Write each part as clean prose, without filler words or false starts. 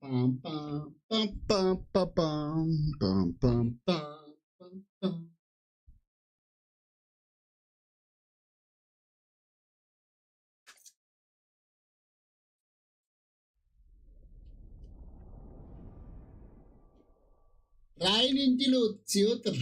bam, bam, bam, bam, bam, bam, bam, bam, bam, bam. Rein in die Luzi, oder?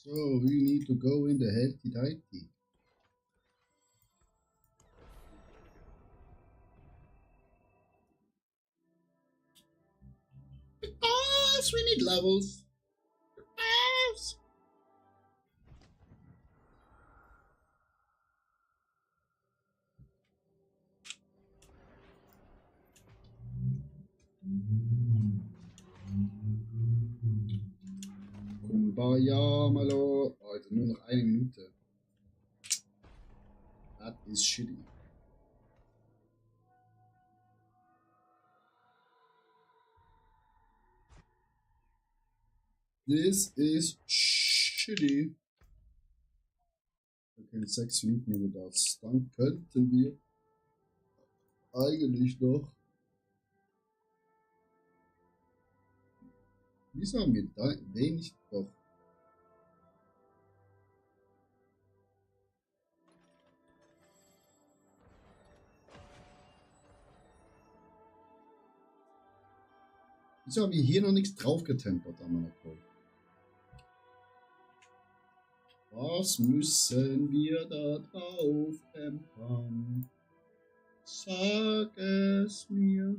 So, we need to go in the healthy tighty. Because we need levels. Because. Kumbaya, my lord. Also nur noch eine Minute. That is shitty. This is shitty. Okay, 6 Minuten haben wir das. Dann könnten wir eigentlich noch. Wieso haben wir da wenig doch? Wieso haben wir hier noch nichts drauf getempert am Monopol? Was müssen wir da drauf tempern? Sag es mir.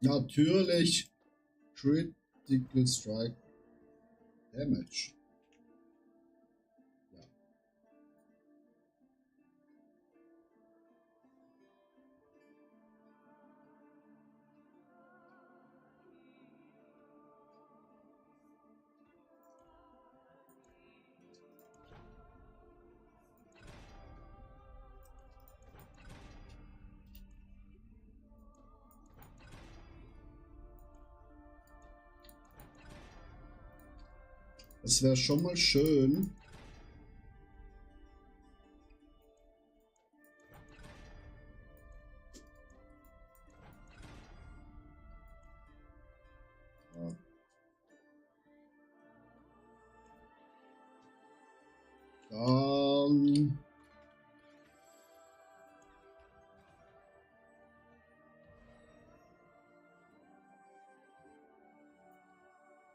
Natürlich Critical Strike Damage. Ja. Es wäre schon mal schön. Ja. Dann.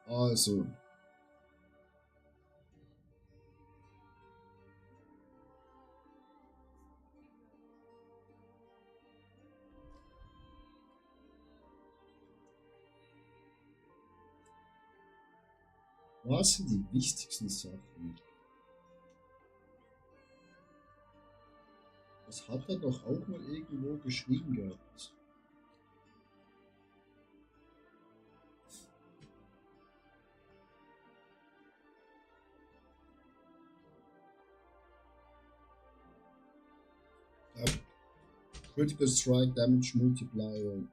Also. Was sind die wichtigsten Sachen? Das hat er doch auch mal irgendwo geschrieben gehabt. Ja. Critical Strike Damage Multiplier.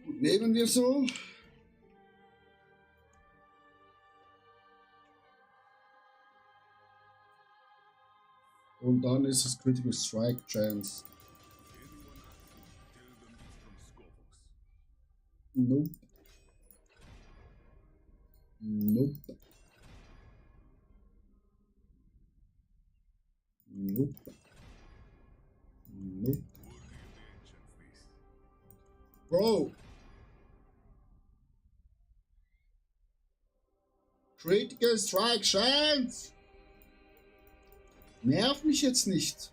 Nehmen wir so. Und dann ist es Critical Strike Chance. Nope. Nope. Nope. Nope. Bro. Critical Strike Chance. Nerv mich jetzt nicht.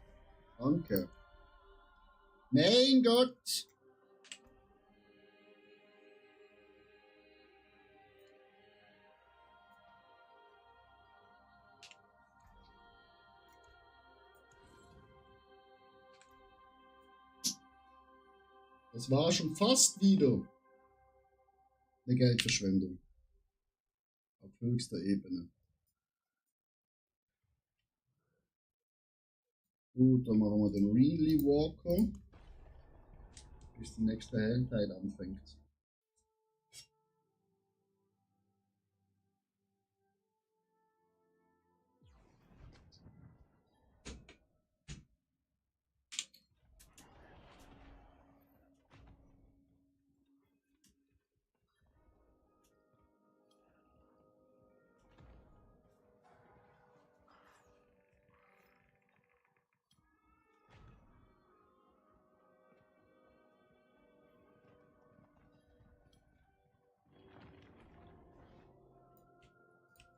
Danke. Mein Gott. Das war schon fast wieder eine Geldverschwendung. Auf höchster Ebene. Gut, dann machen wir den Renly Walker, bis die nächste Helligkeit anfängt.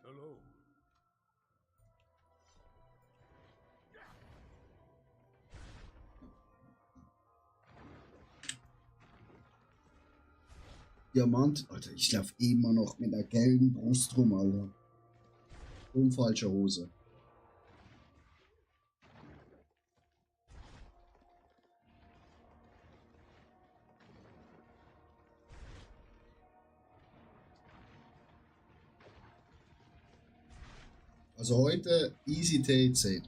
Hello. Diamant, Alter, ich laufe immer noch mit der gelben Brust rum, Alter. Und falscher Hose. Also heute Easy T10.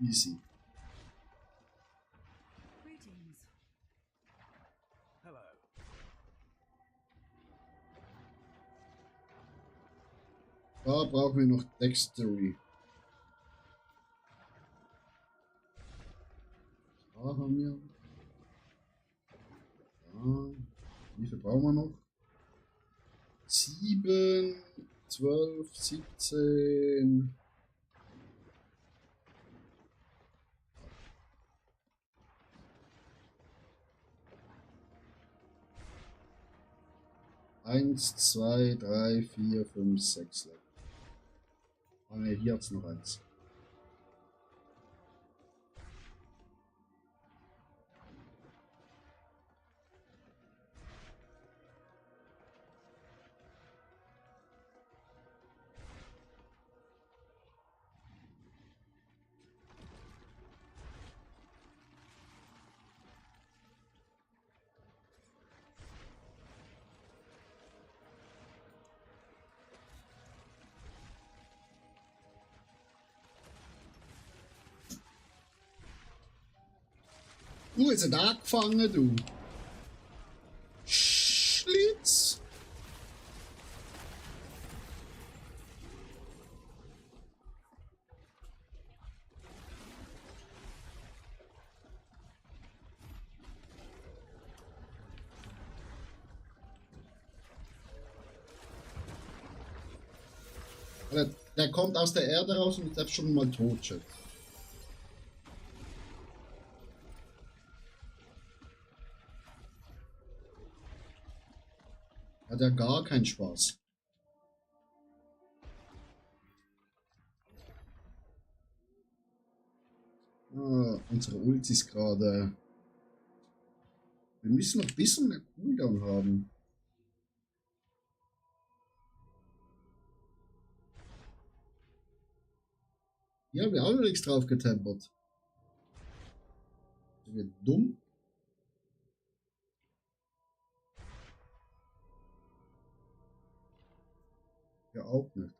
Easy. Greetings. Hello. Da brauchen wir noch Dexterity. Da haben wir. Da. Wie viel brauchen wir noch? 7, 12, 17. Eins, zwei, drei, vier, fünf, sechs. Ah ne, hier hat's noch eins. Ist er da gefangen, du? Schlitz! Der kommt aus der Erde raus und ist selbst schon mal tot, Chat. Hat ja gar keinen Spaß. Ah, unsere Ulti ist gerade. Wir müssen noch ein bisschen mehr Cooldown haben. Hier haben wir auch noch nichts drauf getempert. Sind wir dumm? Ja, auch nicht.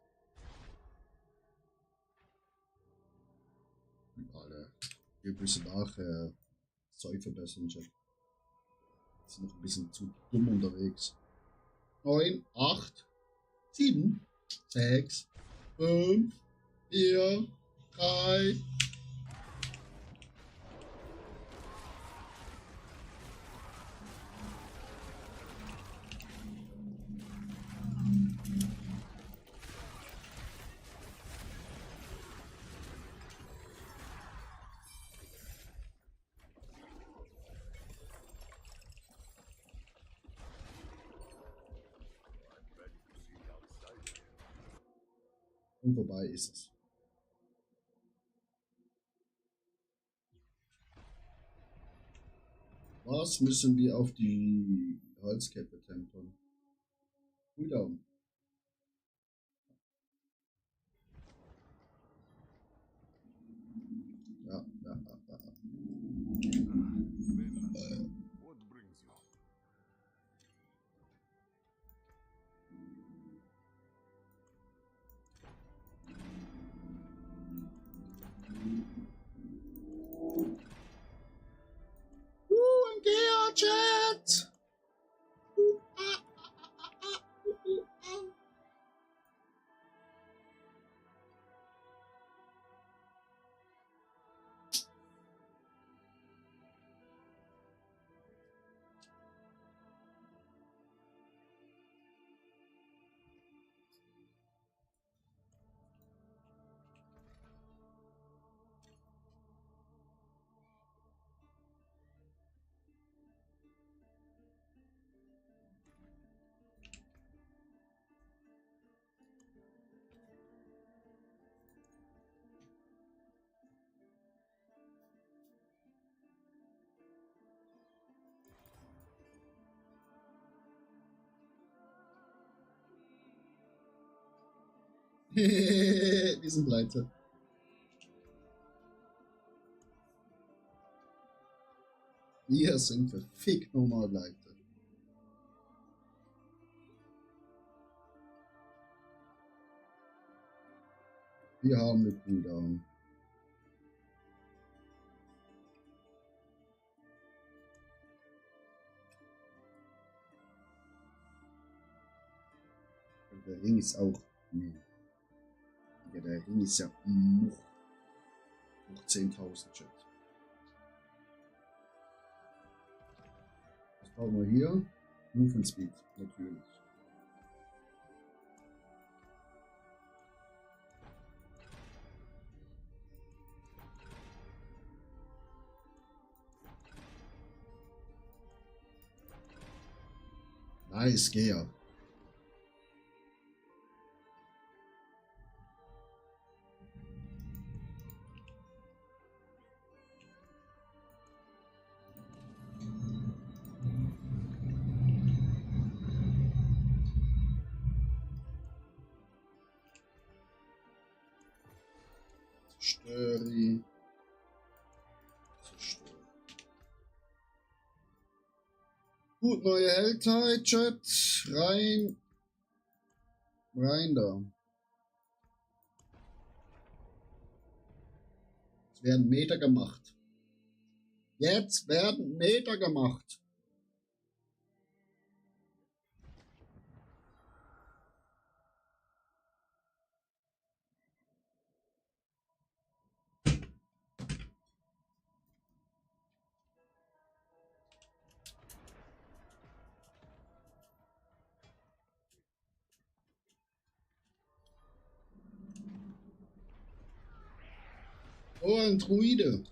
Alter. Wir müssen nachher das Zeug verbessern, Chat. Sind noch ein bisschen zu dumm unterwegs. 9, 8, 7, 6, 5, 4, 3. Und vorbei ist es. Was müssen wir auf die Holzkette tempern? Cooldown. Ja. What brings you? Ein Geochat! Die sind pleite. Wir sind verfickt nochmal pleite. Wir haben eine Cooldown. Der Ring ist auch. Nee. Ja, der Ring ist ja noch 10.000 Chat. Was brauchen wir hier? Movement Speed, natürlich. Nice, Gea. Zerstöre. Gut, neue Helltide, Chat. Rein da. Es werden Meter gemacht. Jetzt werden Meter gemacht. Oh, ein Druide.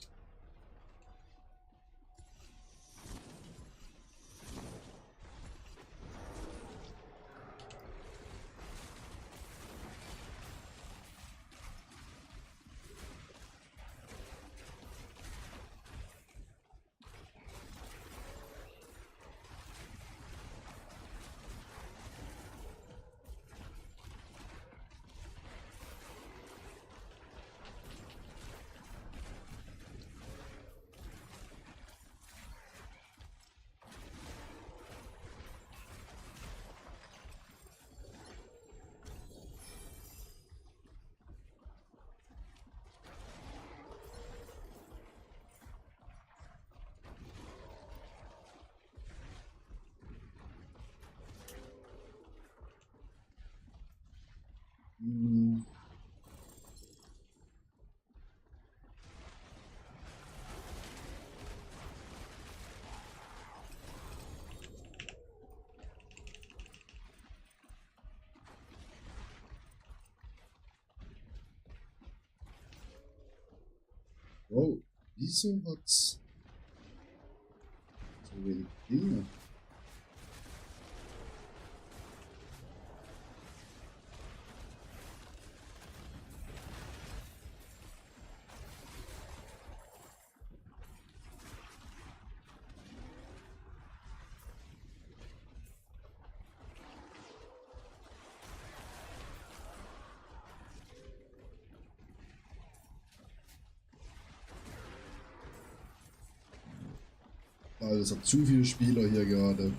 Bro, wieso hat's so wenig Dinge? Alter, es hat zu viele Spieler hier gerade.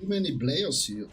Too many players here.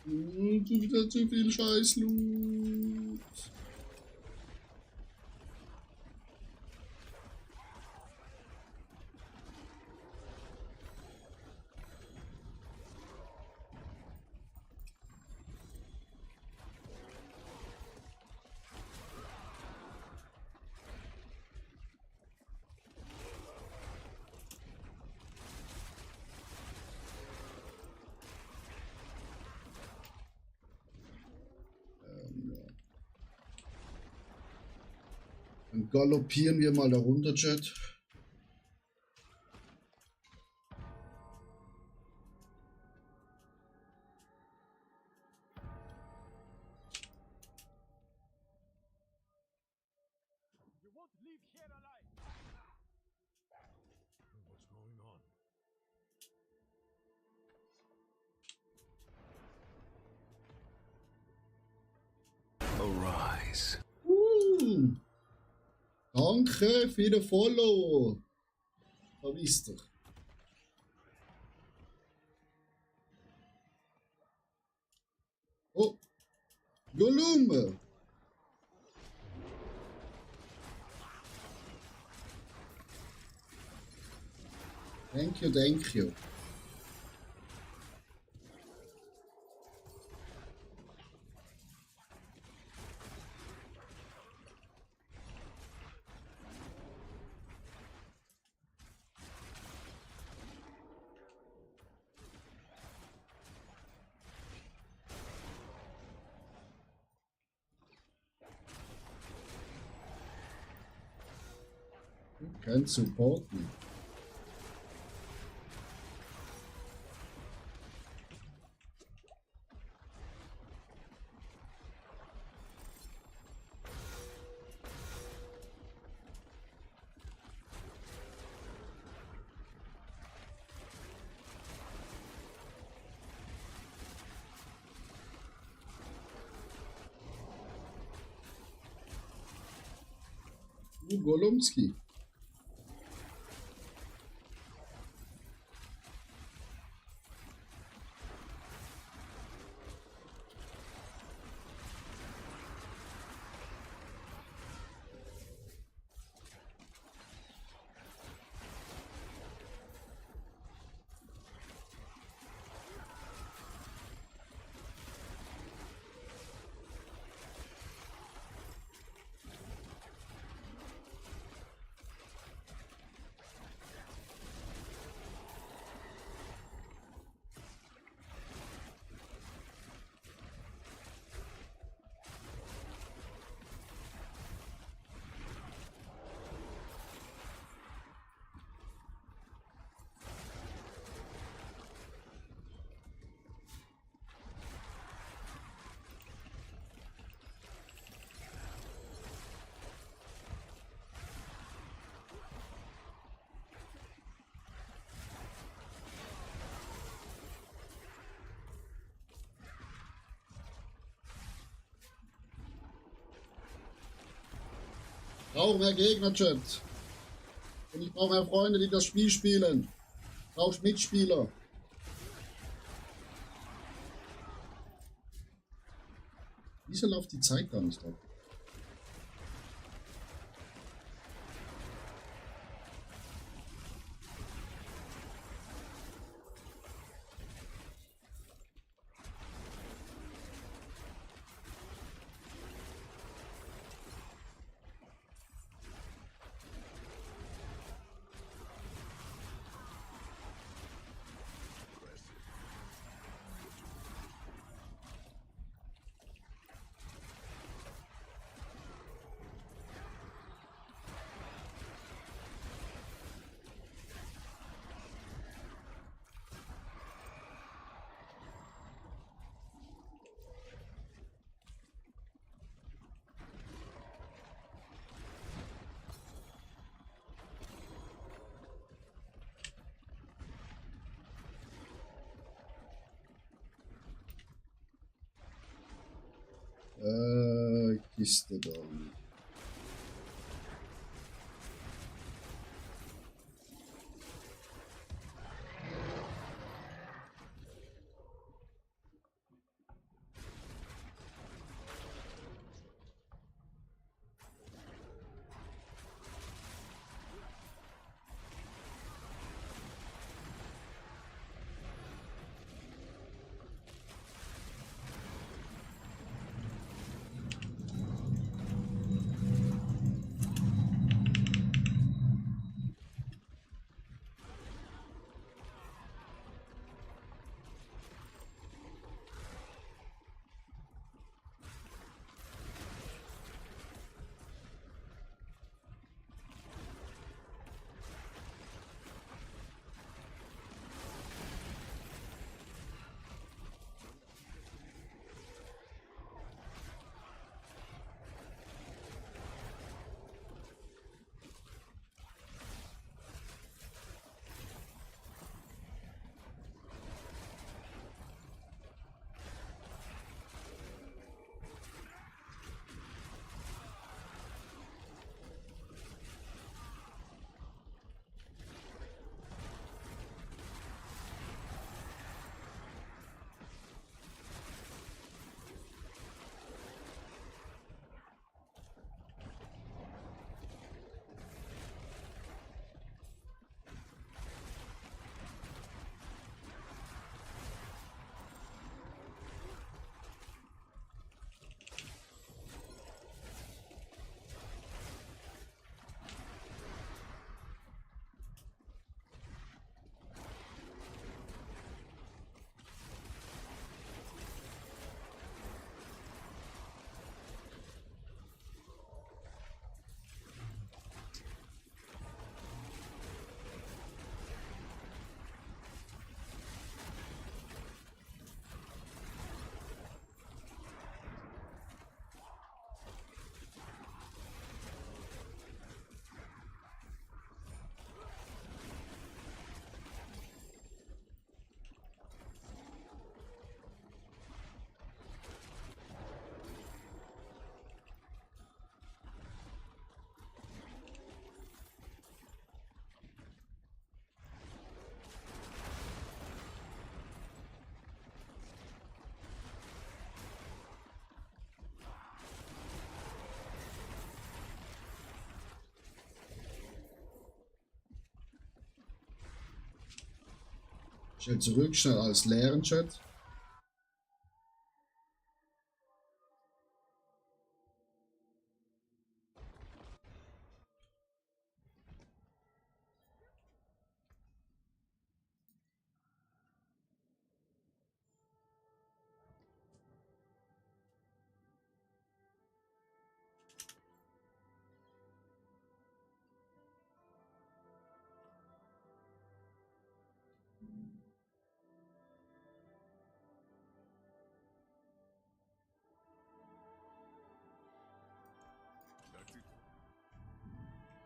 Wieder zu viel Scheiß-Loot. Ja. Dann galoppieren wir mal da runter, Chat. You won't leave here alive. What's going on? Arise. Danke für den Follow. Da wisst ihr. Oh, Gollum. Thank you, thank you. Kein Supporten. Golomski. Ich brauche mehr Gegner, Chat. Und ich brauche mehr Freunde, die das Spiel spielen. Ich brauche Mitspieler. Wieso läuft die Zeit gar nicht ab? Kiste da. Schnell zurück, schnell alles leeren, Chat.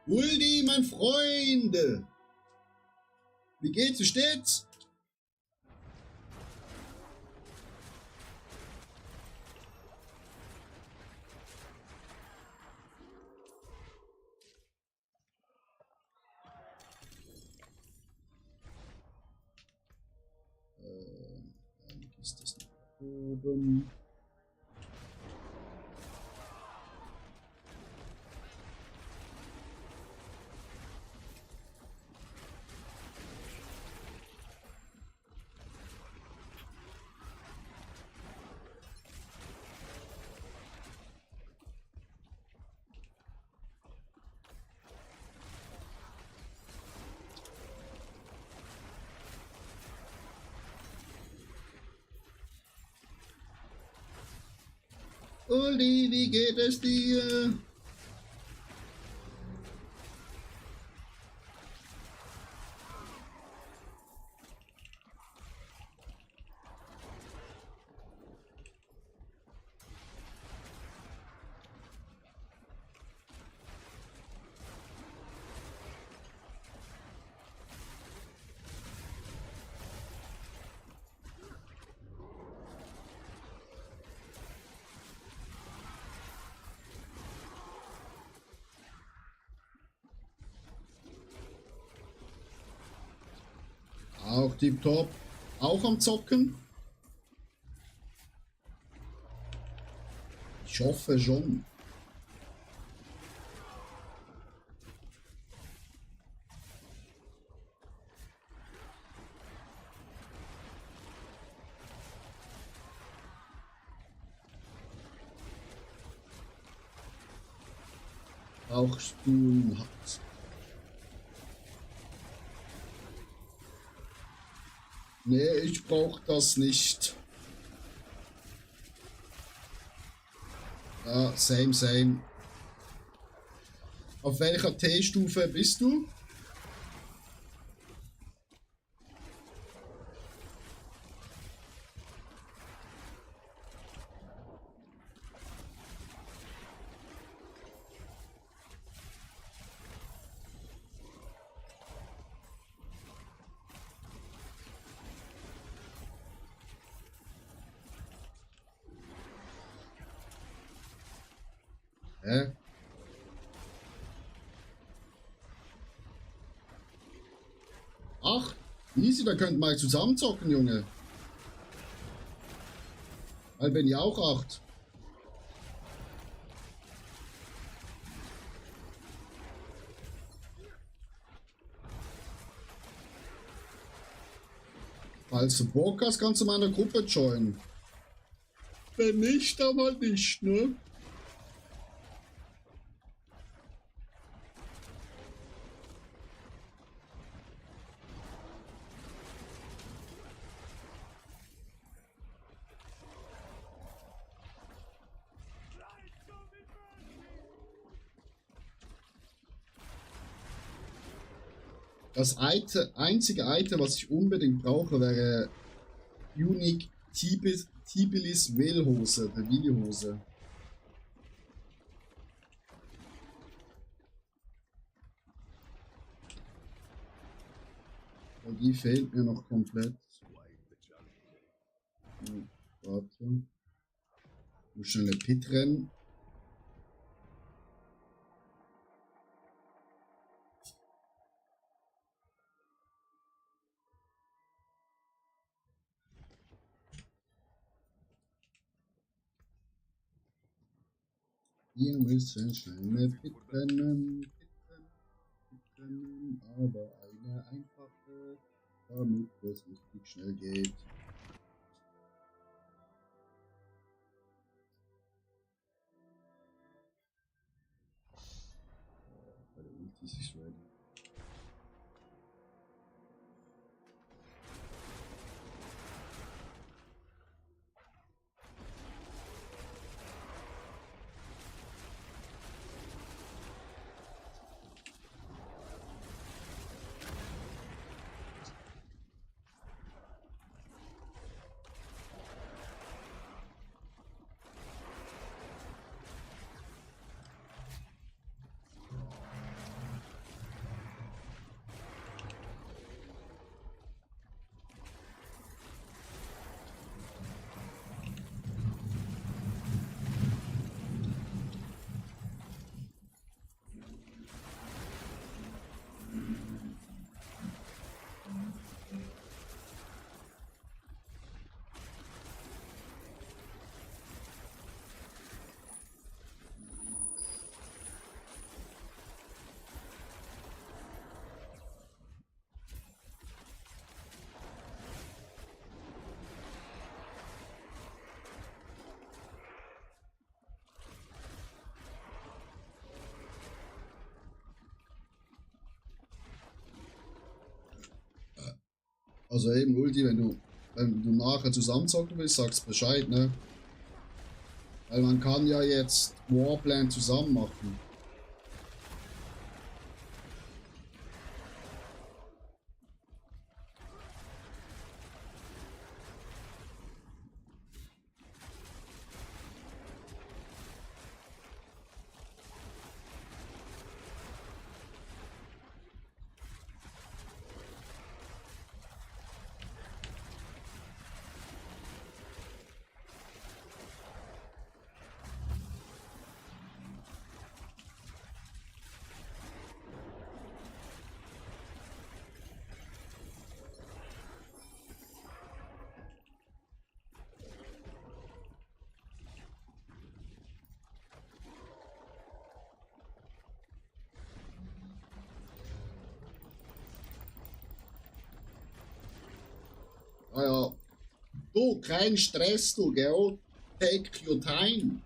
Uldi, mein Freund! Wie geht's? Wie steht's? Dann ist das nach oben. Uldi, wie geht es dir? Auch tipptopp. Auch am Zocken? Ich hoffe schon. Brauchst du ein Harz? Nee, ich brauch das nicht. Ja, same, same. Auf welcher T-Stufe bist du? Hä? Ach, easy, da könnt mal zusammen zocken, Junge. Weil bin ich auch 8. Falls du Bock hast, kannst du meiner Gruppe joinen. Wenn nicht, dann halt nicht, ne? Das einzige Item, was ich unbedingt brauche, wäre Unique Tibilis Wählhose, der Videohose. Und die fehlt mir noch komplett. Warte. Ich muss schnell eine Pit rennen. Wir müssen schnell eine Pit rennen, aber eine einfache. damit das richtig schnell geht. Bei der Ulti ist es ready. Also eben Ulti, wenn du nachher zusammenzocken willst, sagst Bescheid, ne? Weil man kann ja jetzt Warplan zusammen machen. Ah ja. Du, kein Stress, du, gell? Take your time.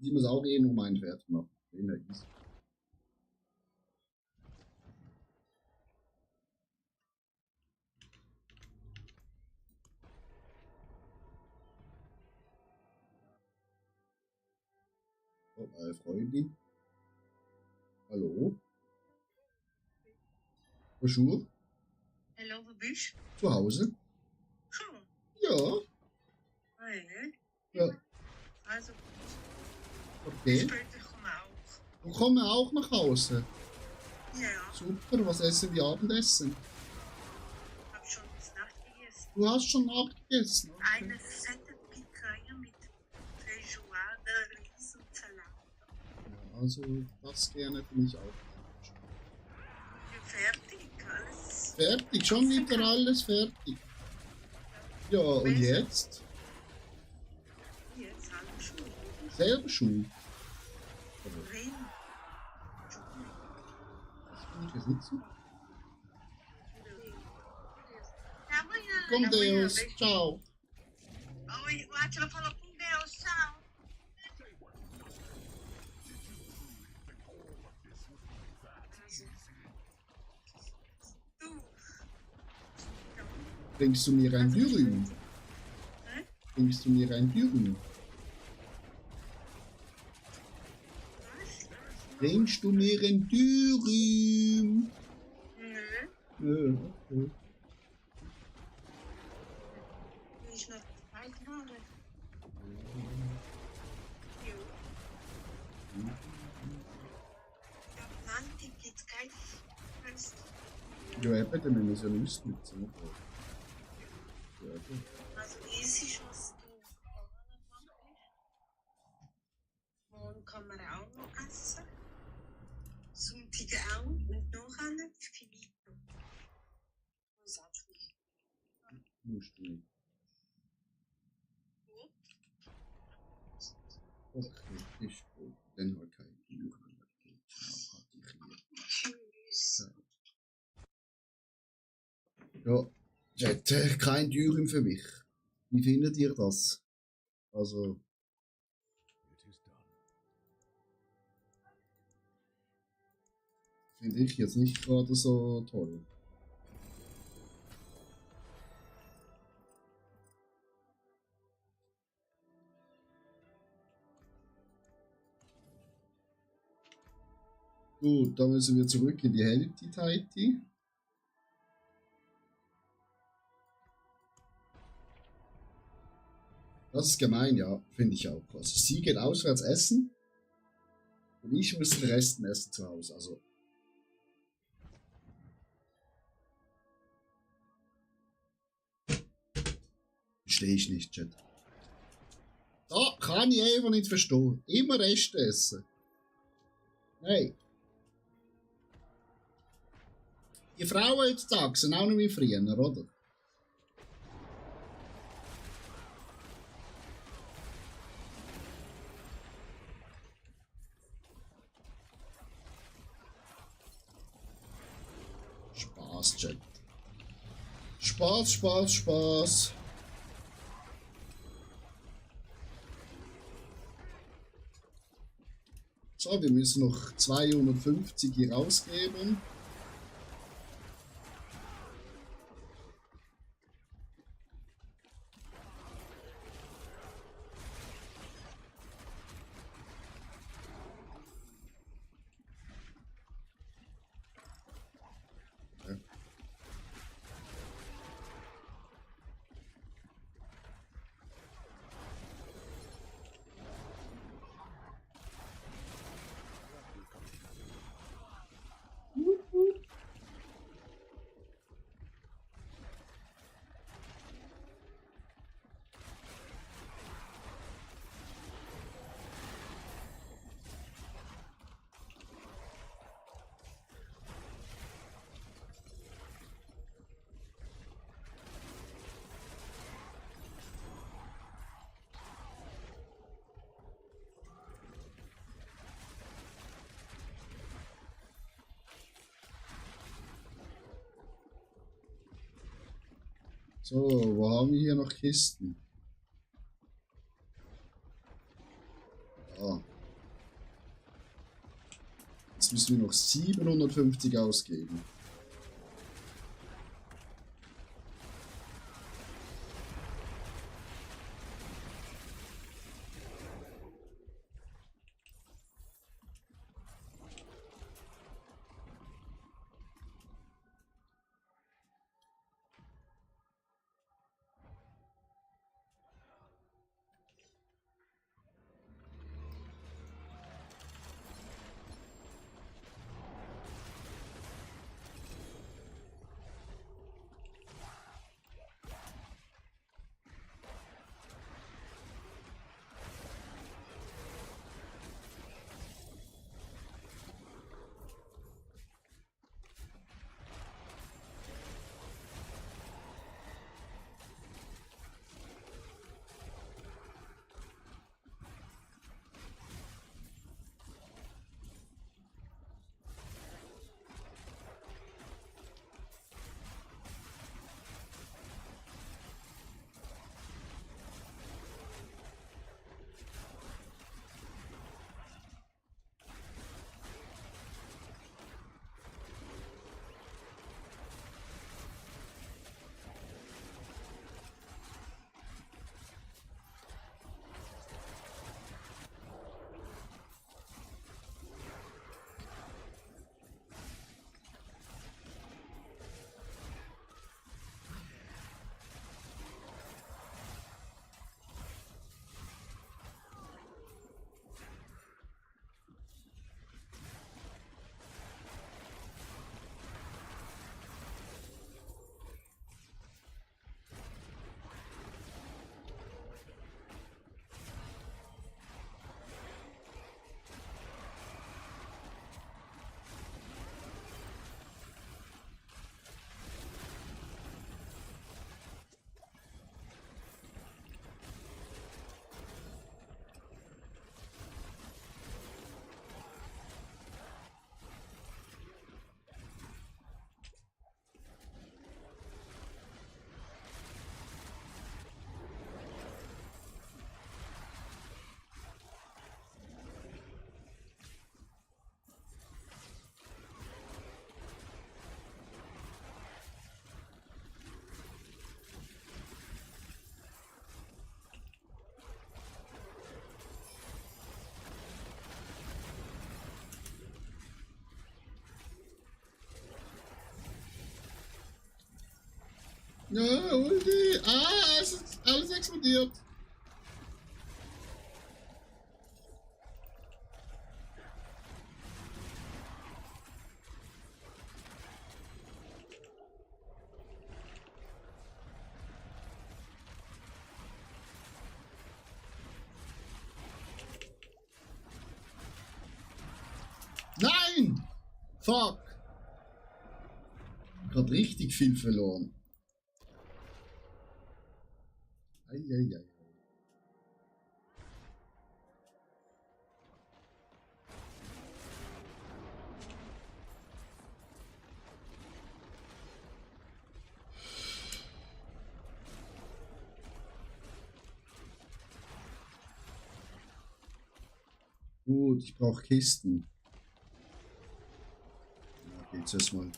Ich muss auch eh nur mein Pferd machen. Immer easy. Oh, Freundin. Hallo? Bonjour. Hallo, wo bist Zu Hause? du? Schon. Ja. Hey. Ja. Also, Okay. später komme auch. Wir kommen auch nach Hause. Ja, Super, was essen wir Abendessen? hab schon das Nacht gegessen. Du hast schon abgegessen. Okay. Eine fette Picanha mit Feijoada, Reis und Salat. Ja, also das gerne finde ich auch. Fertig, alles. Fertig, schon wieder alles fertig. Ja, und jetzt? Jetzt alles schon. Selber schon. Wen? Das nicht so. Amanhã. Com Amanhã, Deus, beijo. tchau. Oi, o Atila falou com Deus, tchau. Du. Bringst du mir ein Dürüm? Hä? Bringst du mir ein Dürüm? Was? Bringst du mir ein Dürüm? Nö. Okay. Will ich noch beitragen? Jo. Mann, die geht kein Fest. Ja, eben, dann müssen wir es ja nicht nutzen. Ja, gut. Also easy ist, was du machst. Morgen kann man auch noch essen. Sonntag auch. Und nachher finito. Was sagst du? Musst du nicht. Okay, ist gut. Dann halt kein Dürüm. Ciao, hat dich lieb. Tschüss. Ja, Chat, kein Dürüm für mich. Wie findet ihr das? Also, It is done. finde ich jetzt nicht gerade so toll. Gut, dann müssen wir zurück in die Helti-Taiti. Das ist gemein, ja, finde ich auch. Also sie geht auswärts essen und ich muss den Resten essen zu Hause. Also. Verstehe ich nicht, Chat. Da kann ich einfach nicht verstehen. Immer Reste essen. Nein. Die Frauen heutzutage sind auch nicht wie früher, oder? Spaß, Chat. Spaß, Spaß, Spaß. So, wir müssen noch 250 hier rausgeben. So, wo haben wir hier noch Kisten? Da. Jetzt müssen wir noch 750 ausgeben. Ja, Ulti. Ah, es ist alles explodiert. Nein! Fuck! Gerade richtig viel verloren. Eieiei. Gut, ich brauche Kisten. Da geht's erstmal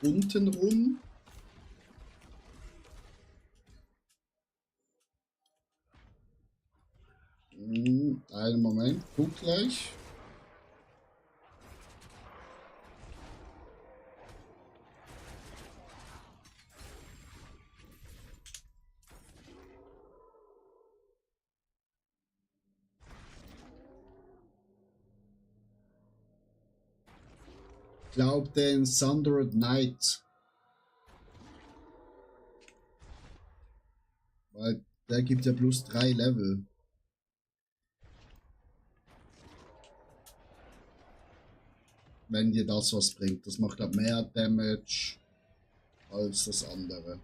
unten rum. Einen Moment, guck gleich. Ich glaube den Sundered Knight. Weil der gibt ja plus 3 Level. Wenn dir das was bringt. Das macht, glaube ich, mehr Damage als das andere.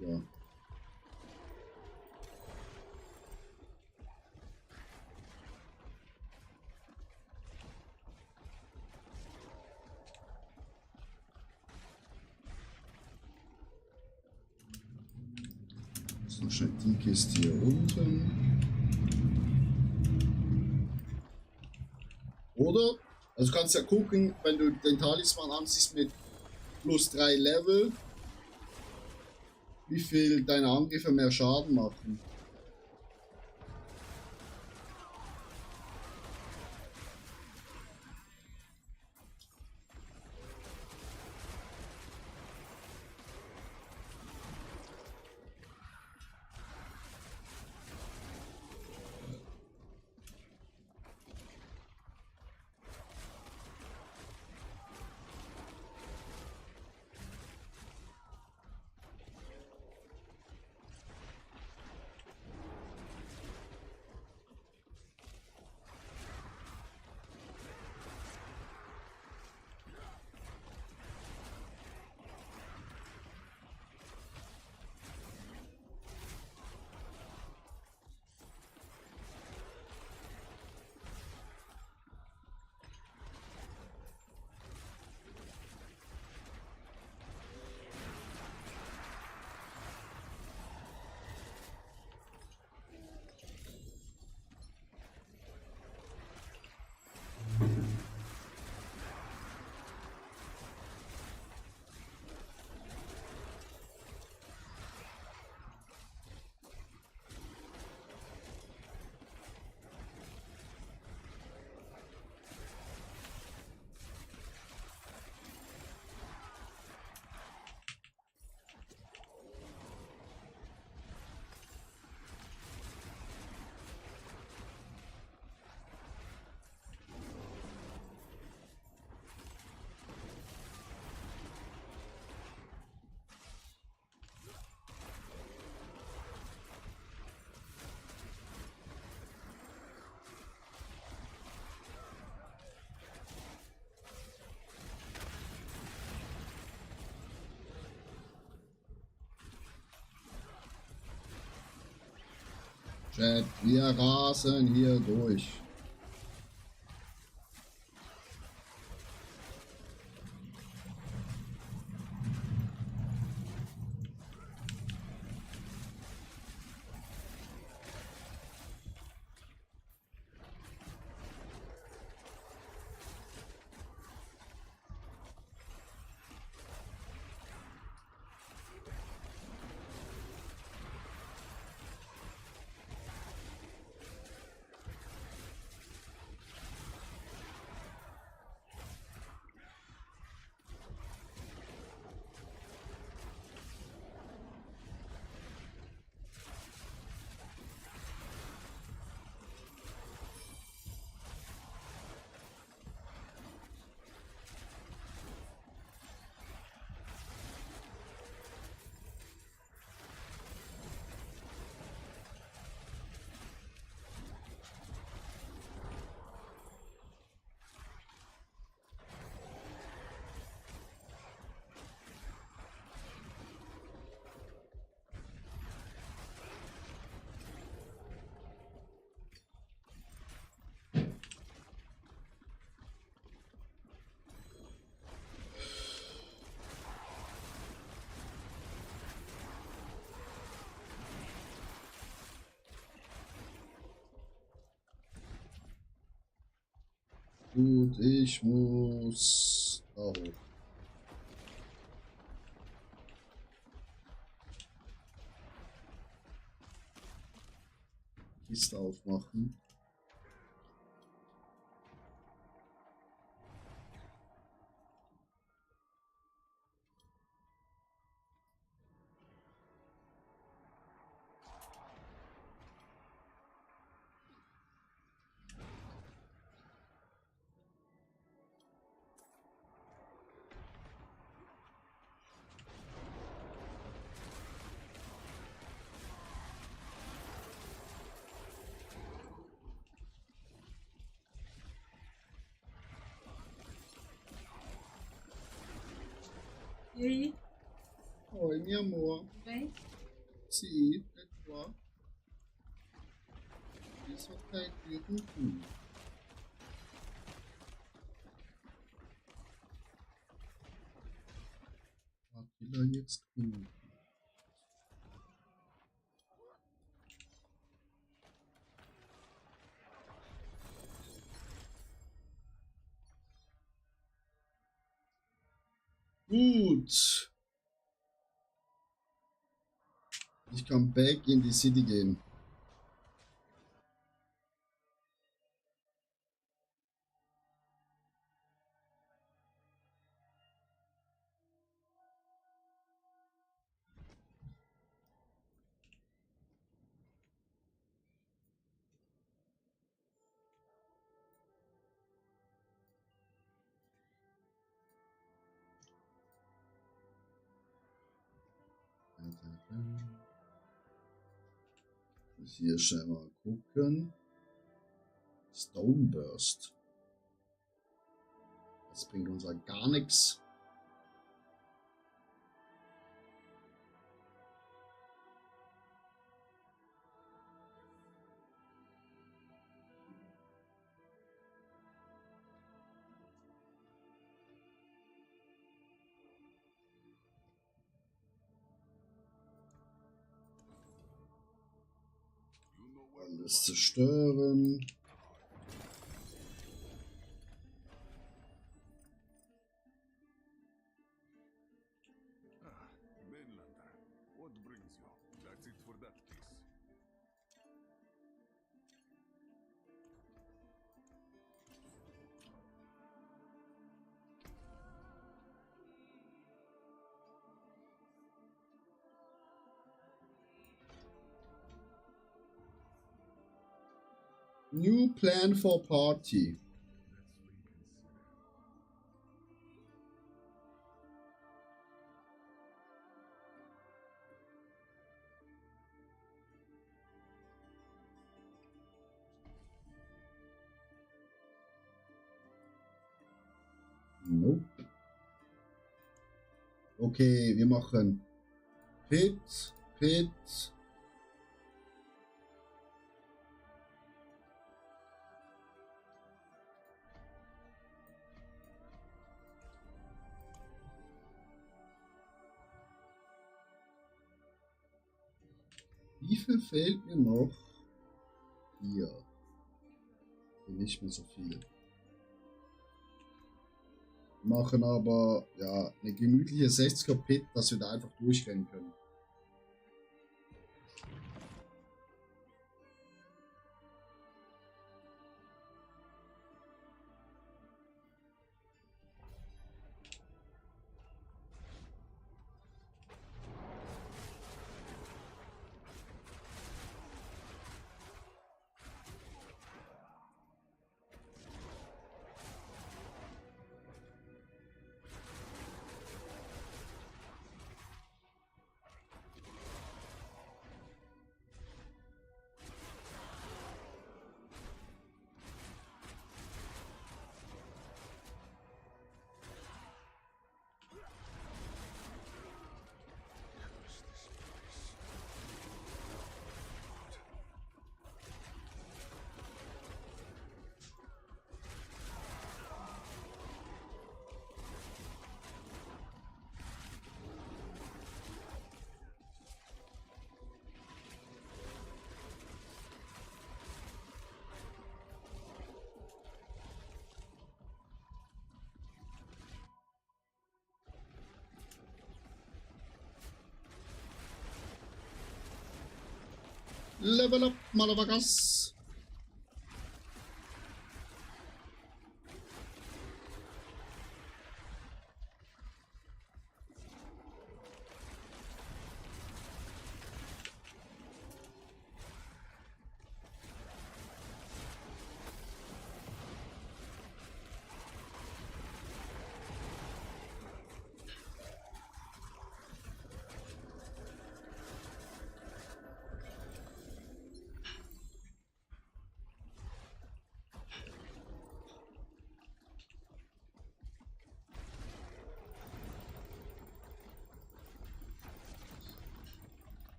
Ja. So schnell die Kiste hier unten. Oder? Also kannst ja gucken, wenn du den Talisman anziehst mit plus 3 Level, wie viel deine Angriffe mehr Schaden machen. Chat, wir rasen hier durch. gut. Ich muss da hoch. Kiste aufmachen. E aí? Oi, meu amor. Tudo bem? Sim, é claro. Isso tá aqui com tudo. Aquilo aí jetzt tun. Gut. Ich kann back in die City gehen. Hier schnell mal gucken. Stoneburst. Das bringt uns halt gar nichts. Alles zerstören. Mainlander, what brings you? That's it for that case. New plan for party. Let's reconsider. Nope. Okay, wir machen Pit, Pit. Wie viel fehlt mir noch? Hier. Nicht mehr so viel. Machen aber ja eine gemütliche 60er Pit, dass wir da einfach durchrennen können. Level up, motherfuckers.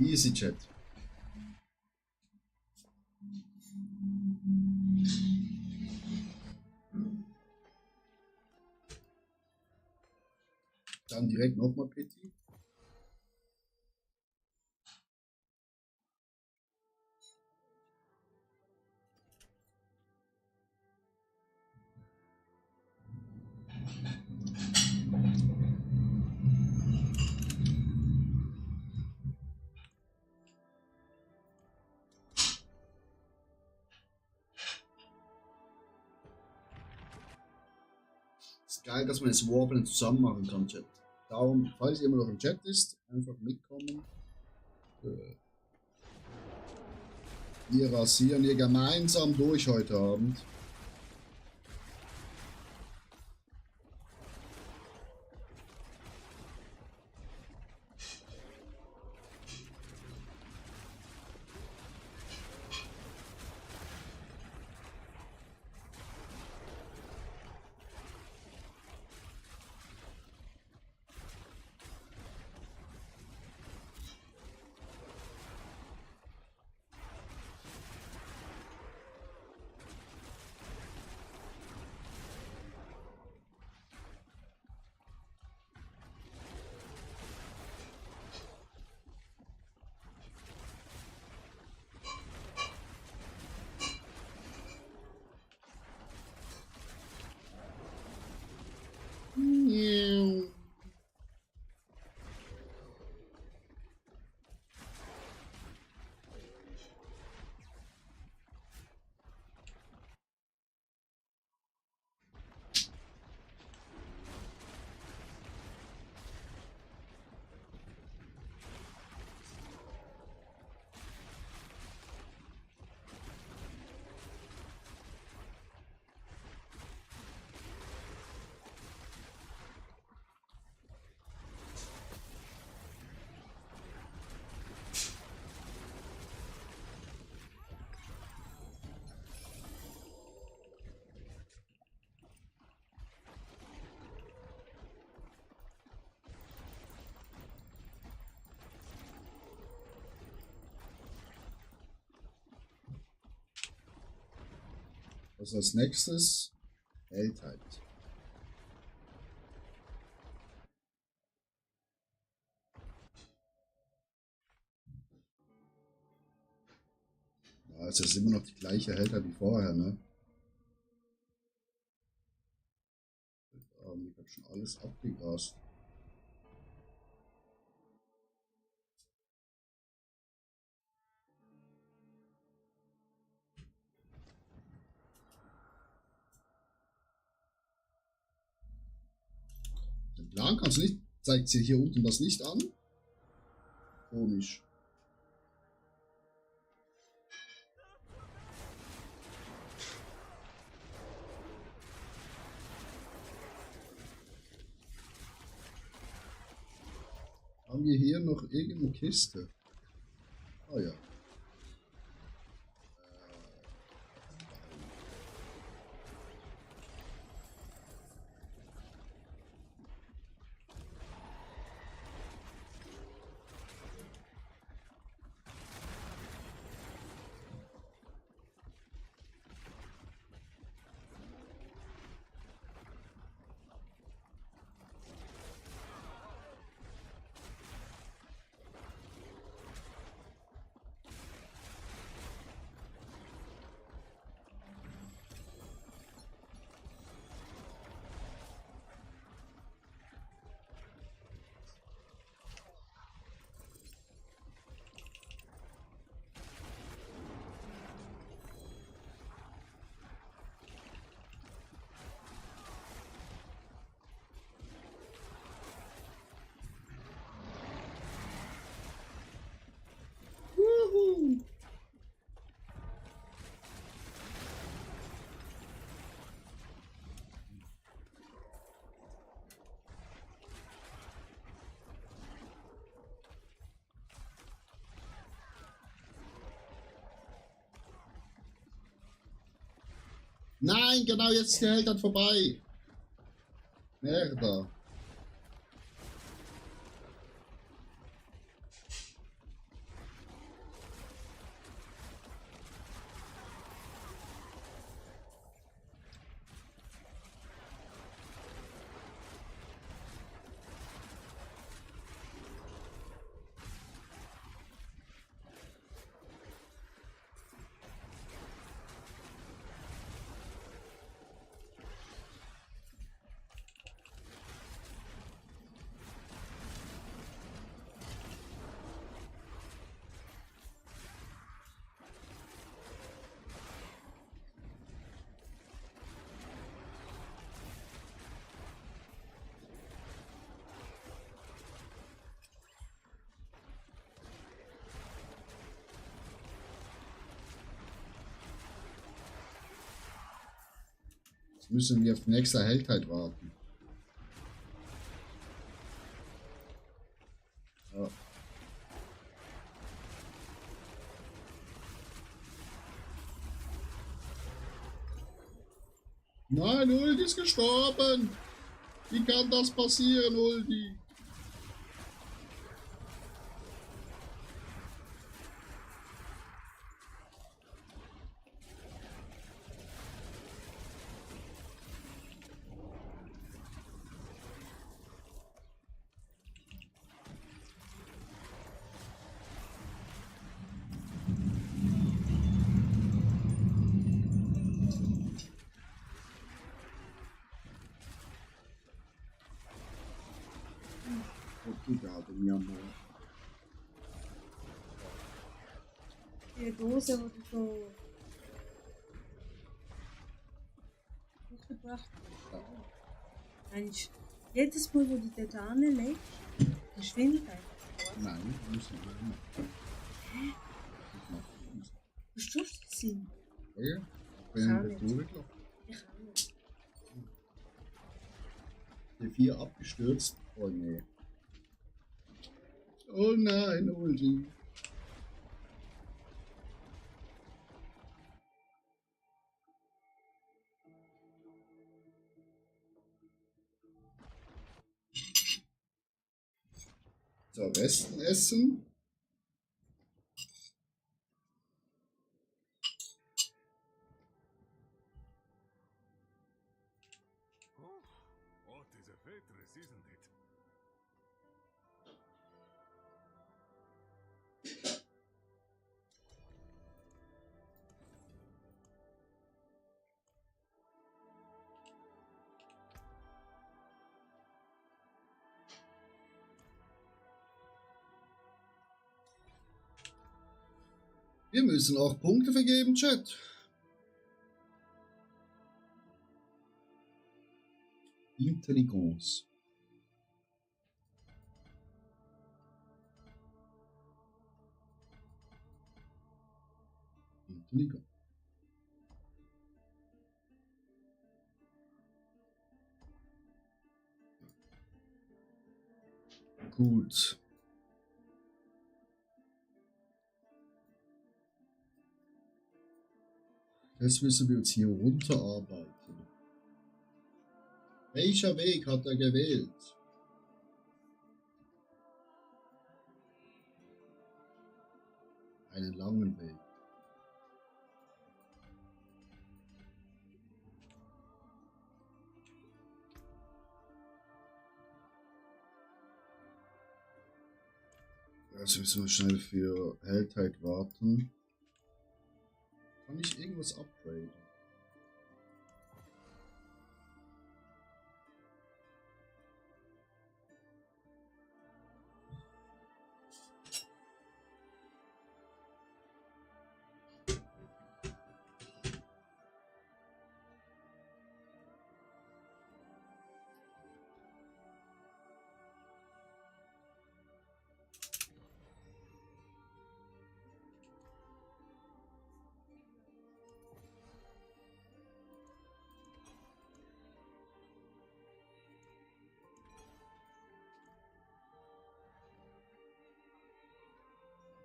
Easy Chat. Dann direkt nochmal Petit. Ist geil, dass man jetzt Warblen zusammen machen kann, Chat. Darum, falls ihr immer noch im Chat ist, einfach mitkommen. Wir rasieren hier gemeinsam durch heute Abend. Also als nächstes Helltide. Ja, es ist immer noch die gleiche Helltide wie vorher, ne? Ich habe schon alles abgegrast. Den Plan kannst du nicht, zeigt sie hier unten das nicht an? Komisch. Haben wir hier noch irgendeine Kiste? Ah ja. Nein, genau jetzt ist die Helden vorbei. Merda. Jetzt müssen wir auf die nächste Erhältheit warten. Ja. Nein, Uldi ist gestorben. Wie kann das passieren, Uldi? Obrigado, meu amor. Die Dose, wo du so mitgebracht hast. Mensch, jedes Mal, wo du dort anlegst, Geschwindigkeit. Nein, muss ich nicht machen. Hä? Ich mache es. Bist du durchgesehen? Okay, ich bin Kann in nicht. der durchgelaufen. Ich auch nicht. Die 4 abgestürzt. Oh nee. Oh nein, Uldi. So, Westen essen. Oh, what is a waitress, isn't it? Wir müssen auch Punkte vergeben, Chat. Intelligenz. Intelligenz. Gut. Jetzt müssen wir uns hier runterarbeiten. Welcher Weg hat er gewählt? Einen langen Weg. Also müssen wir schnell für Helltide warten. Kann ich irgendwas upgraden?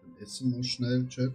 Dann essen wir schnell, Chat.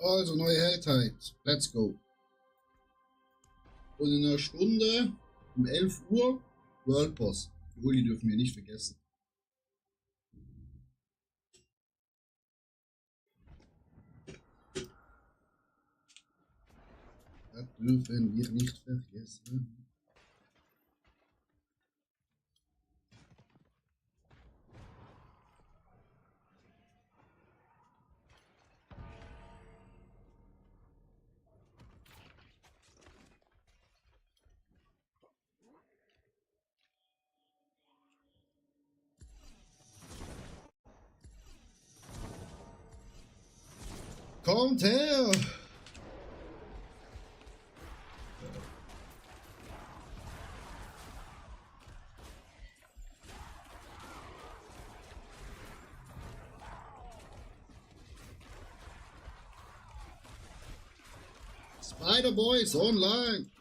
Also, neue Helltide. Let's go. Und in einer Stunde, um 11 Uhr, World Boss. Die Uli dürfen wir nicht vergessen. Das dürfen wir nicht vergessen. Kommt her! Spider Boys online!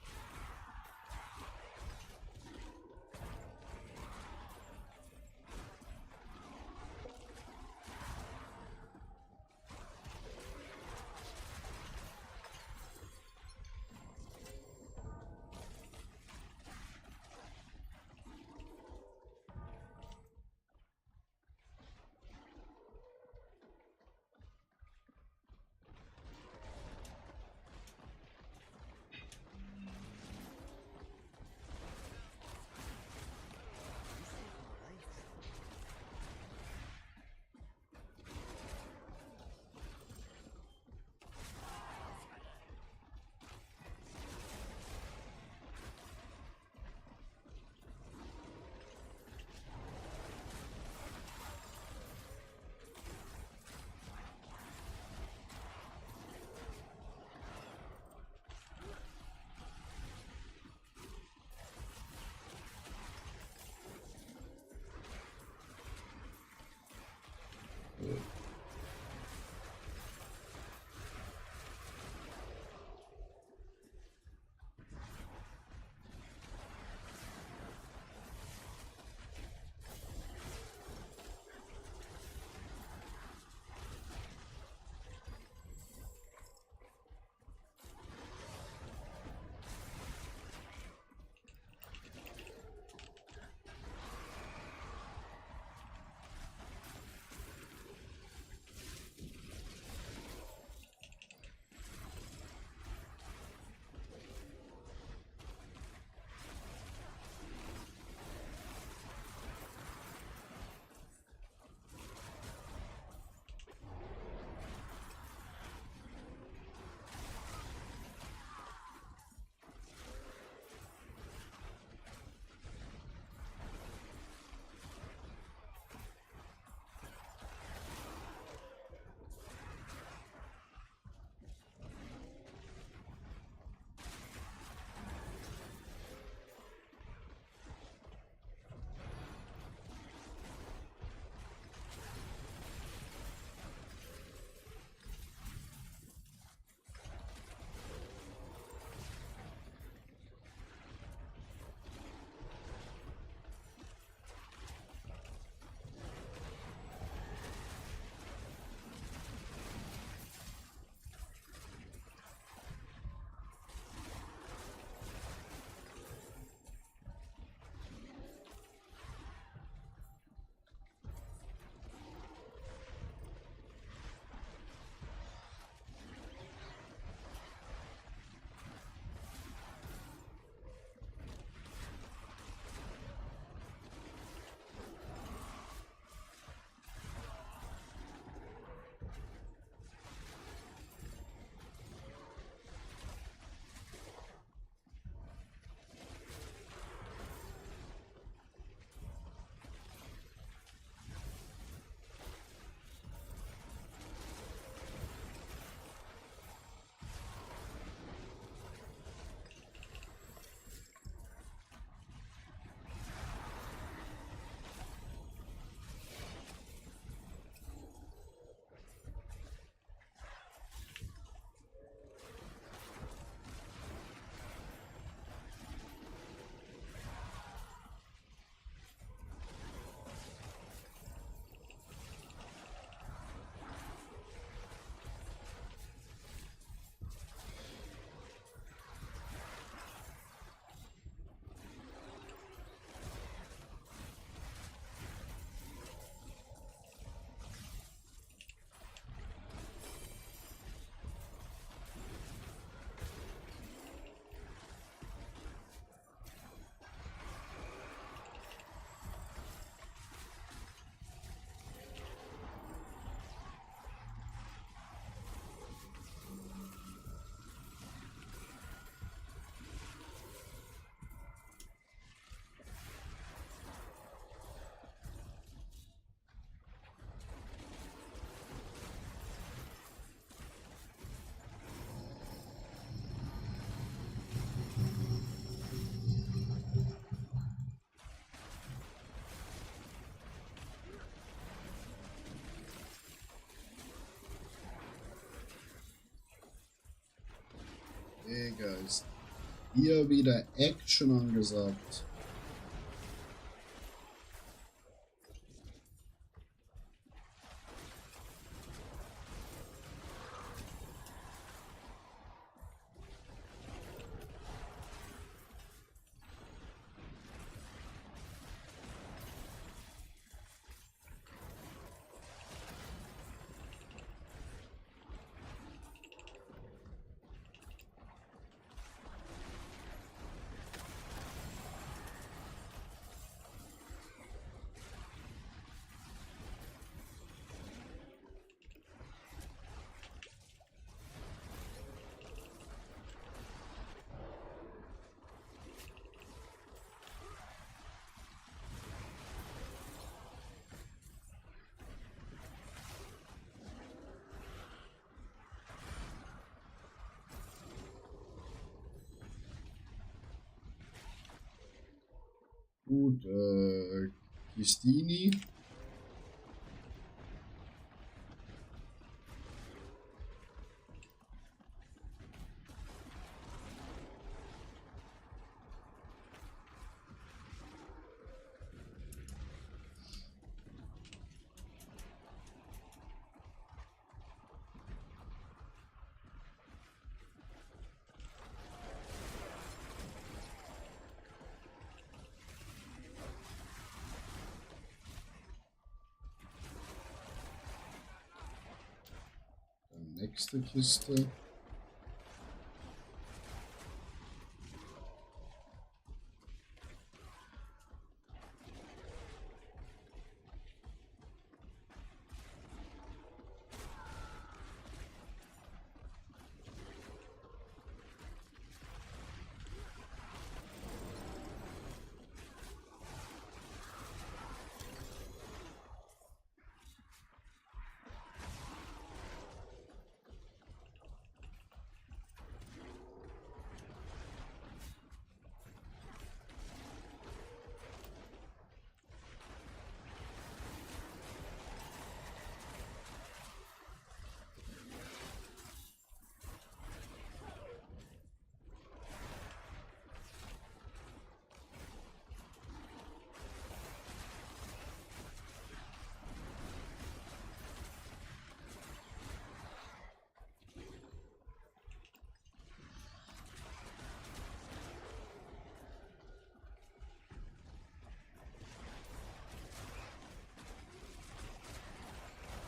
Digga, ist hier wieder Action angesagt. Gut, Kistini. Nächste Kiste.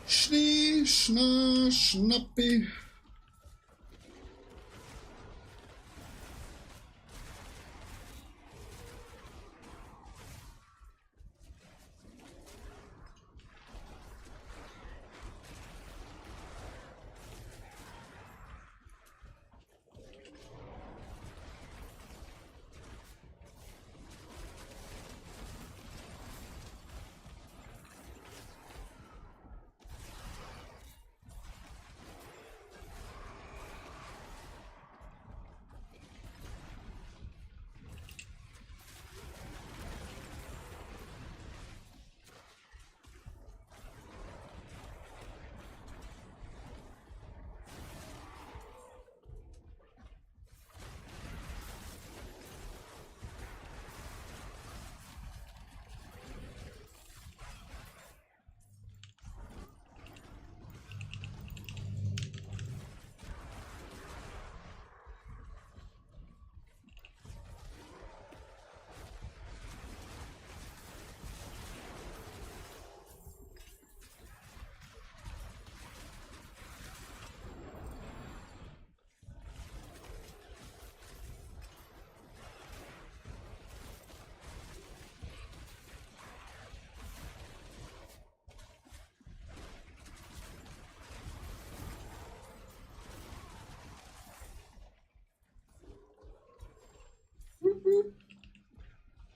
Schnee, Schna, Schnappi.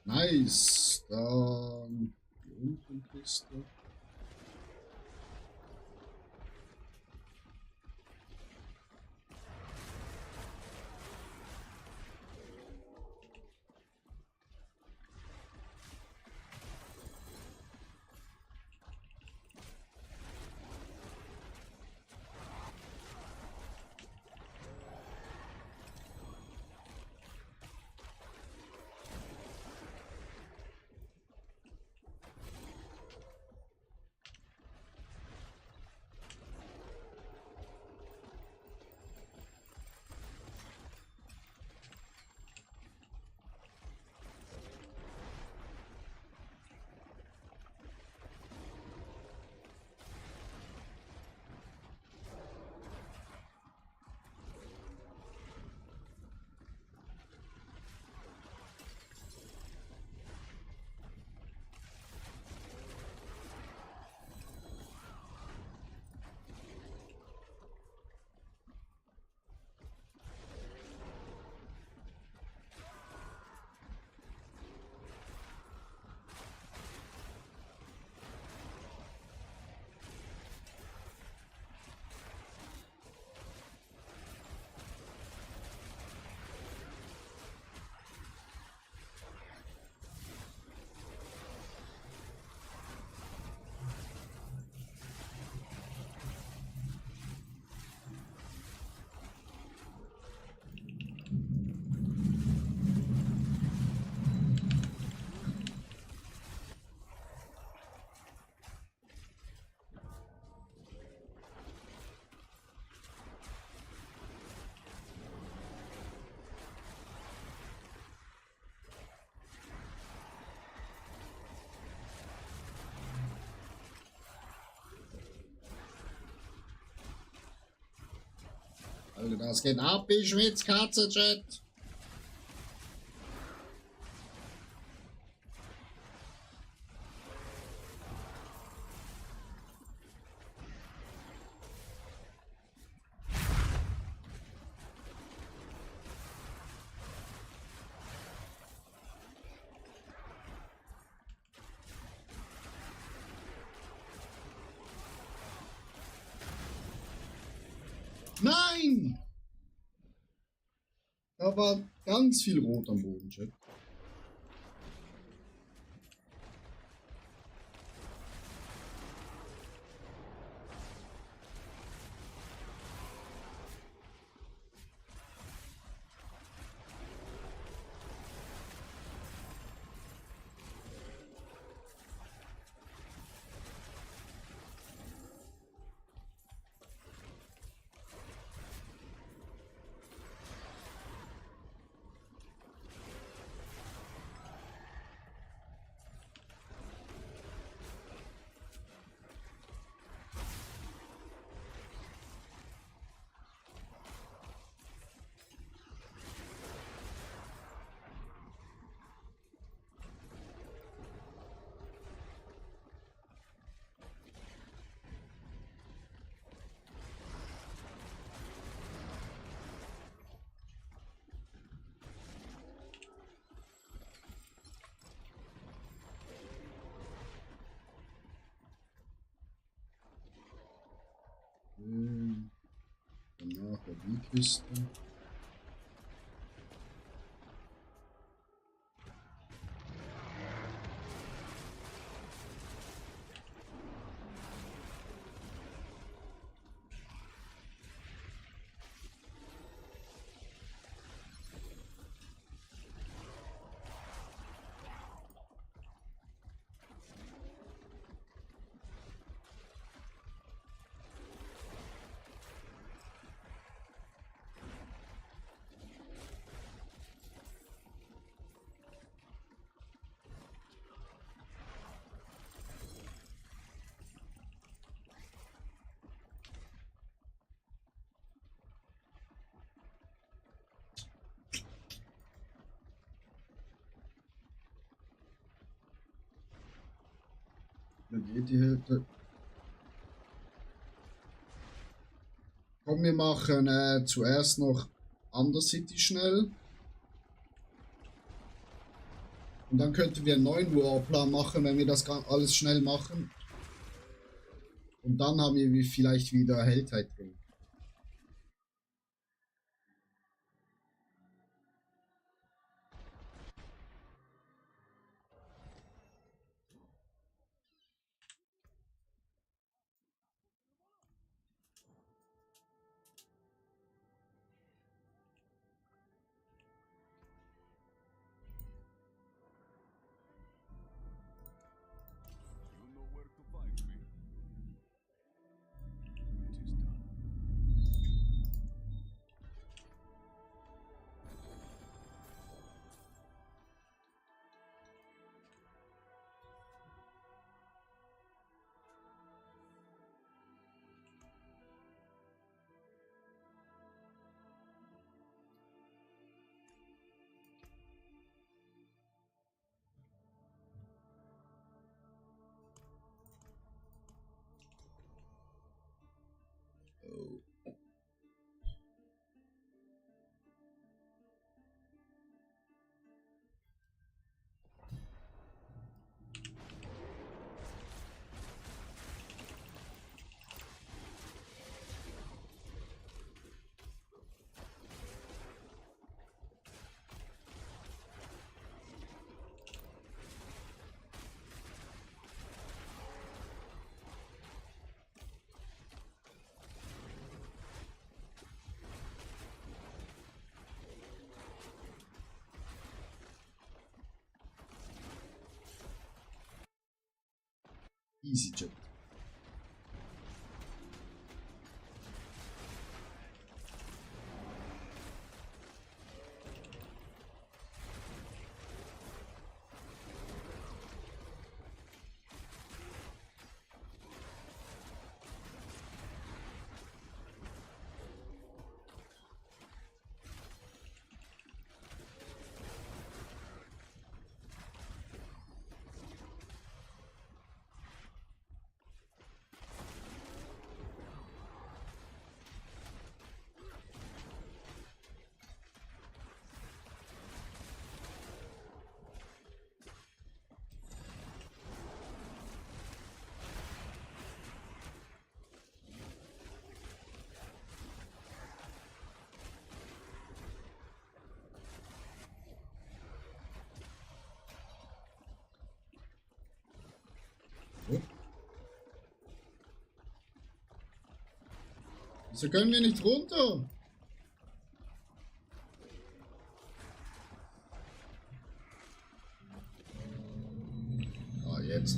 Nice. Dann die unten Kiste. Alter, das geht ab wie Schwitzkatze, Chat. Nein! Da war ganz viel Rot am Boden, Chat. Danach die Kiste. Da geht die Hälfte. Komm, wir machen zuerst noch Undercity schnell. Und dann könnten wir einen neuen Warplan machen, wenn wir das alles schnell machen. Und dann haben wir vielleicht wieder Helltide drin. You know where to find me. It is done. Easy Chat. Oh. Wieso können wir nicht runter? Ah, jetzt.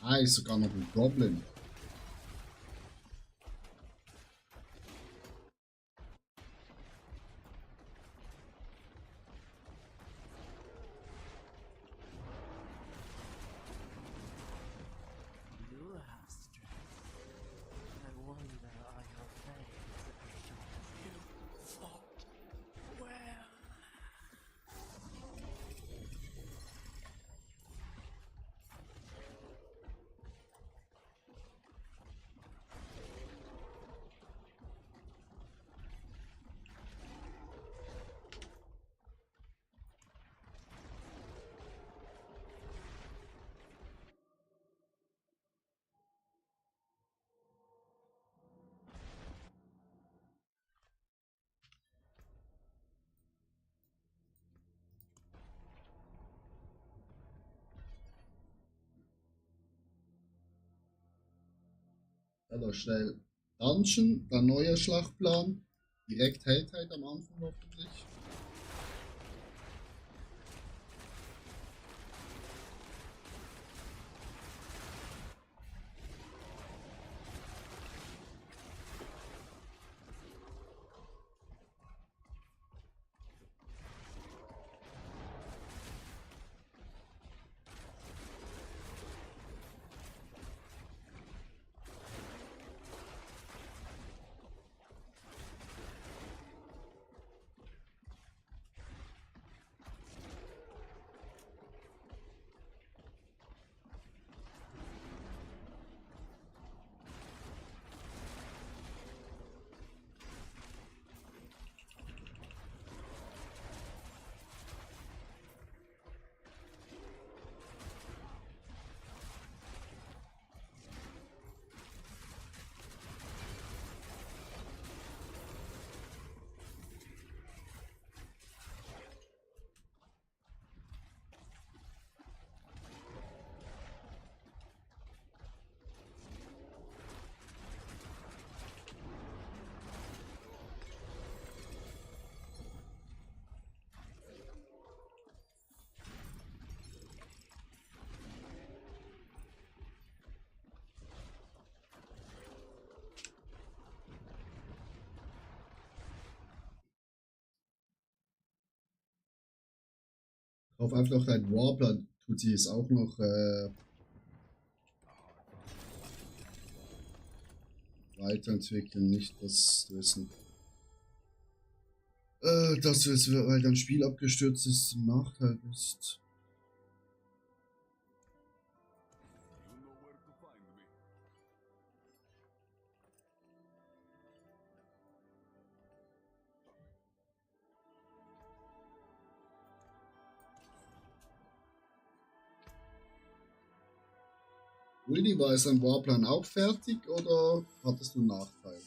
Ah, ist sogar noch ein Goblin. You have strength. I wonder are your veins you fought well. Also schnell Dungeon, dann neuer Schlachtplan. Direkt Helltide am Anfang hoffentlich. Auf einfach noch ein Warbler tut sie es auch noch weiterentwickeln, nicht das Wissen. Dass du es, weil dein Spiel abgestürzt ist, ein Nachteil ist. You know where to find me. Willi, war es ein Warplan auch fertig oder hattest du einen Nachteil?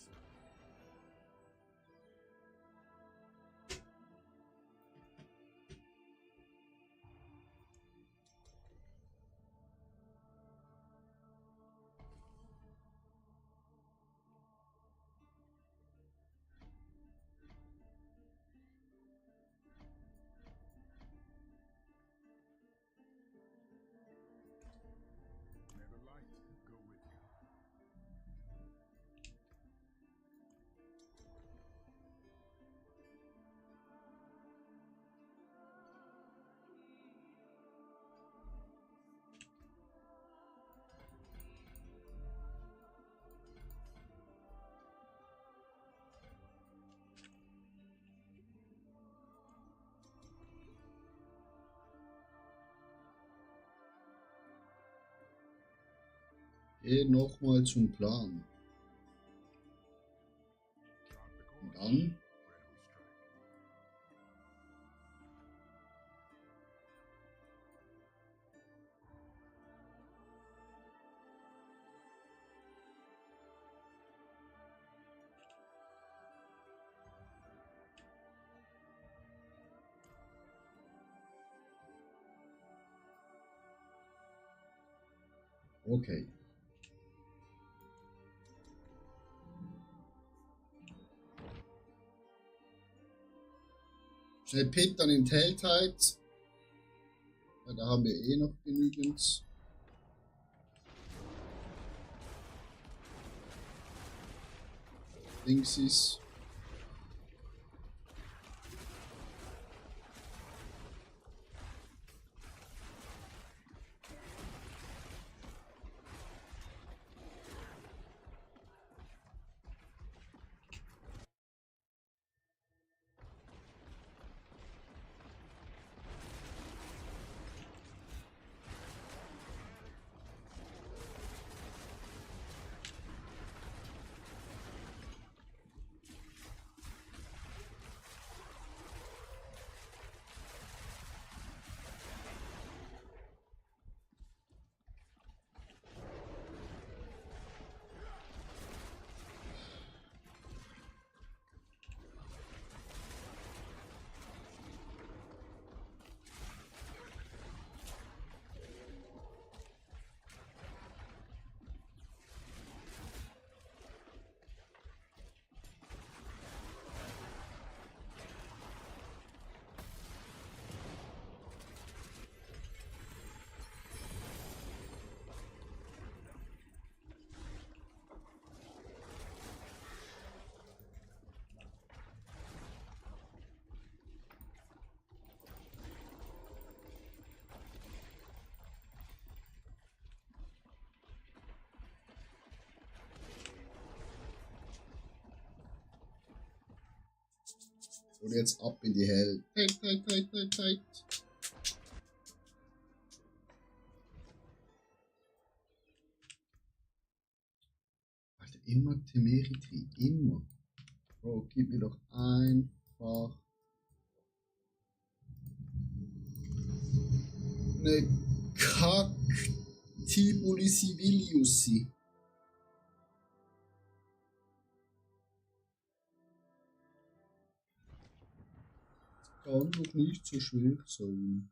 May the light go with you. nochmal zum Plan. Und dann okay. Schnell Pit, dann in Tailtides. Ja, da haben wir eh noch genügend. Dingsies. Und jetzt ab in die Hell. Tight. Alter, immer Temerity. Immer. Bro, gib mir doch einfach eine Kack-Tibuli Civiliussi. Kann doch nicht so schwer sein.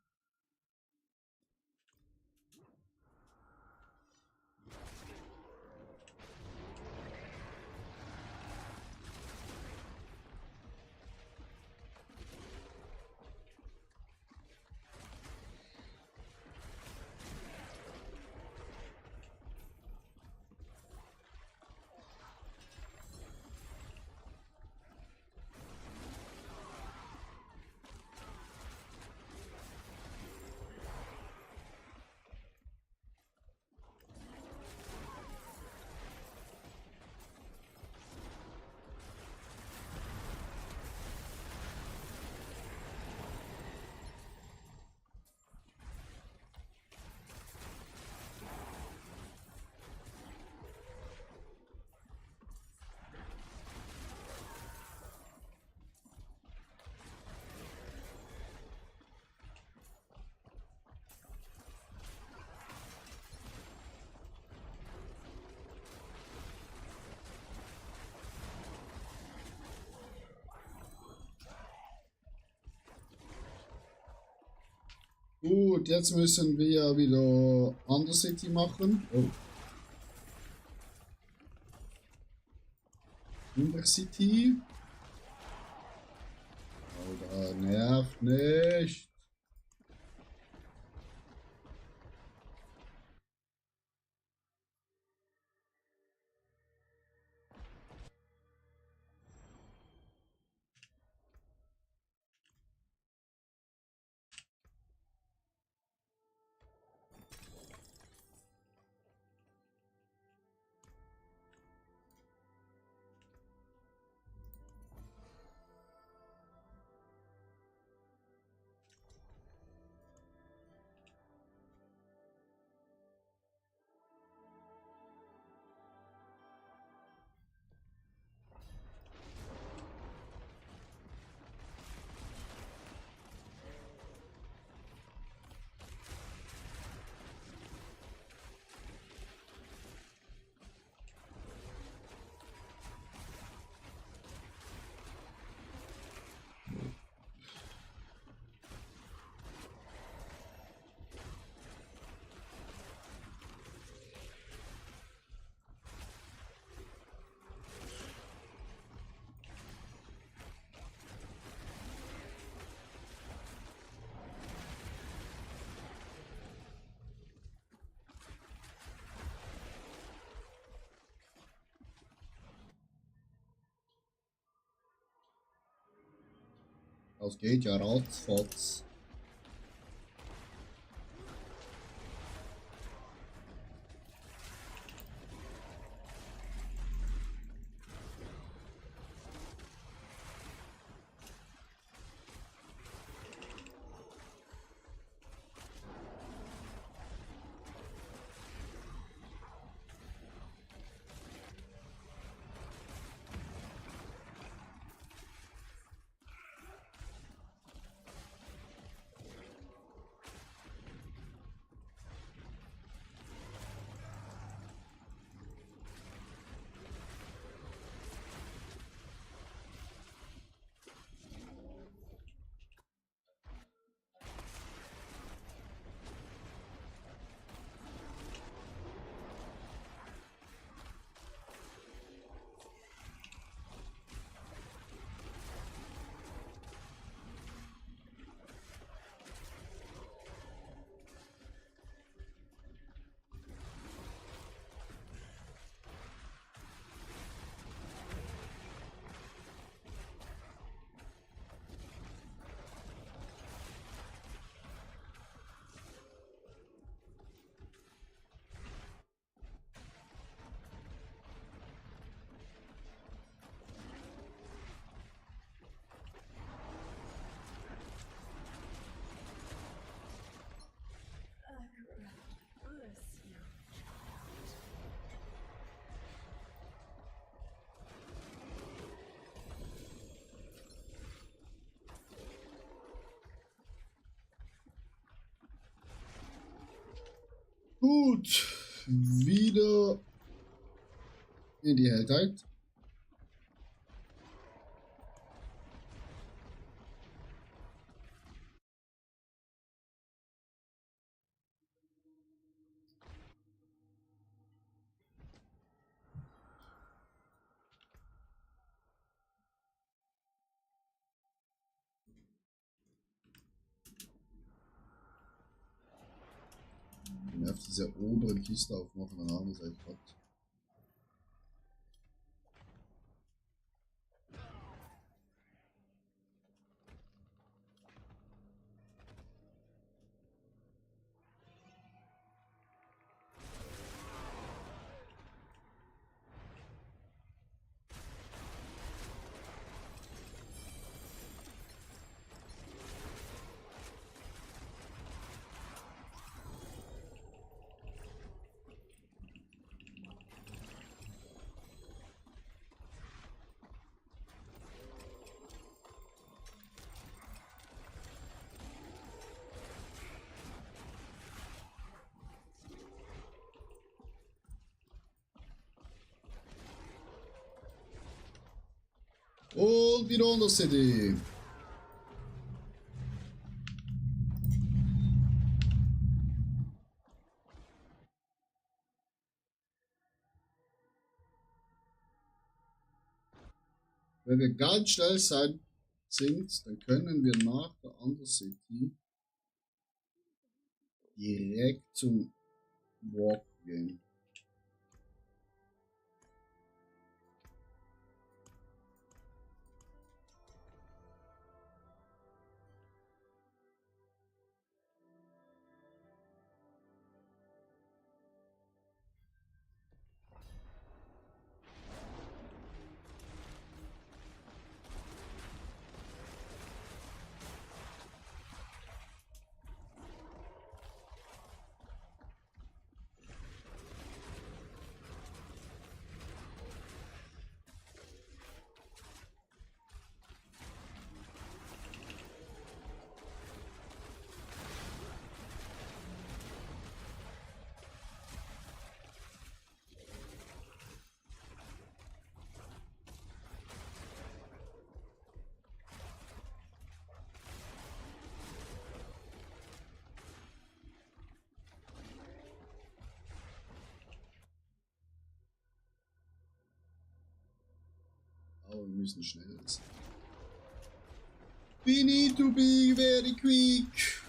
Gut, jetzt müssen wir wieder Undercity machen. Oh. Undercity. Alter, nervt nicht. Das geht ja ratzfatz. Gut, wieder in die Helltide. Und auf dieser oberen Kiste aufmachen, dann haben wir es halt gehabt. Und wieder unter City. Wenn wir ganz schnell sind, dann können wir nach der Undercity direkt zum Walk gehen. Aber wir müssen schnell sein. We need to be very quick.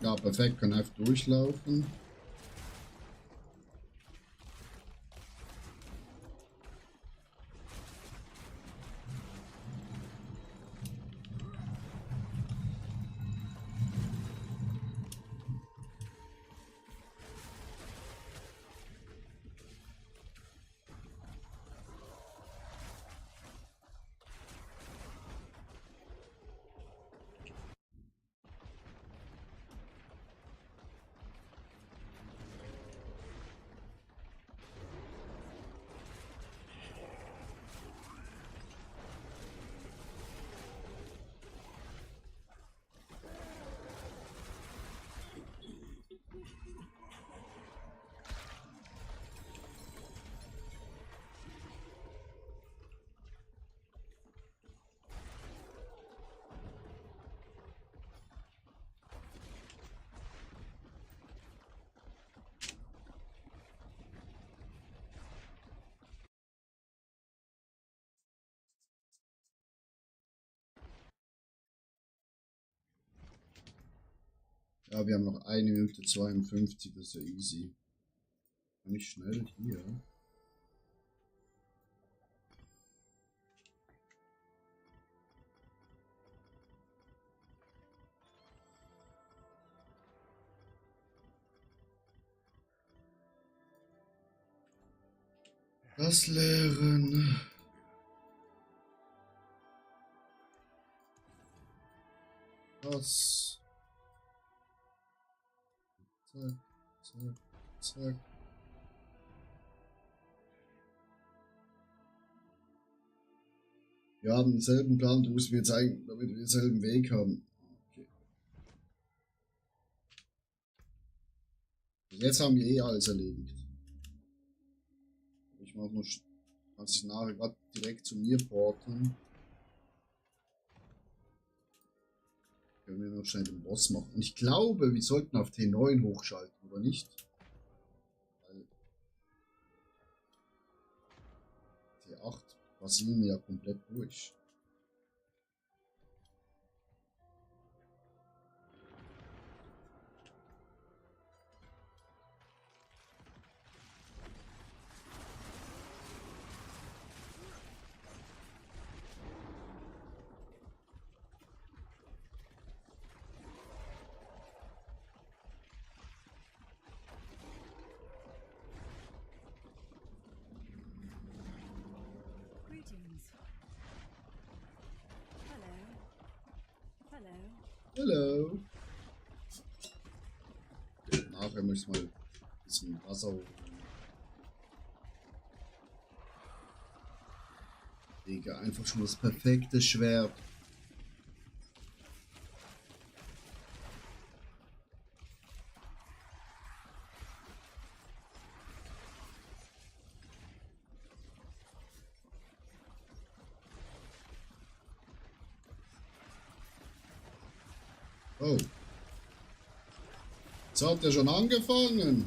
Ja, perfekt, kann einfach durchlaufen. Ja, wir haben noch 1 Minute 52, das ist ja easy. Kann ich schnell hier. Das leeren. Das. Zack, zack, zack. Wir haben denselben Plan, du musst mir zeigen, damit wir denselben Weg haben. Okay. Jetzt haben wir eh alles erledigt. Ich mache noch, kann sich nachher gerade direkt zu mir porten. Können wir noch schnell den Boss machen. Und ich glaube, wir sollten auf T9 hochschalten, oder nicht? Weil T8 passieren ja komplett durch. Greetings. Hello. Hello. Hallo. Nachher muss ich mal ein bisschen Wasser holen. Digga, einfach schon das perfekte Schwert. Oh. Jetzt hat er schon angefangen.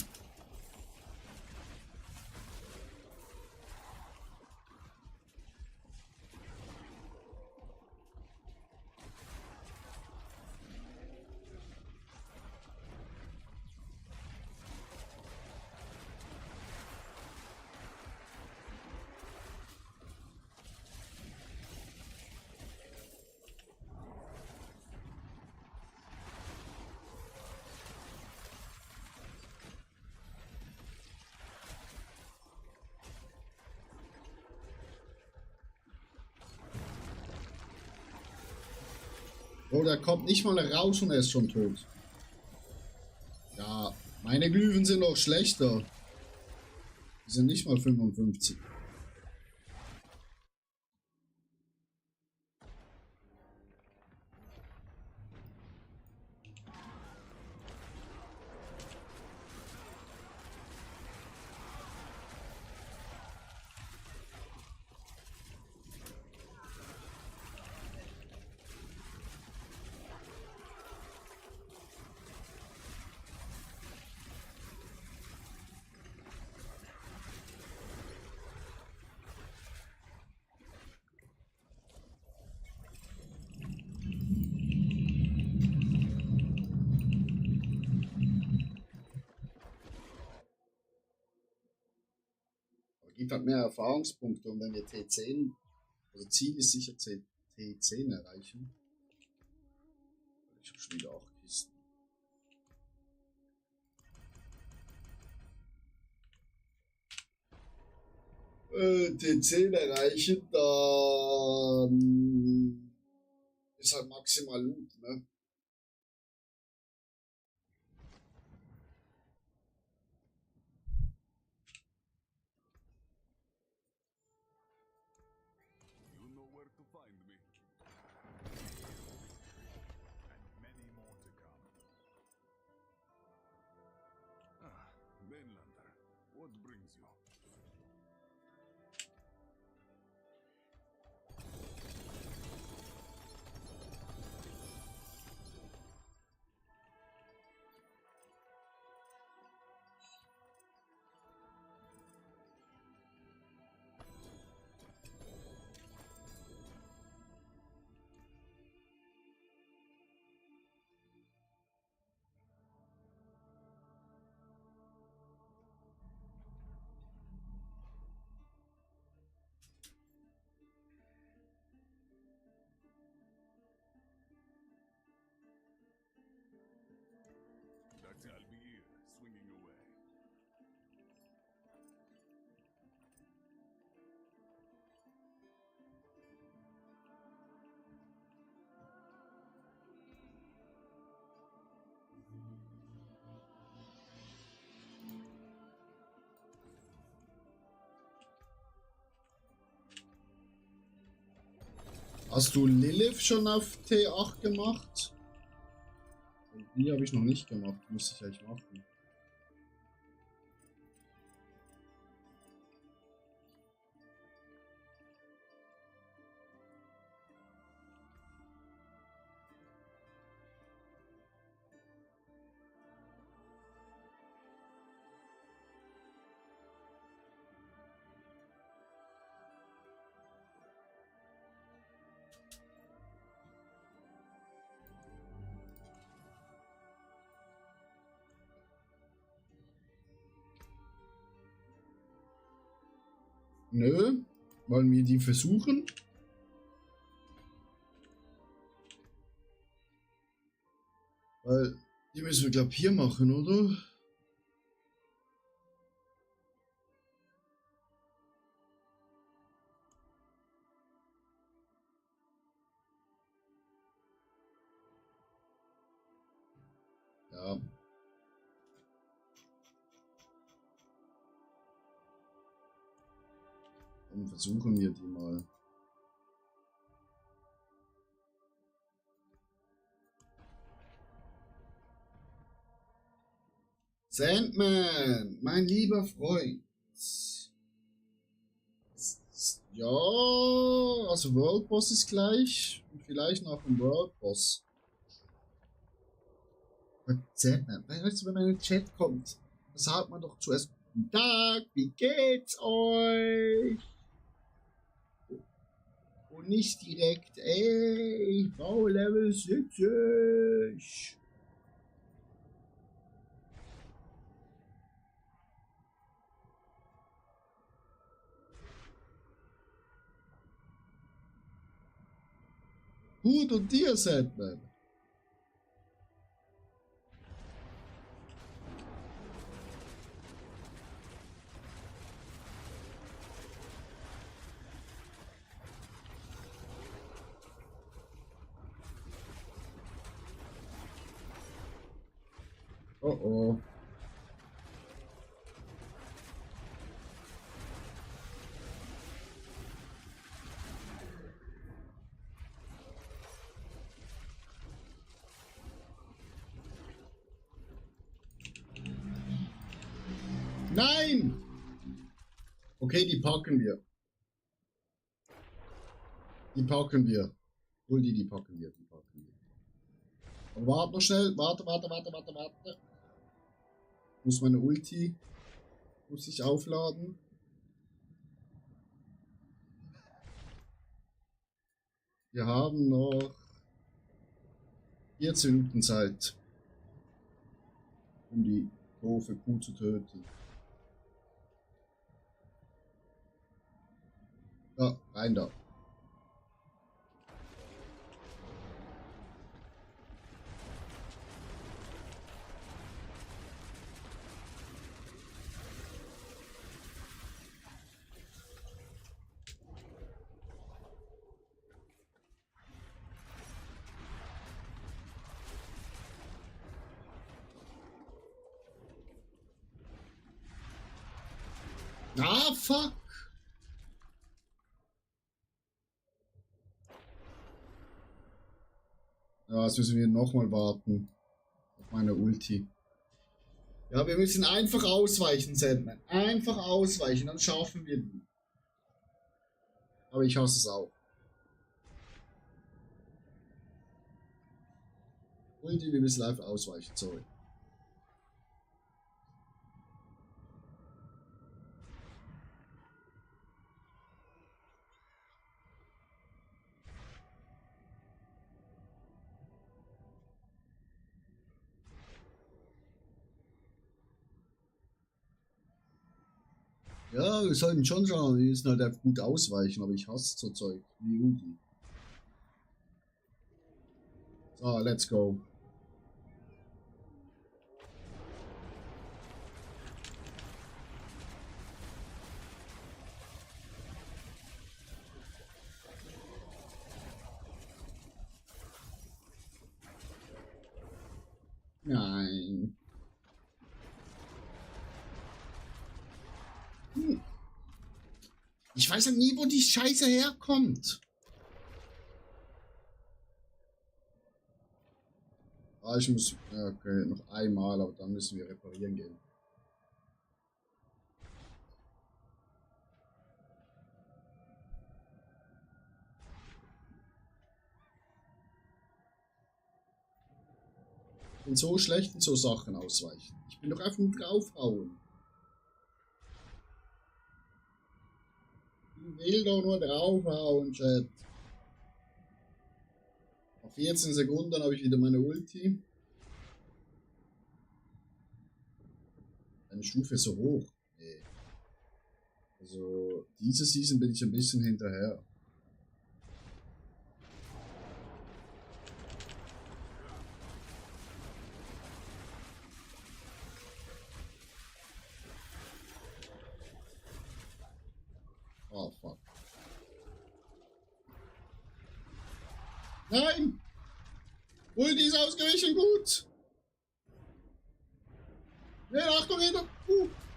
Oh, der kommt nicht mal raus und er ist schon tot. Ja, meine Glühen sind noch schlechter. Die sind nicht mal 55. Gibt halt mehr Erfahrungspunkte und wenn wir T10, also Ziel ist sicher T10 erreichen. Ich habe schon wieder 8 Kisten. T10 erreichen, dann ist halt maximal Loot, ne? You know where to find me. And many more to come. Ah, Mainlander, what brings you? That's it, I'll be here, swinging away. Hast du Lilith schon auf T8 gemacht? Die habe ich noch nicht gemacht, müsste ich eigentlich machen. Nö, wollen wir die versuchen? Weil die müssen wir, glaube ich, hier machen, oder? Ja. Dann versuchen wir die mal. Sandman, mein lieber Freund. Ja, also World Boss ist gleich. Und vielleicht noch ein World Boss. Sandman, weißt du, wenn man in den Chat kommt, dann sagt man doch zuerst Guten Tag, wie geht's euch? Und nicht direkt, ey, ich brauche Level 70. Gut und dir, Sandman. Oh oh. Nein! Okay, die packen wir. Die packen wir. Hol die packen wir. Die packen wir. Aber warte noch schnell. Warte. Muss meine Ulti. Muss ich aufladen. Wir haben noch 14 Minuten Zeit, um die doofe Kuh zu töten. Ja, rein da. Ah, fuck! Ja, jetzt müssen wir nochmal warten. Auf meine Ulti. Ja, wir müssen einfach ausweichen, Sandman. Einfach ausweichen, dann schaffen wir die. Aber ich hasse es auch. Ulti, wir müssen live ausweichen, sorry. Ja, wir sollten schon schauen, wir müssen halt einfach gut ausweichen, aber ich hasse so Zeug wie Ulti. So, let's go. Nein. Ich weiß ja nie, wo die Scheiße herkommt. Ah, ich muss. Ja, okay, noch einmal, aber dann müssen wir reparieren gehen. Ich bin so schlecht in so Sachen ausweichen. Ich bin doch einfach nur draufhauen. Ich will doch nur draufhauen, Chat. Auf 14 Sekunden habe ich wieder meine Ulti. Eine Stufe so hoch. Nee. Also, diese Season bin ich ein bisschen hinterher. Oh, fuck. Nein! Ulti ist ausgewichen, gut! Ja, Achtung, hinter!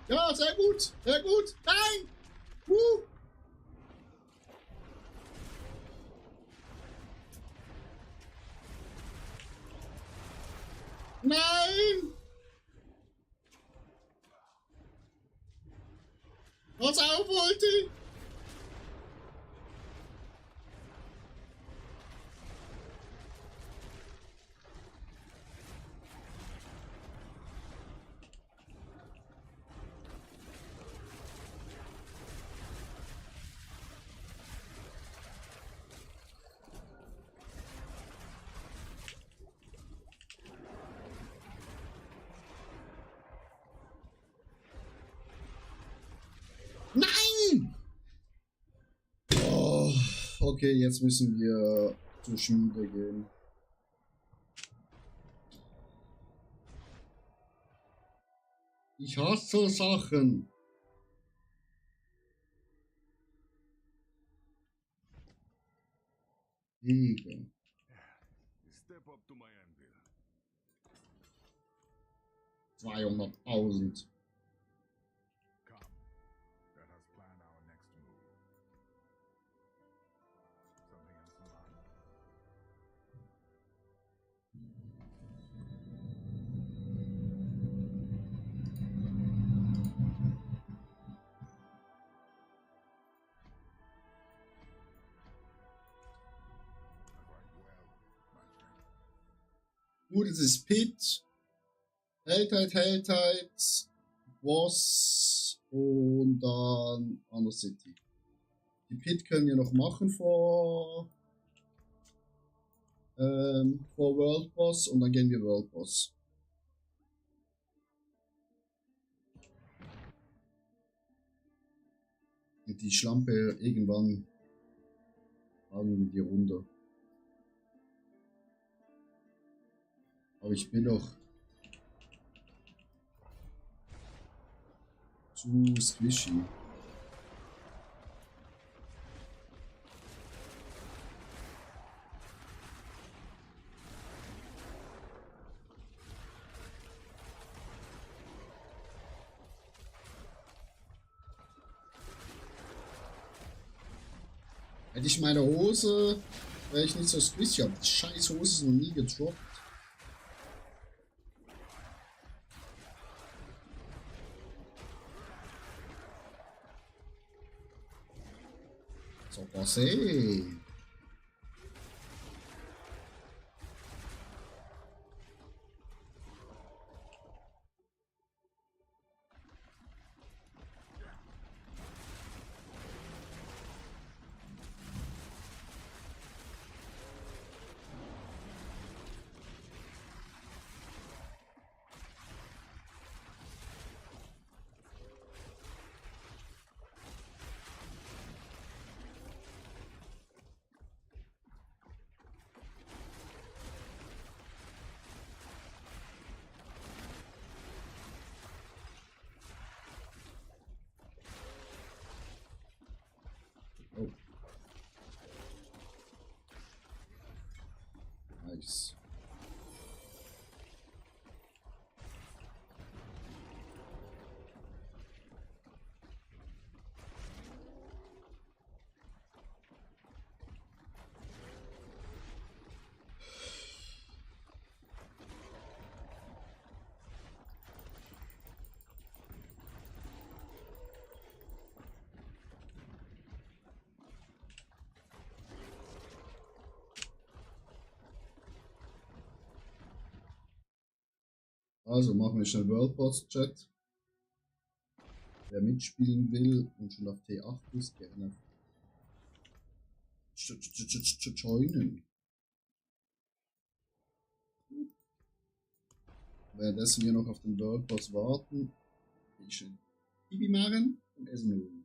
Ja, sehr gut! Sehr gut! Nein! Nein! Pass auf, Ulti! Nein! Oh, okay, jetzt müssen wir zur Schmiede gehen. Ich hasse Sachen. Digga. Step up to my anvil. 200.000. Come. Let us plan our next move. Something else in mind? Quite well, my friend. Gut, es ist Pit. Helltide, Boss und dann Under City. Die Pit können wir noch machen vor World Boss und dann gehen wir World Boss. Und die Schlampe irgendwann hauen wir die runter. Aber ich bin doch zu squishy. Hätte ich meine Hose, wäre ich nicht so squishy, aber die scheiß Hose ist noch nie gedroppt. So, passé. Oh. Nice. Also machen wir schnell Worldboss Chat. Wer mitspielen will und schon auf T8 ist, gerne joinen. Währenddessen wir noch auf den Worldboss warten, gehe ich schön Bibi machen und essen holen.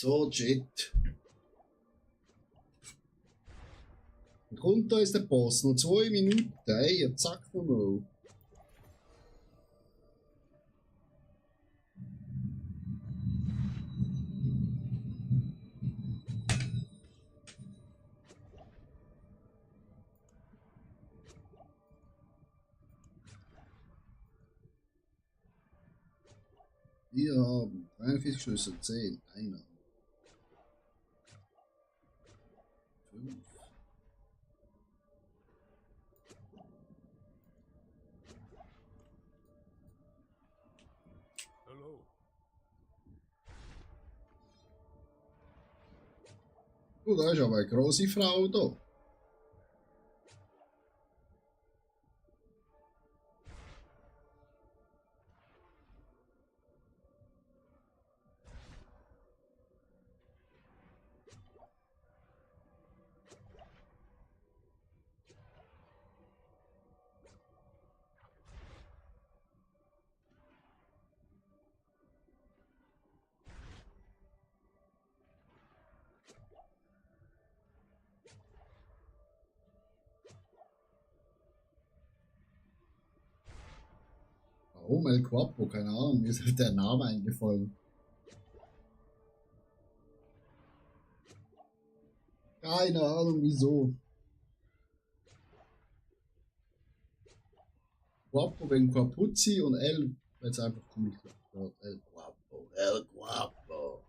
So, Jet. Und runter ist der Boss. Noch 2 Minuten. Ey, zack nochmal. Wir haben 43 Schlüssel, 10, einer. 5. Hello. Oh, da ist aber eine grosse Frau da. Warum El Guapo? Keine Ahnung, mir ist der Name eingefallen. Keine Ahnung, wieso. Guapo wegen Guapuzzi und El, weil es einfach cool klingt. Ja, El Guapo, El Guapo.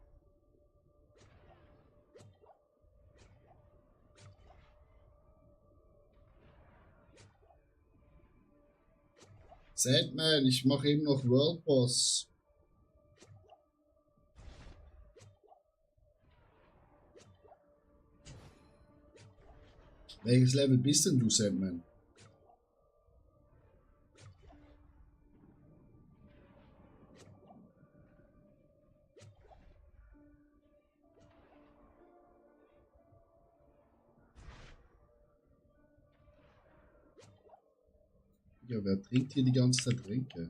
Sandman, ich mache eben noch World Boss. Welches Level bist denn du, Sandman? Ja, wer trinkt hier die ganze Zeit Tränke?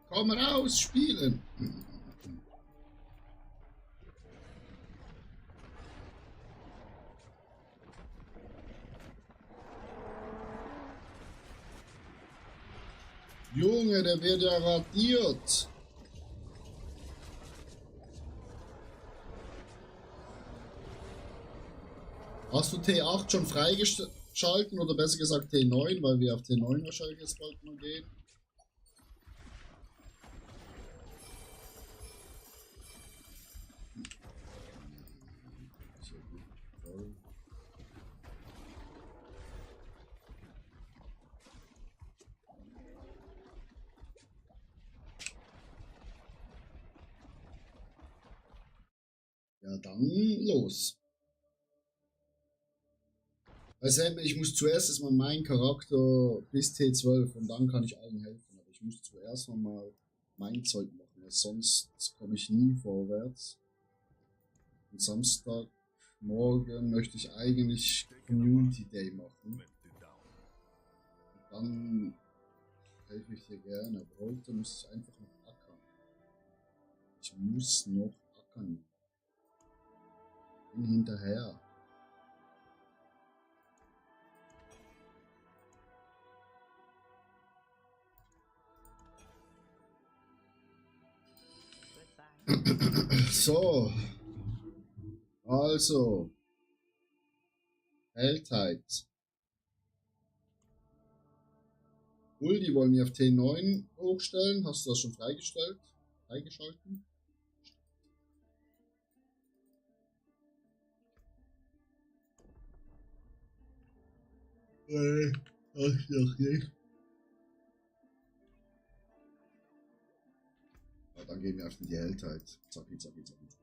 Komm raus, spielen! Junge, der wird ja radiert! Hast du T8 schon freigeschalten oder besser gesagt T9, weil wir auf T9 wahrscheinlich jetzt bald mal gehen? Ja, dann los. Also ich muss zuerst erstmal meinen Charakter bis T12 und dann kann ich allen helfen. Aber ich muss zuerst mal mein Zeug machen, weil sonst komme ich nie vorwärts. Am Samstagmorgen möchte ich eigentlich Community Day machen. Lift it down. Und dann helfe ich dir gerne. Aber heute muss ich einfach noch ackern. Ich muss noch ackern. Bin hinterher. So. Also. Helltide. Die wollen wir auf T9 hochstellen. Hast du das schon freigestellt? Freigeschalten? Ach, noch nicht. Ja, dann gehen wir auf die Helltide. Zacki, zacki, zacki. Dahin.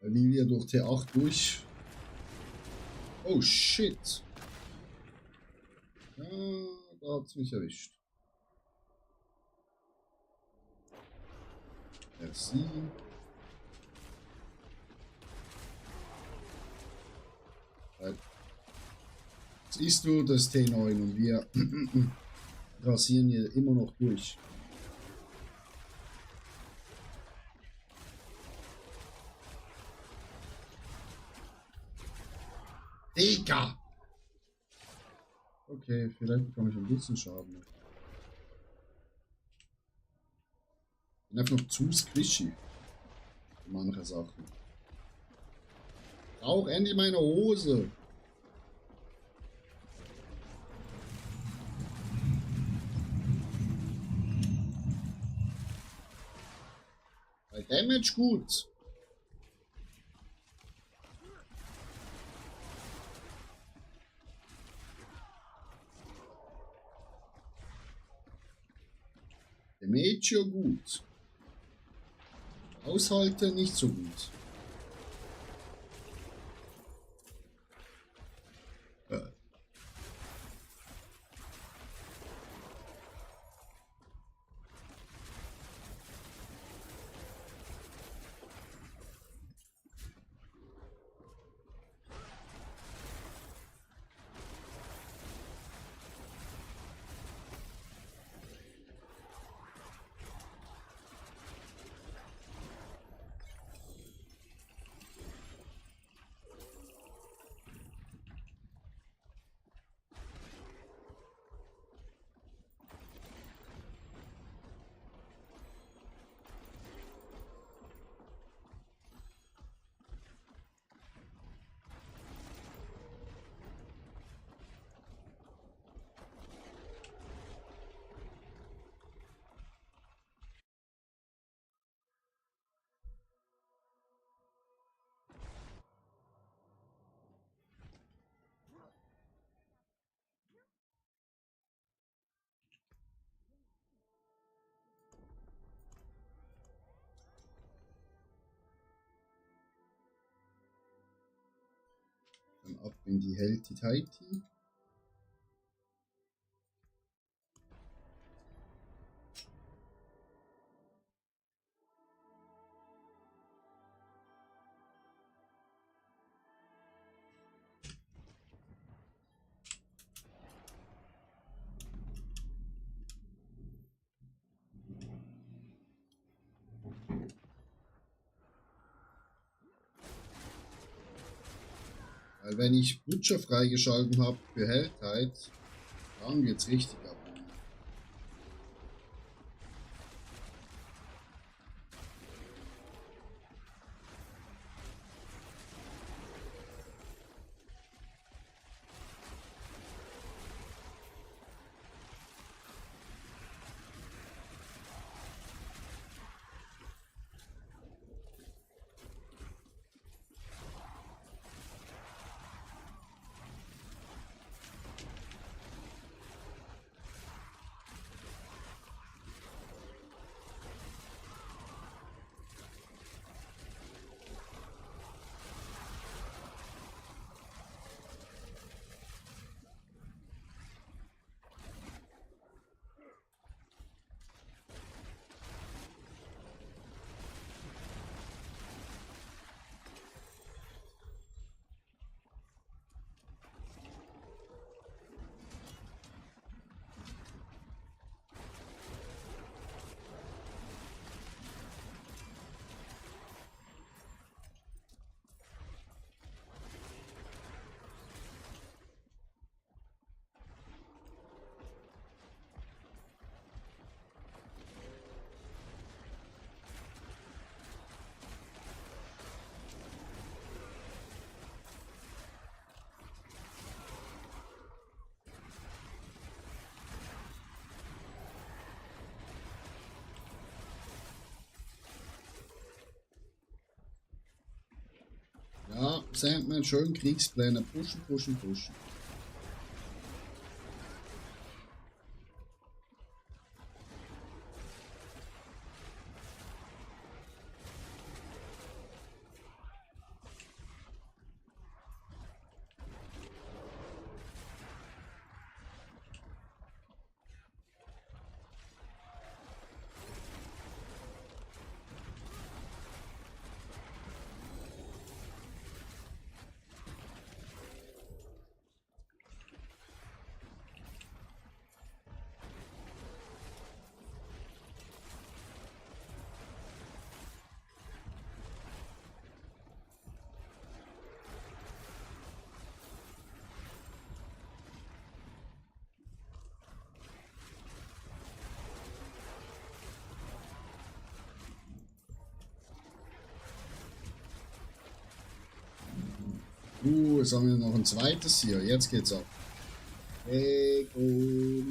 Wie wir durch T8 durch. Oh shit. Ja, da hat's mich erwischt. Merci. Siehst du das T9 und wir rasieren hier immer noch durch. Digga! Okay, vielleicht bekomme ich ein bisschen Schaden. Bin einfach noch zu squishy. Für manche Sachen. Auch endlich meine Hose. Bei Damage gut. Damage gut. Aushalten nicht so gut. Dann ab in die Helti Taiti. Weil wenn ich Butcher freigeschalten habe für Heldheit, dann geht's richtig ab. Ja, Sandman, schön Kriegspläne pushen, pushen, pushen. Jetzt haben wir noch ein zweites hier. Jetzt geht's ab. Gregorio.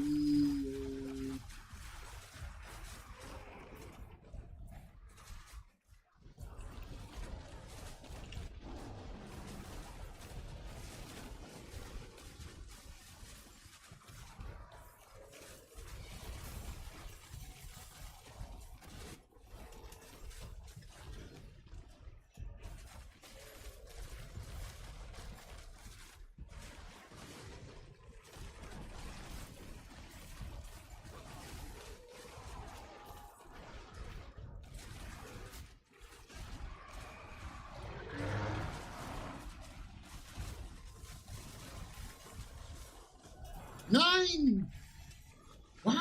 Nein! Why?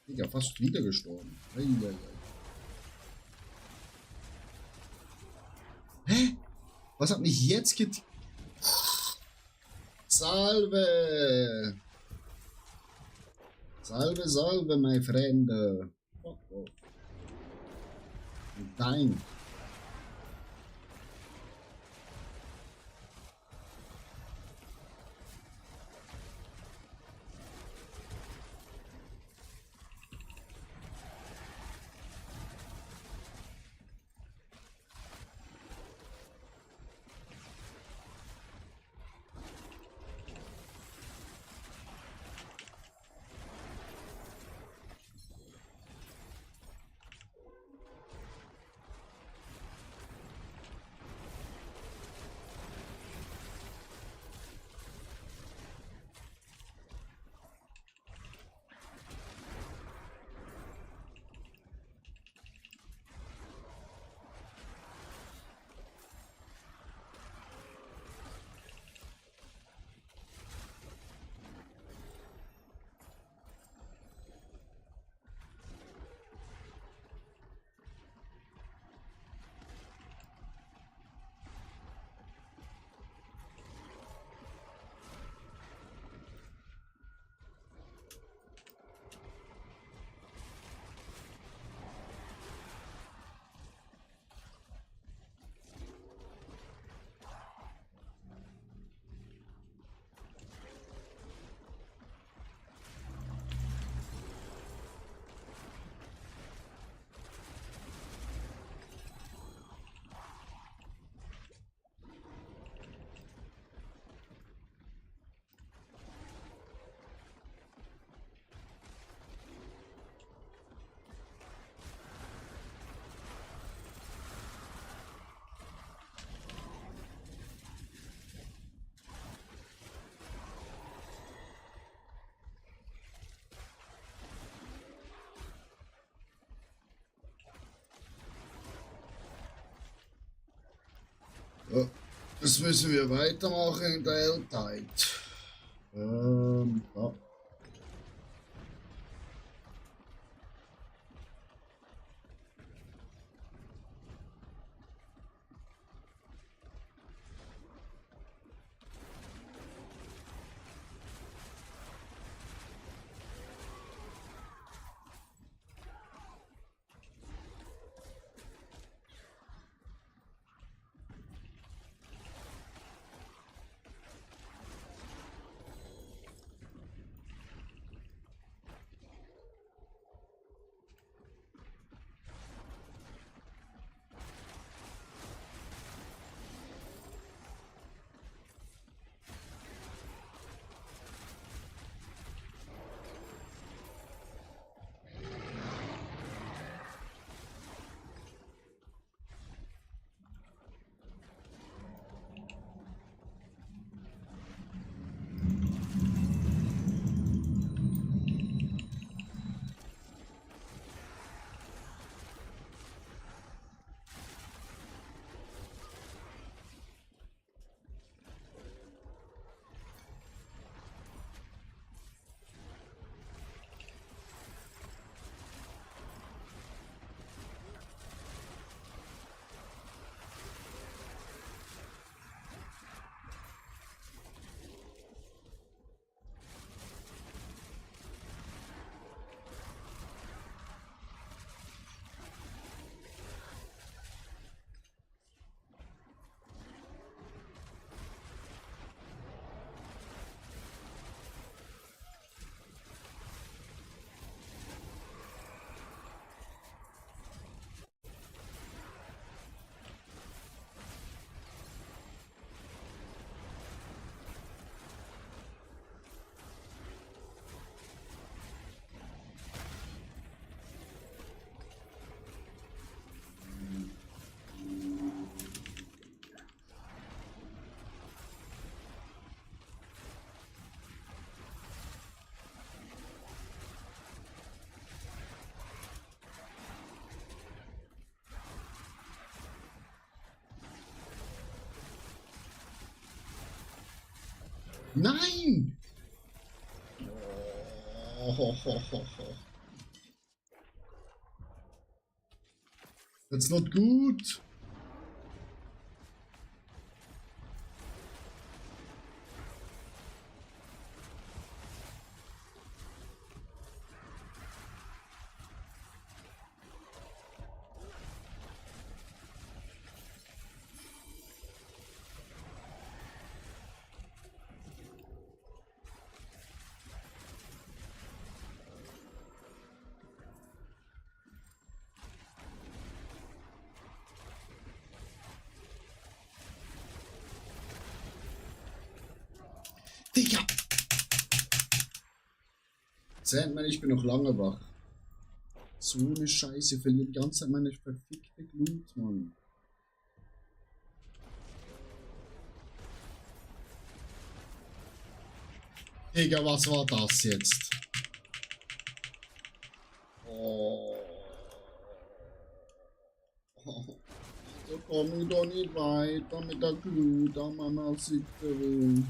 Digga, fast wieder gestorben. Eieiei. Hä? Was hat mich jetzt Salve! Salve, salve, my friend. Fuck off. Dein. So, jetzt müssen wir weitermachen in der L-Tide. Ja. Nein! Oh. That's not good. Digga! Sandman, ich bin noch lange wach. So eine Scheiße, ich verliere die ganze Zeit meine verfickte Glut, Mann. Digga, was war das jetzt? Oh. Da komme ich doch nicht weiter mit der Glut an meiner Sitzung.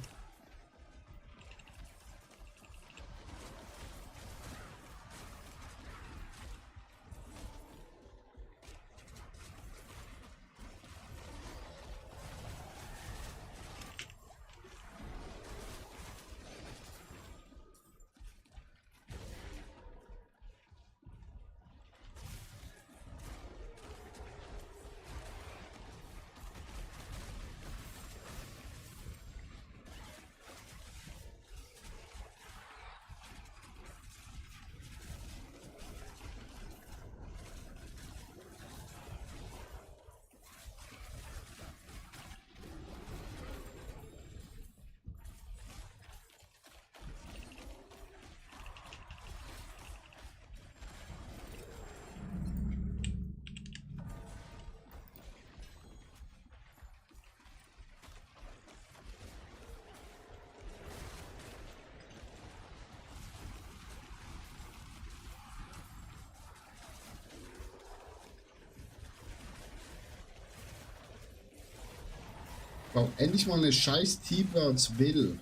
Brauch endlich mal eine scheiß T-Birds will.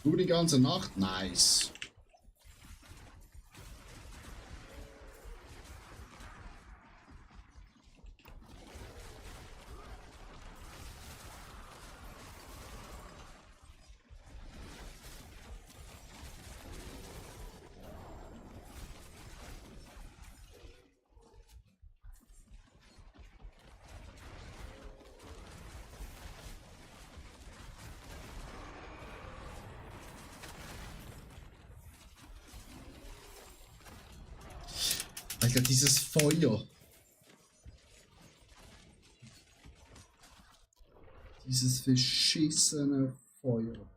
Du die ganze Nacht? Nice. Alter, dieses Feuer. Dieses verschissene Feuer.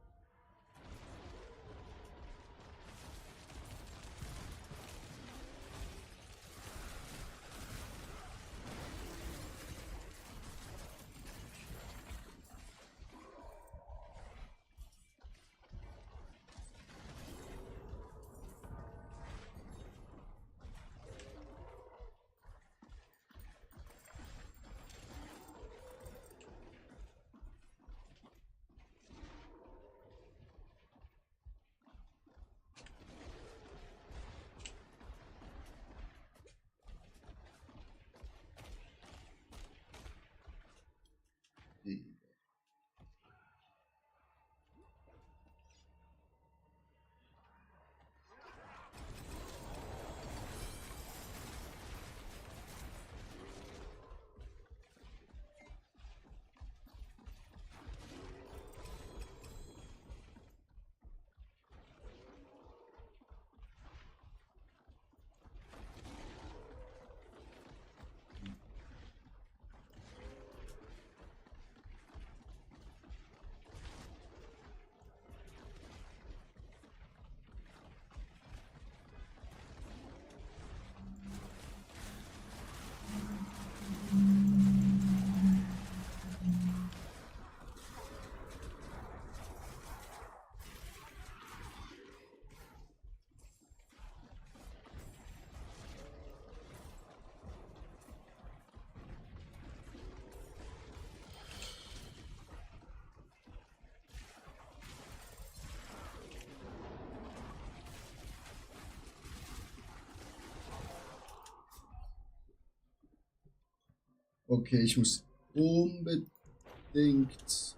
Okay, ich muss unbedingt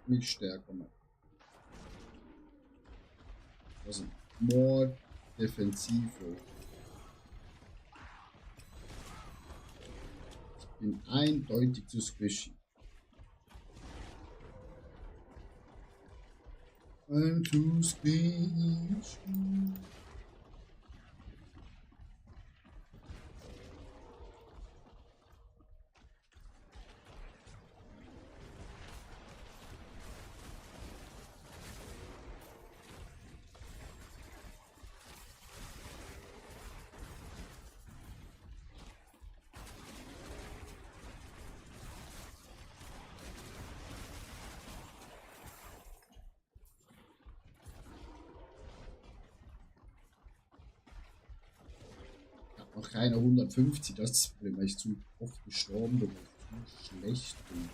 mich stärker machen. Also, more defensiver. Ich bin eindeutig zu squishy. I'm too squishy. Noch keine 150, das ist das Problem, weil ich zu oft gestorben bin, weil ich zu schlecht bin.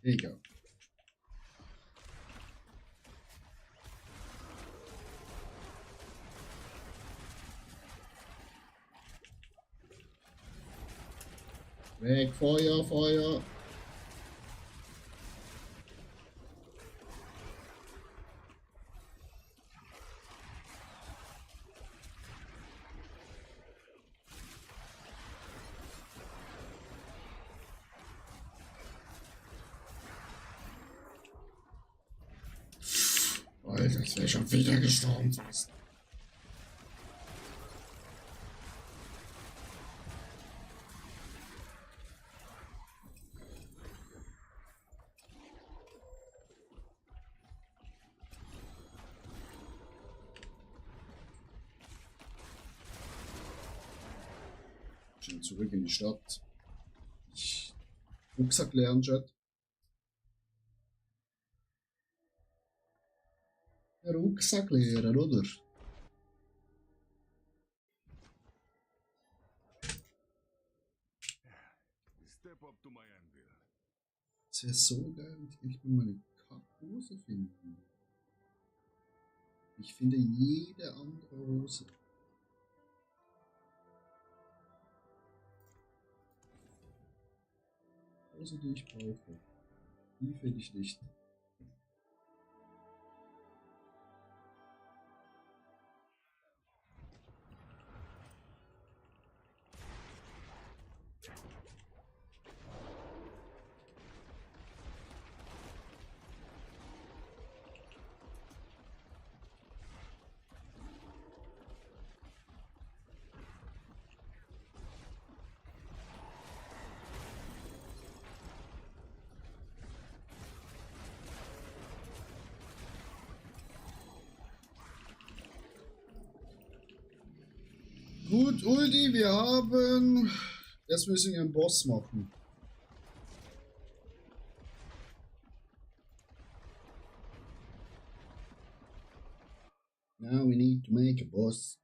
Egal. Weg, Feuer, Feuer. Alter, ich wäre schon wieder gestorben fast. Schon zurück in die Stadt. Ich Rucksack lernen, Chat. Rucksack leeren, oder? Step up to my anvil. Es wäre so geil, wenn ich endlich mal meine Kackhose finden. Ich finde jede andere Hose. Hose, die ich brauche. Die finde ich nicht. Gut, Uldi, wir haben... Jetzt müssen wir einen Boss machen. Now we need to make a boss.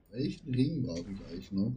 Welchen Ring brauche ich eigentlich noch?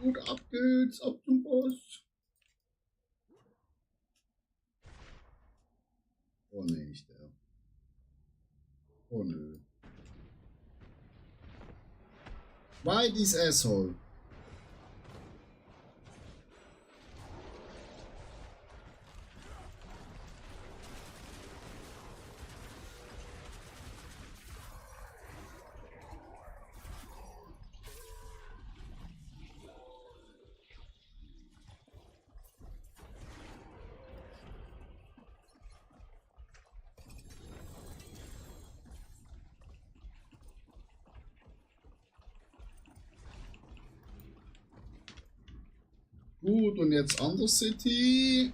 Gut, ab geht's, ab zum Boss. Oh nee, nicht der. Oh nö. Why this asshole? Gut, und jetzt Undercity.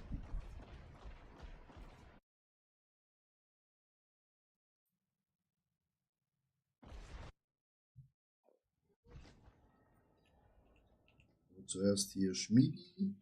Zuerst hier Schmiedi.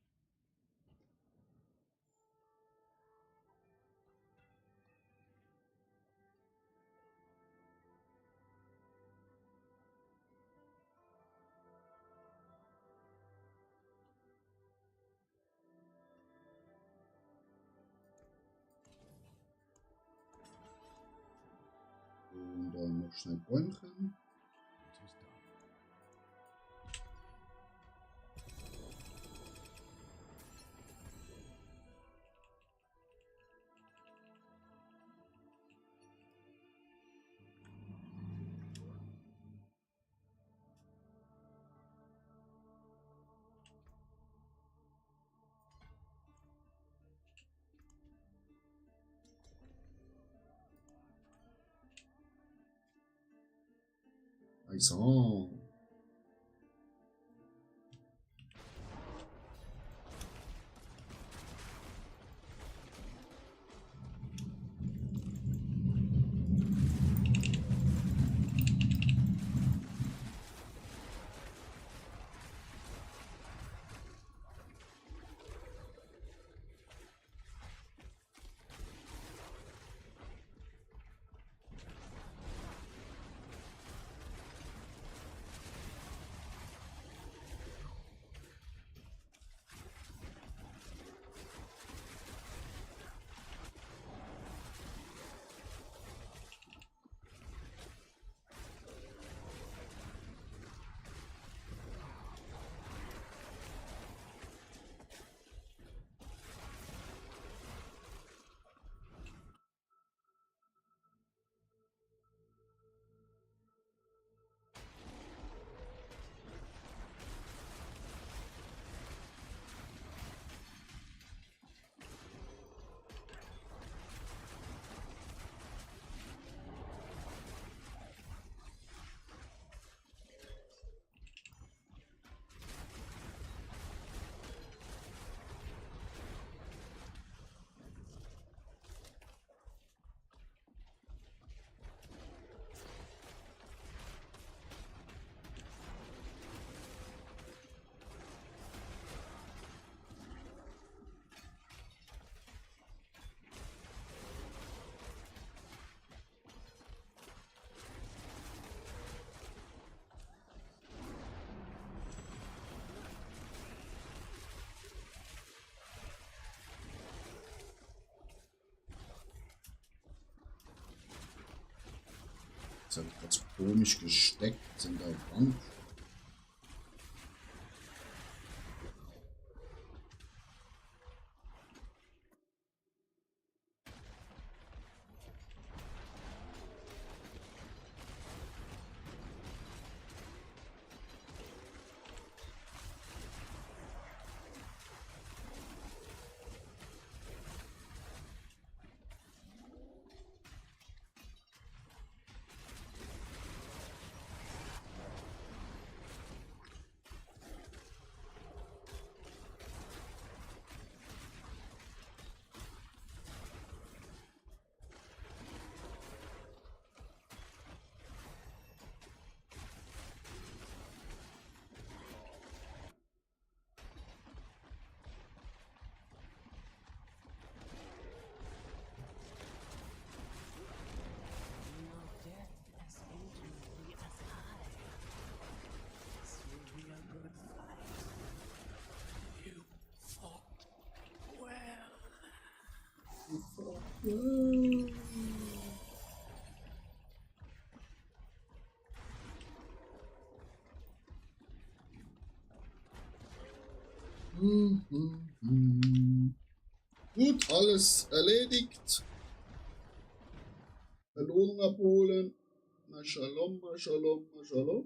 Und dann noch schnell Bäumchen. It is done. Also. Das habe ich gerade so komisch gesteckt in der Wand. No death as intimately as I. This will be a good fight. You fought well. Oh. alles erledigt. Belohnung abholen. Mashalom, Mashalom, Mashalom.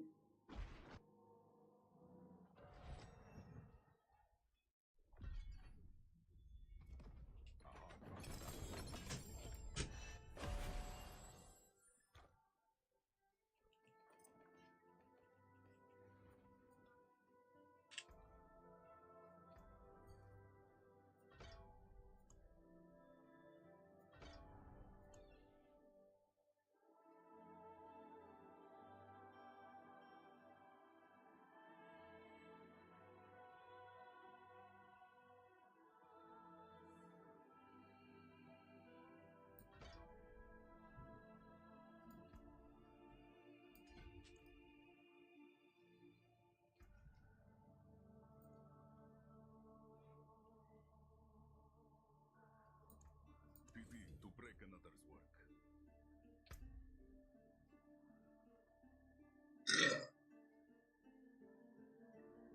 PP to break another's work.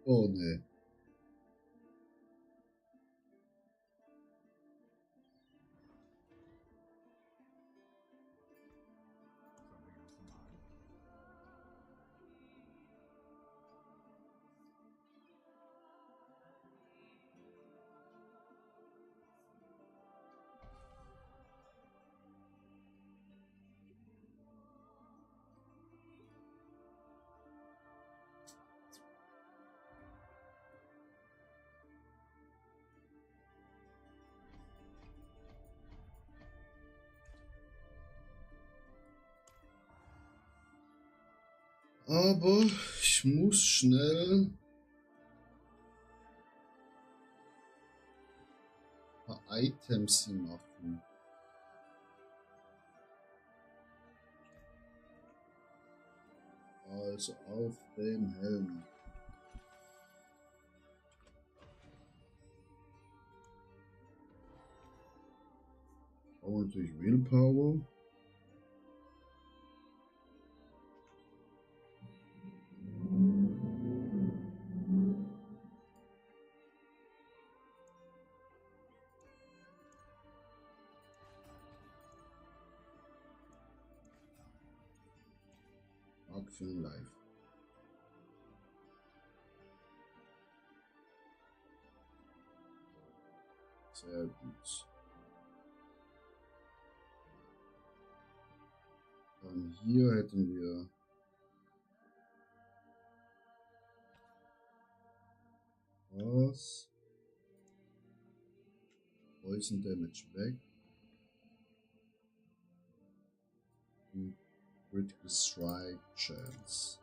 Oh ne. Something else in mind? Aber ich muss schnell ein paar Items hier machen. Also auf den Helm. Brauchen wir natürlich Willpower. Action Live. Sehr gut. Dann hier hätten wir was? Poison Damage weg. Und Critical Strike Chance.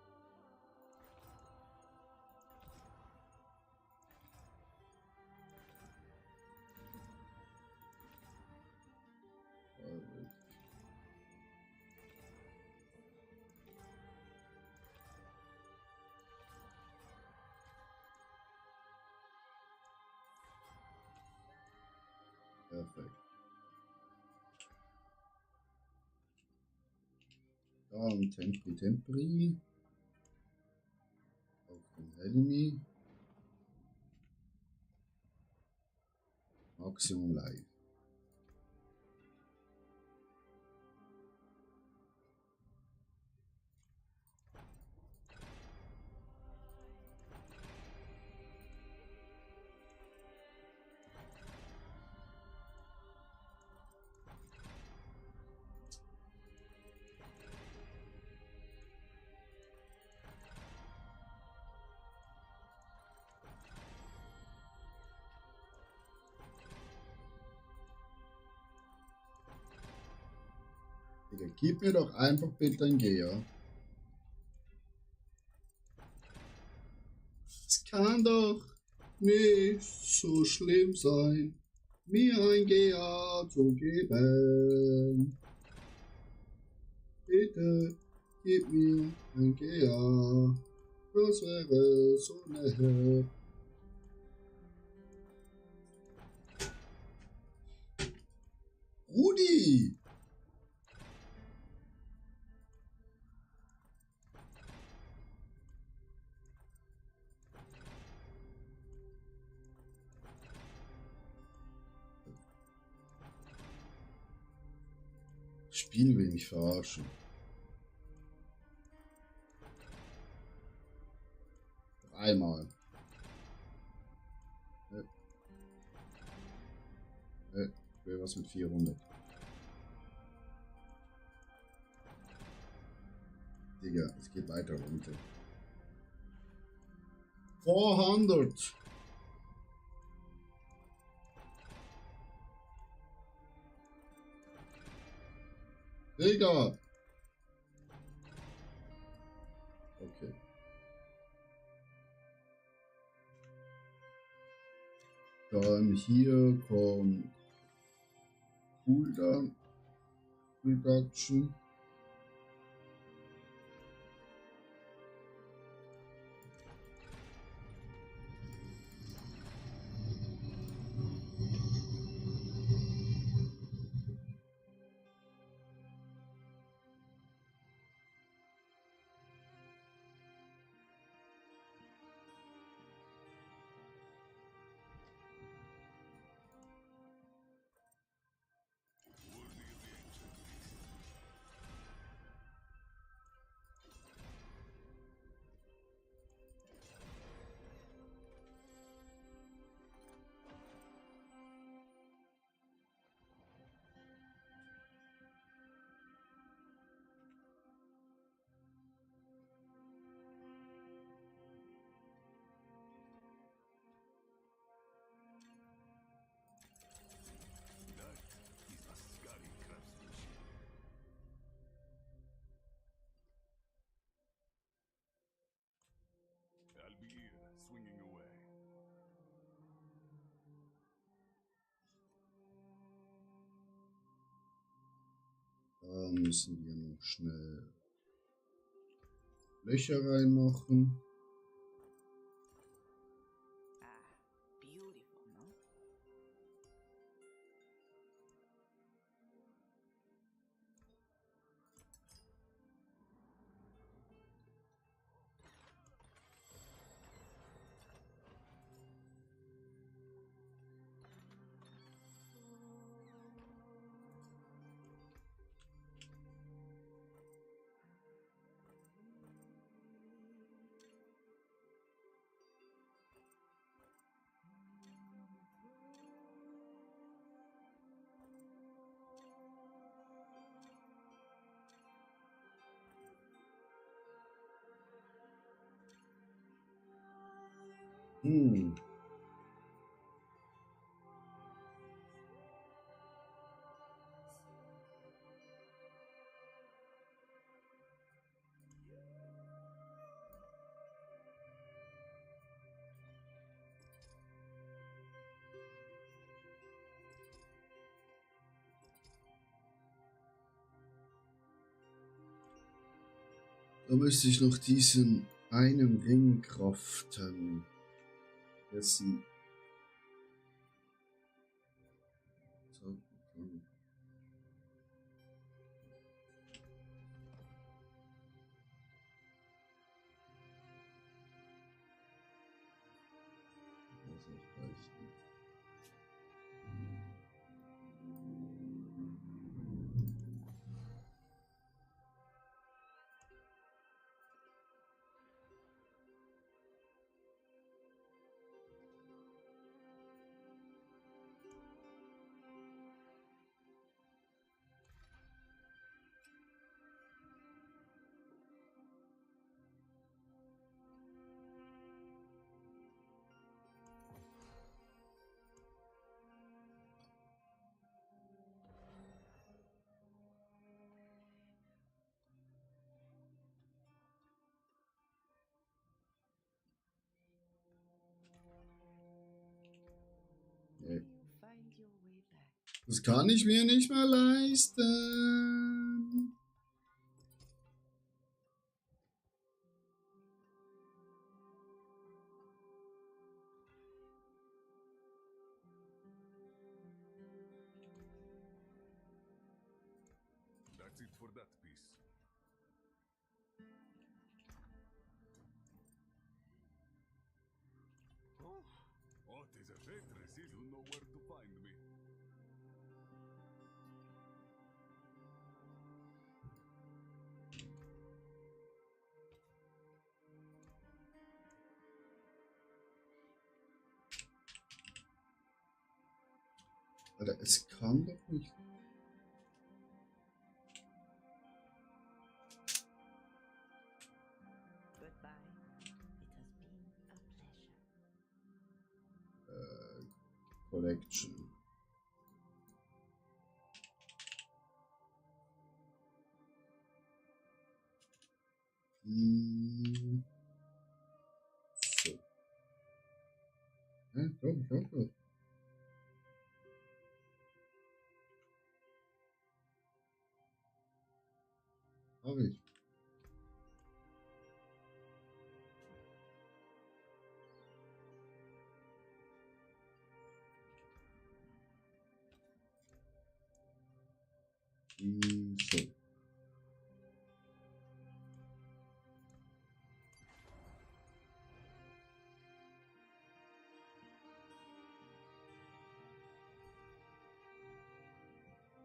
Perfekt. Dann Tempri. Auf den Helmi. Maximum Life. Digga, gib mir doch einfach bitte ein Gear. Es kann doch nicht so schlimm sein, mir ein Gear zu geben. Bitte gib mir ein Gear. Das wäre so nett. Rudi! Spiel will mich verarschen. Noch einmal. Ich will was mit 400. Digga, es geht weiter runter. 400! Digga! Okay. Dann hier kommt Cooldown Reduction. I'll be here, swinging away. Da müssen wir noch schnell Löcher reinmachen. Beautiful, no? Da müsste ich noch diesen einen Ring craften. Das sie. So. Find your way back. Das kann ich mir nicht mehr leisten. That's it for that piece. Oh, tis a traitress, you know where to find me. Alter, es kann doch nicht. Goodbye. It has been a pleasure. Collection. So. Ja, doch. Hab ich. So.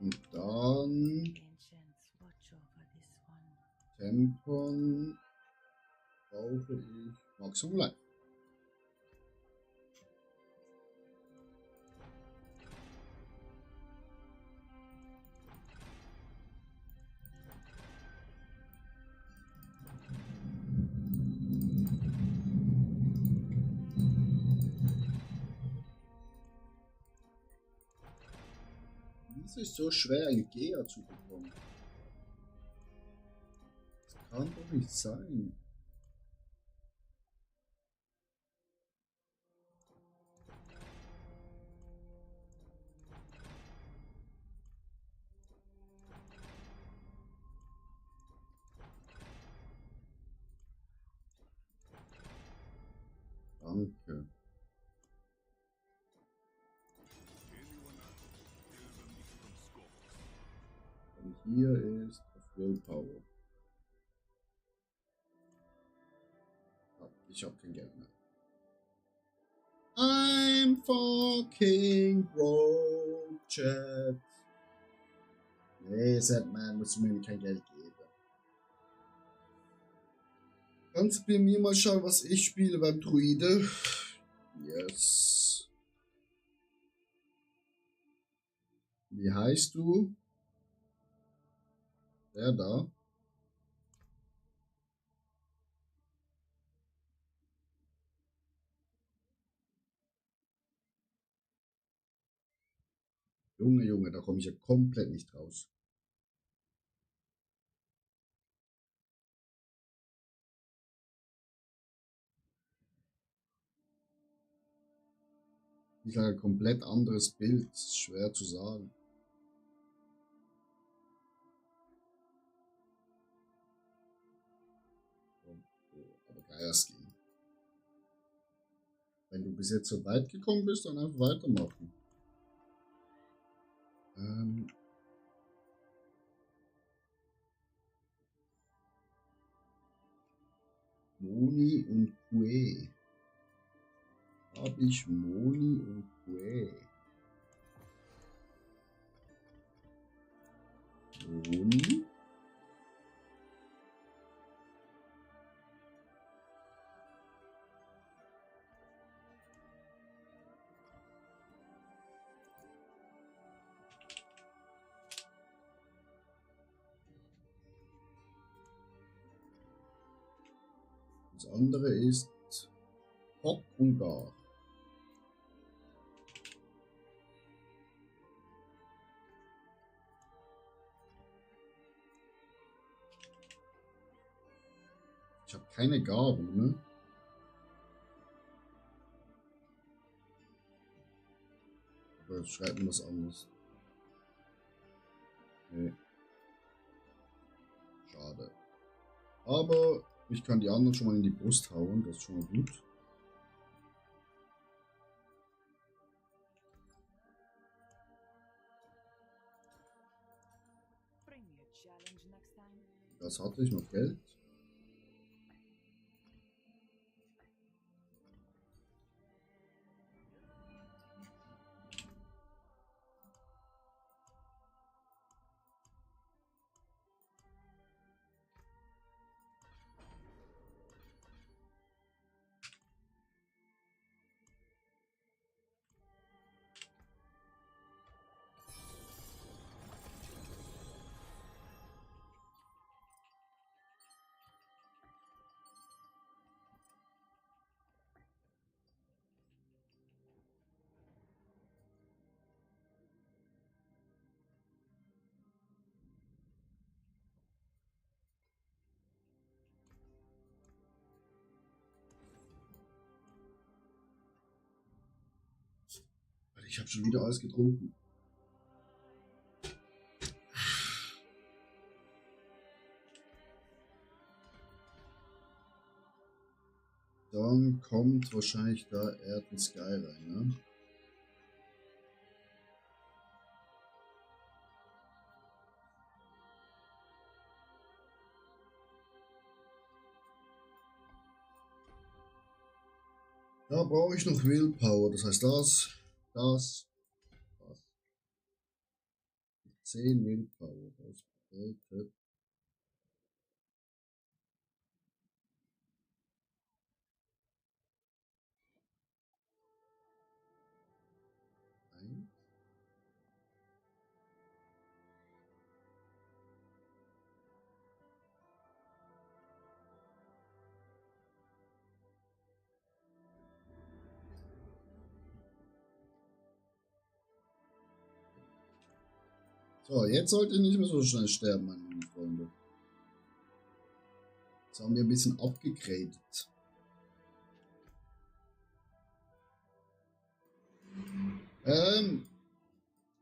Und dann Ancients watch over this one. Tempon brauche ich Maximum Life. Es ist so schwer, ein Gea zu bekommen. Das kann doch nicht sein. Danke. Und hier ist auf Willpower. Ah, ich habe kein Geld mehr. I'm fucking broke, Chat. Nee, Setman, musst du mir kein Geld geben. Kannst du mir mal schauen, was ich spiele beim Druide? Yes. Wie heißt du? Der da? Junge, da komme ich ja komplett nicht raus. Ich sage ein komplett anderes Bild. Ist schwer zu sagen. Aber geiler Skin. Wenn du bis jetzt so weit gekommen bist, dann einfach weitermachen. Moni und Kue. Habe ich Moni und Kue? Moni? Das andere ist Hock und Gar. Ich habe keine Garu, ne? Oder schreibt mir was anderes. Nee. Schade. Aber ich kann die anderen schon mal in die Brust hauen, das ist schon mal gut. Bring me a challenge next time. Das hatte ich noch Geld. Ich habe schon wieder alles getrunken. Dann kommt wahrscheinlich da Erden Sky rein, ne? Da brauche ich noch Willpower, das heißt das. 10 Willpower, das bedeutet ein. So, jetzt sollte ich nicht mehr so schnell sterben, meine lieben Freunde. Jetzt haben wir ein bisschen abgegradet.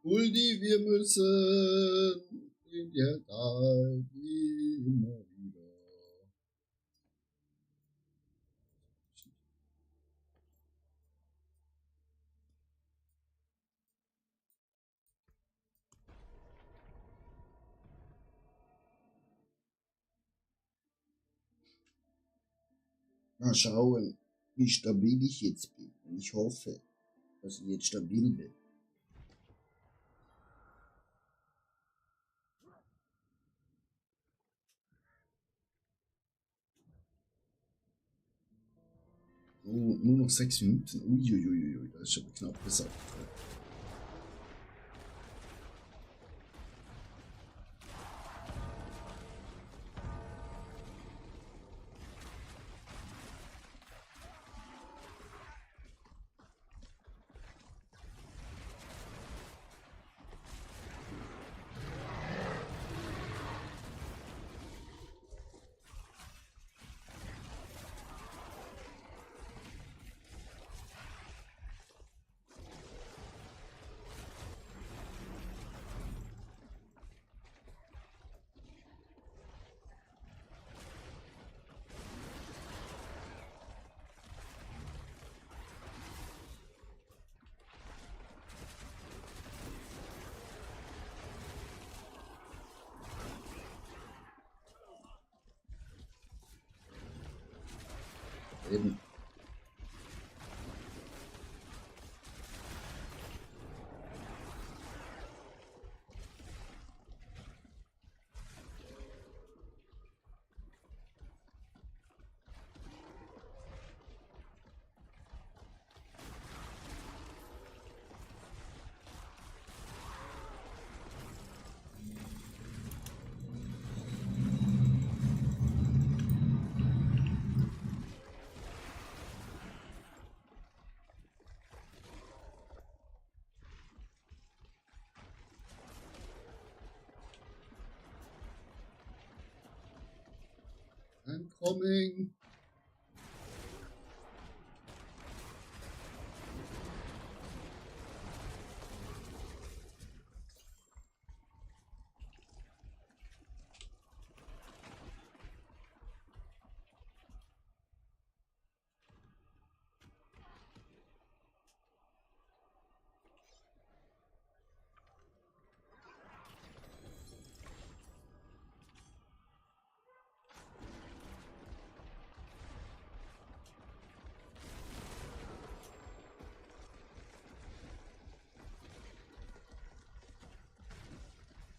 Uldi, wir müssen in die Heldenei immer wieder. Mal schauen, wie stabil ich jetzt bin. Und ich hoffe, dass ich jetzt stabil bin. Oh, nur noch 6 Minuten. Uiuiuiui, das ist schon knapp gesagt. Eben. I'm coming.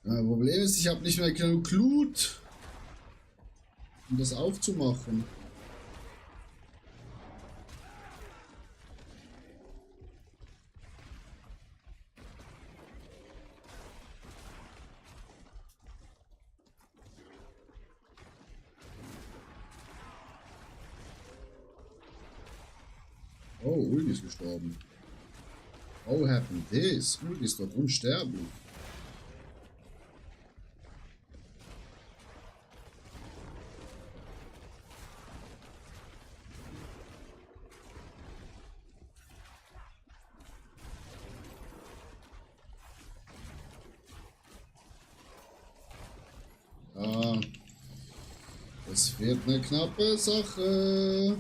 Problem ist, ich habe nicht mehr genug Glut, um das aufzumachen. Oh, Ulgi ist gestorben. Oh, happened this? Ulgi ist doch unsterblich. Das wird eine knappe Sache.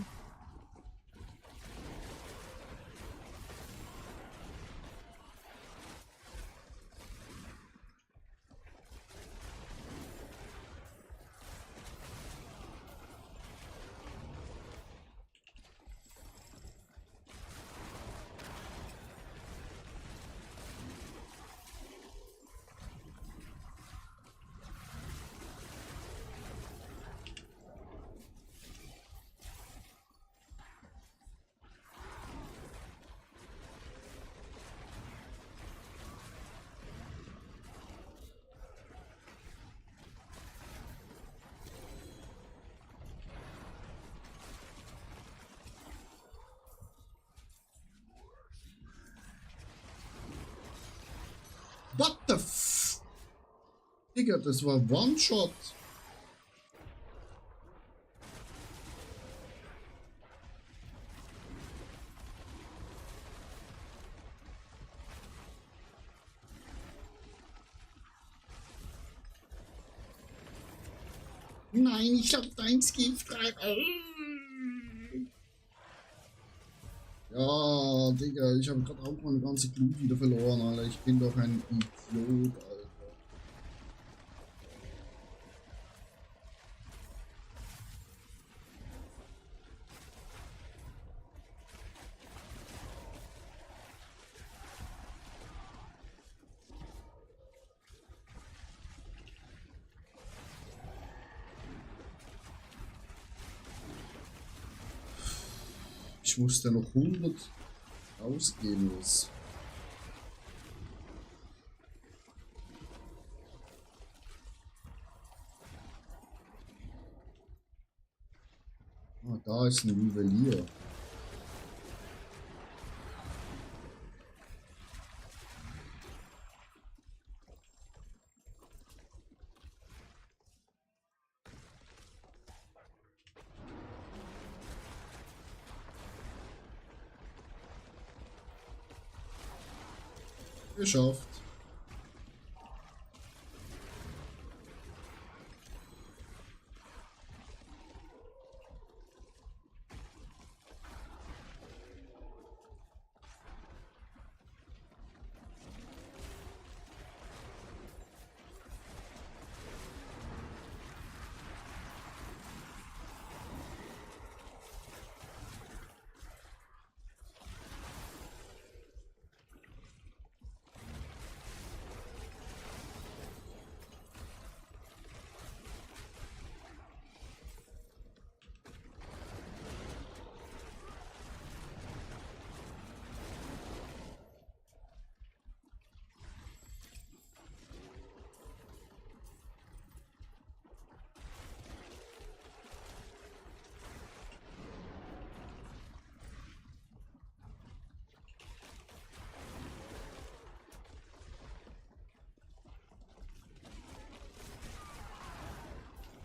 What the f... Digga, das war One-Shot. Nein, ich hab deins Gift rein. Ja, Digga, ich habe gerade auch meine ganze Glut wieder verloren, Alter. Ich bin doch ein Idiot, Alter. Ich musste noch 100 ausgeben. Was. Ah, da ist ein Juwelier. Geschafft.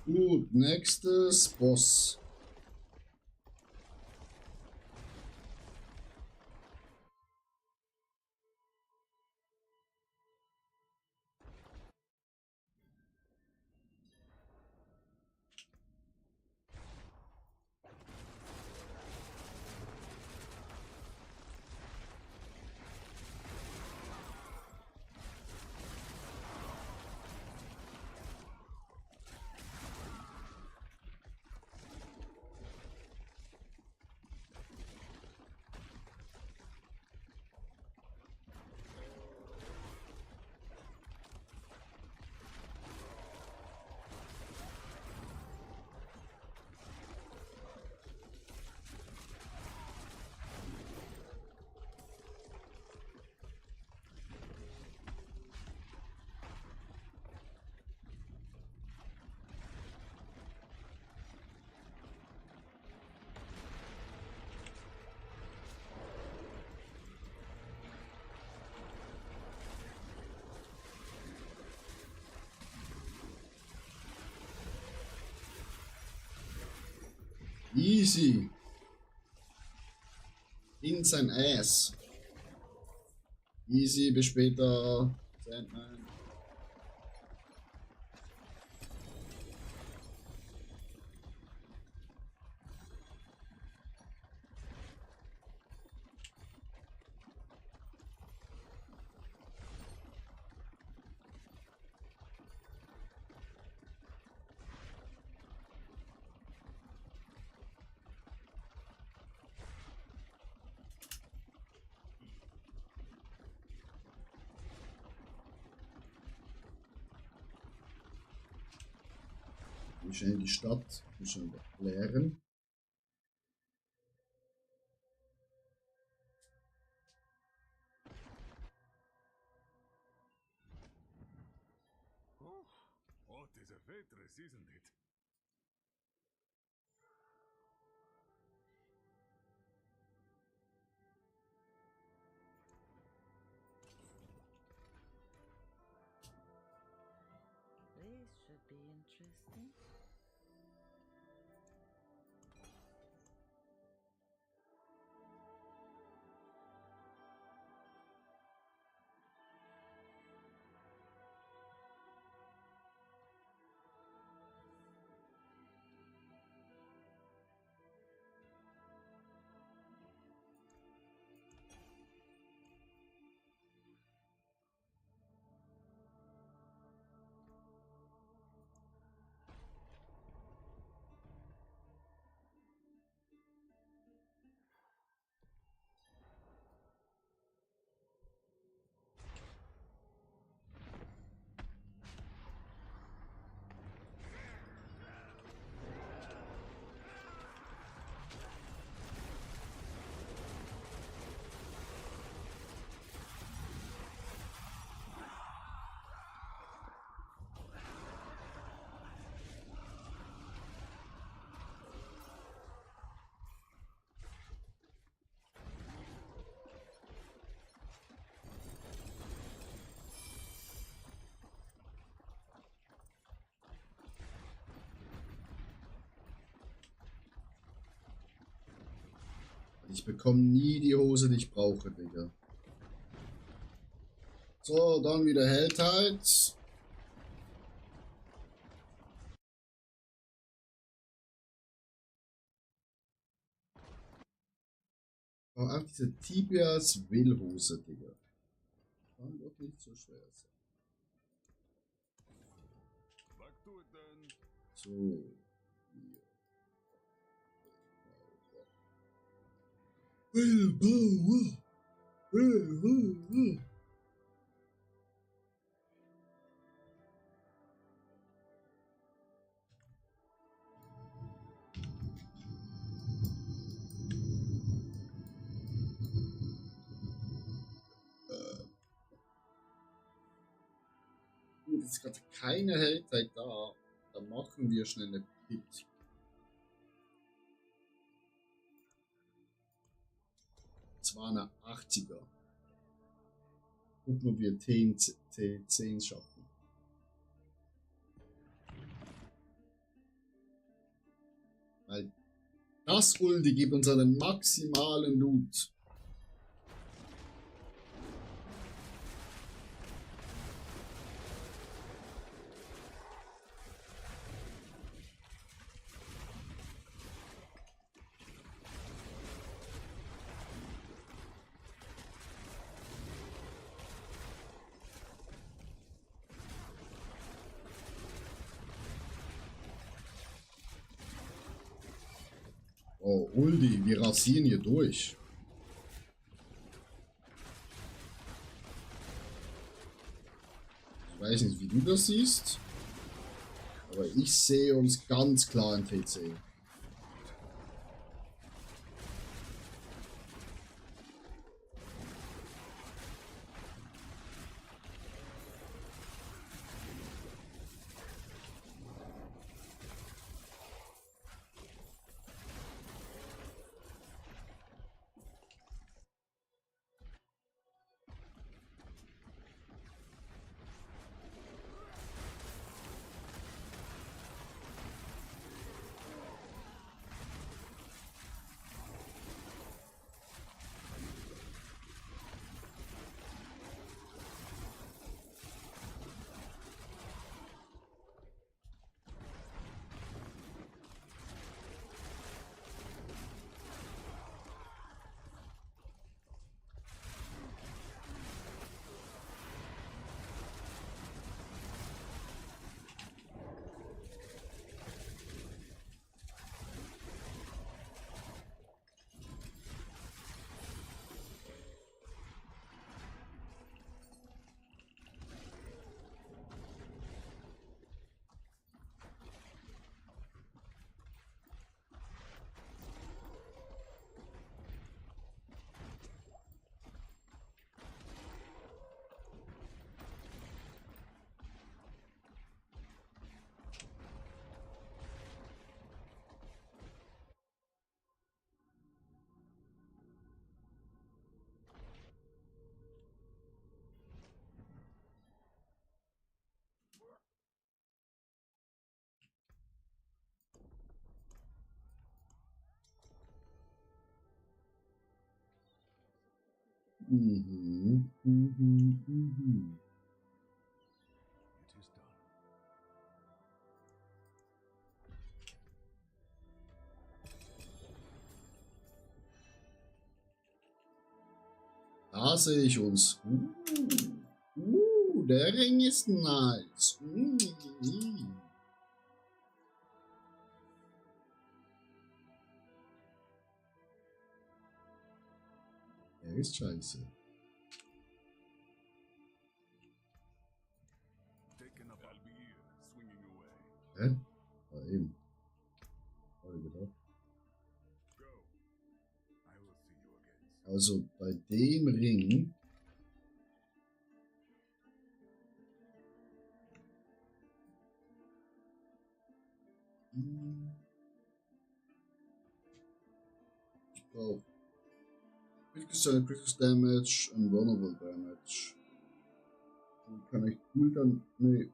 Gut, nächstes Boss. Easy. In sein Ass. Easy, bis später. Sandman. Wie schnell die Stadt schon leeren. Oh, what is a waitress, isn't it? This should be interesting. Ich bekomme nie die Hose, die ich brauche, Digga. So, dann wieder Helltide. Oh, auch diese Tibias Willhose, Digga. Kann doch nicht so schwer sein. Back to it then. So. Willpower. Gut, jetzt ist gerade keine Helltide da. Dann machen wir schnell eine Pit. Zwar eine 80er. Gucken, ob wir T10 schaffen. Weil das Ulti gibt uns einen maximalen Loot. Oh, Uldi, wir rasieren hier durch. Ich weiß nicht, wie du das siehst, aber ich sehe uns ganz klar in TC. Mhm. Mhm. Mhm. It is done. Da sehe ich uns. Der Ring ist nice. Der ist scheiße. Taken up, I'll be here, swinging away. Hä? War eben. Hab ich gedacht. Go. I will see you again. Also bei dem Ring. Ich brauche Critical Damage und Vulnerable Damage. Dann kann ich cool dann. Nee.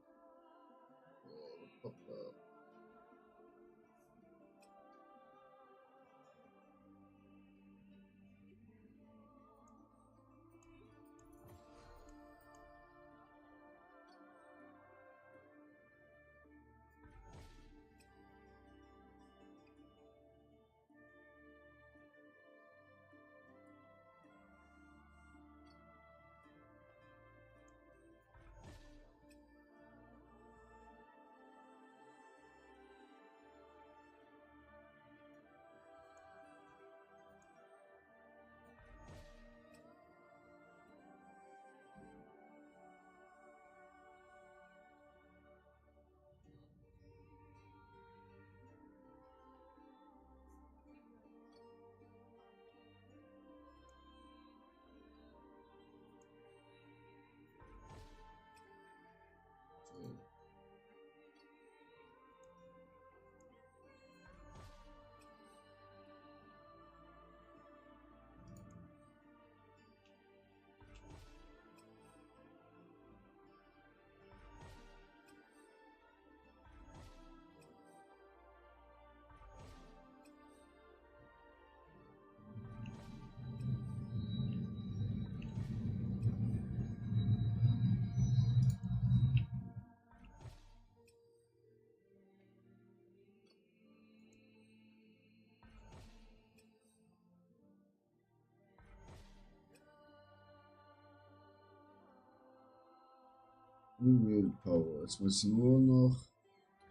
Willpower. Jetzt muss ich nur noch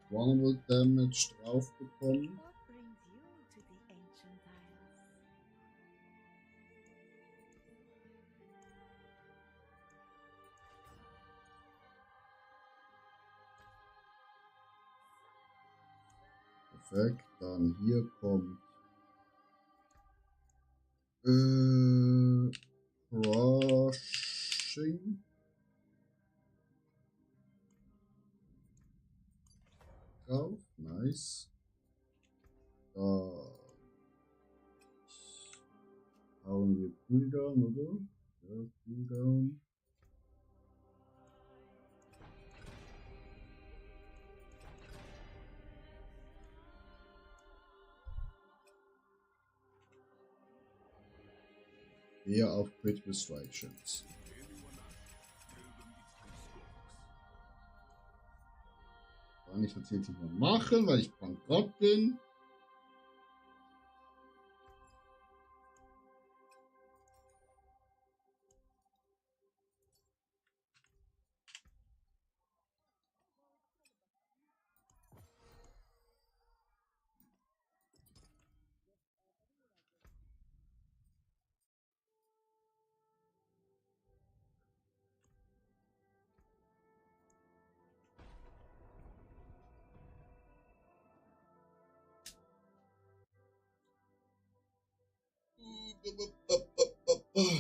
Vulnerable Damage drauf bekommen. What brings you to the ancient isles? Perfekt. Dann hier kommt Crushing. Drauf. Nice. Da hauen wir Cooldown, oder? Ja, Cooldown. Eher auf Critical Strike Chance. Kann ich das jetzt nicht mehr machen, weil ich bankrott bin.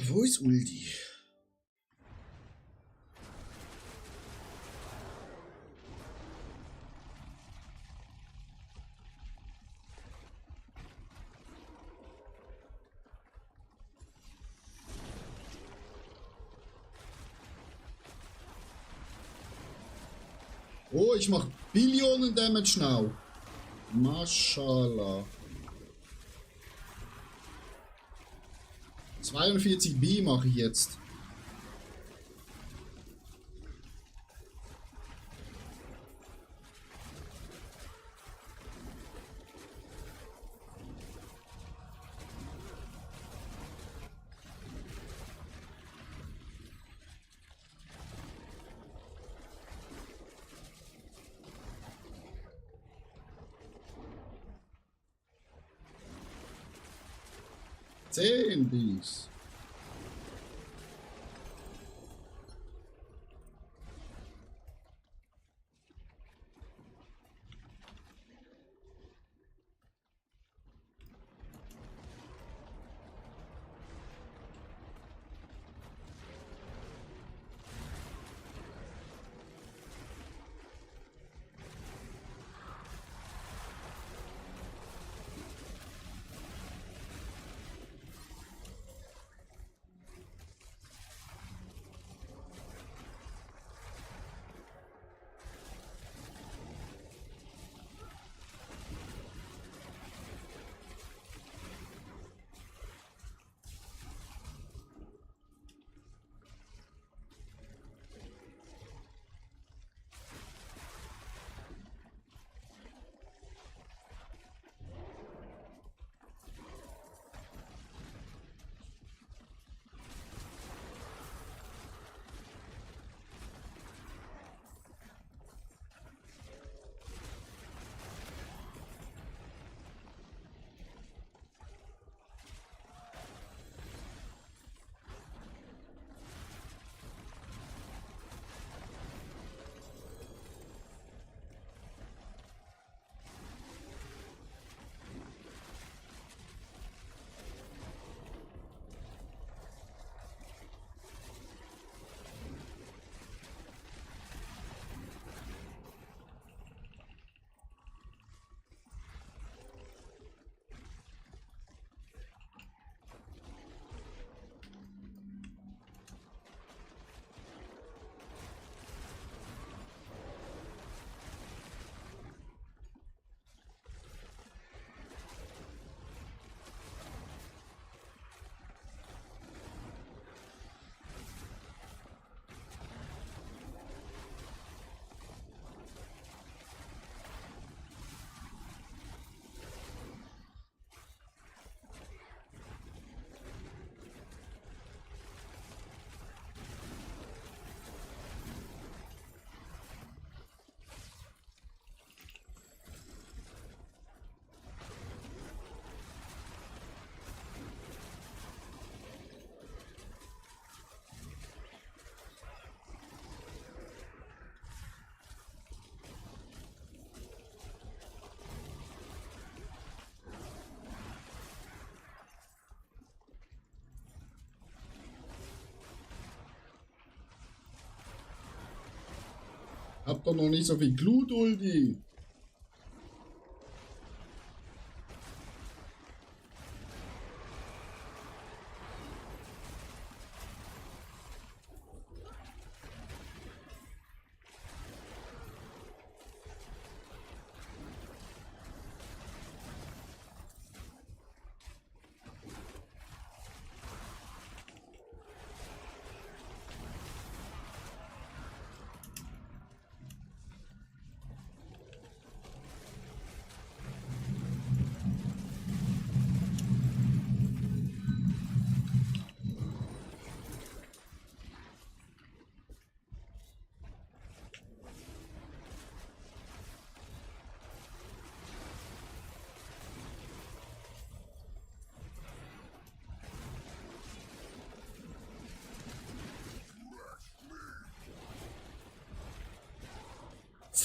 Wo ist Uldi? Oh, ich mach Billionen Damage now. Mashallah. 42B mache ich jetzt. Zehn Bs. Hab doch noch nicht so viel Glut, Uldi.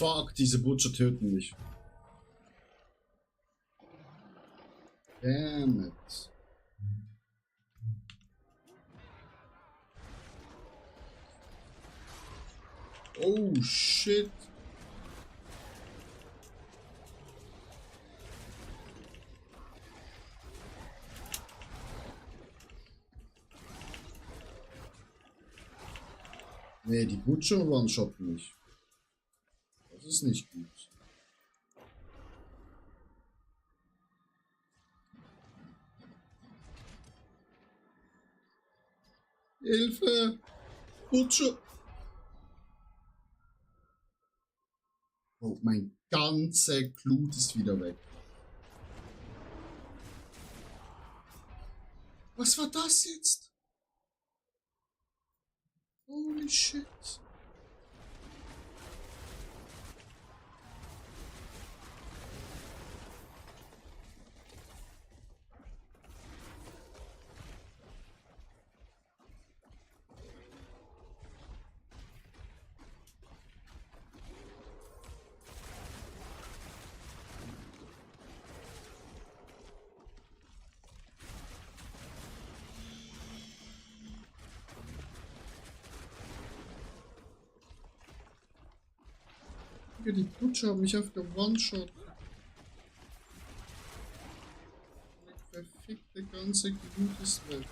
Fuck, diese Butcher töten mich. Damn it. Oh shit. Nee, die Butcher one-shotten mich. Das ist nicht gut. Hilfe! Butcher! Oh, mein ganzer Glut ist wieder weg. Was war das jetzt? Holy shit. Die Butcher haben mich auf der One-Shot. Der verfickte ganze Glut ist weg.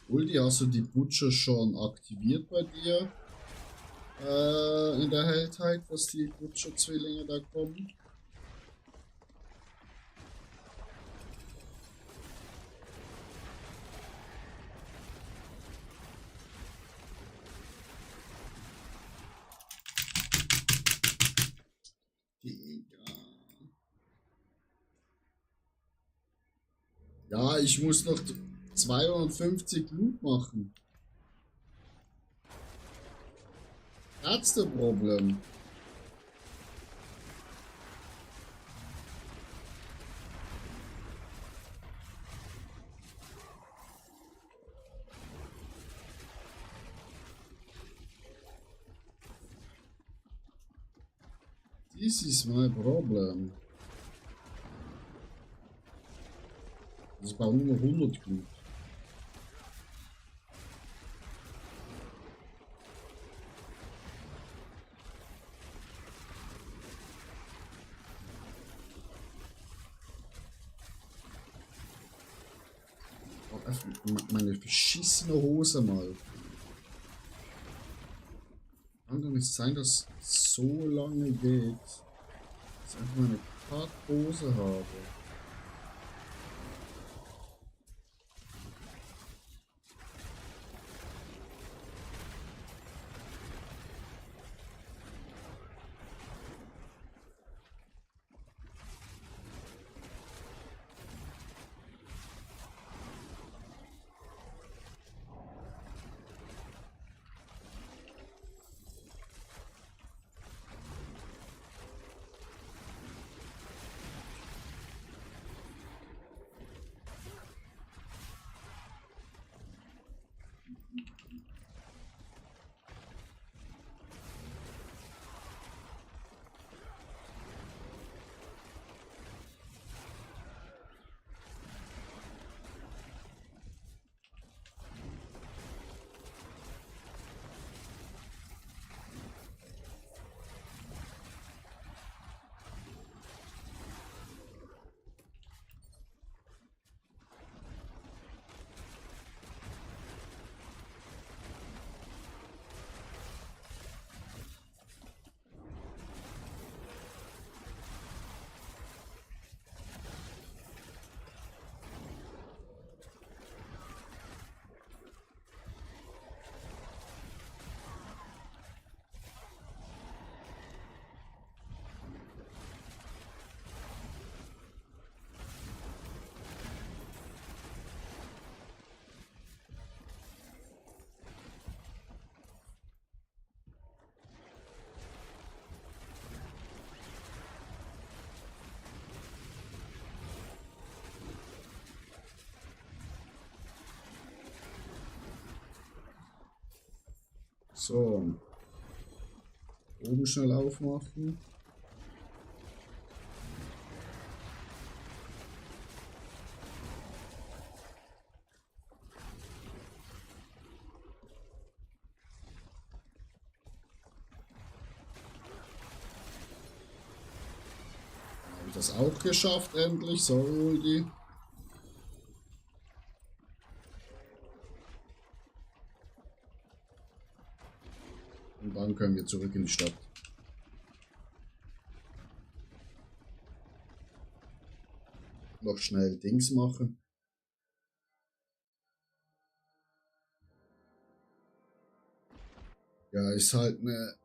Ulti, hast du die Butcher schon aktiviert bei dir? In der Helltide, dass die Butcher-Zwillinge da kommen? Digga. Ja, ich muss noch 250 Loot machen. That's the problem. This is my problem. Ich brauche nur noch 100 Blut. Meine verschissene Hose mal. Kann doch nicht sein, dass es so lange geht, dass ich einfach meine Kackhose habe. So. Oben schnell aufmachen. Habe ich das auch geschafft endlich? So, Uldi. Und dann können wir zurück in die Stadt. Noch schnell Dings machen. Ja, ist halt eine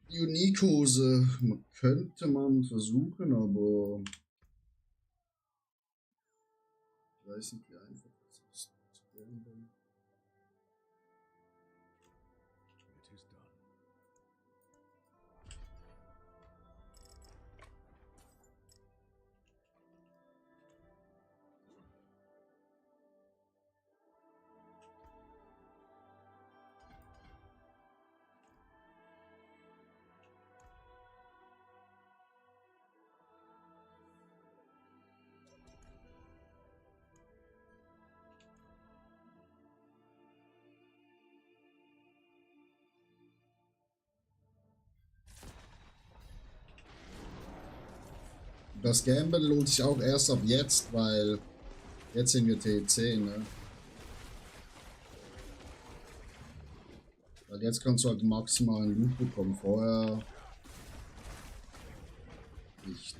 Unique-Hose. Könnte man versuchen, aber ich weiß nicht, wie einfach das ist zu beenden. It is done. Das Gamble lohnt sich auch erst ab jetzt, weil jetzt sind wir T10, ne? Weil jetzt kannst du halt maximalen Loot bekommen, vorher nicht.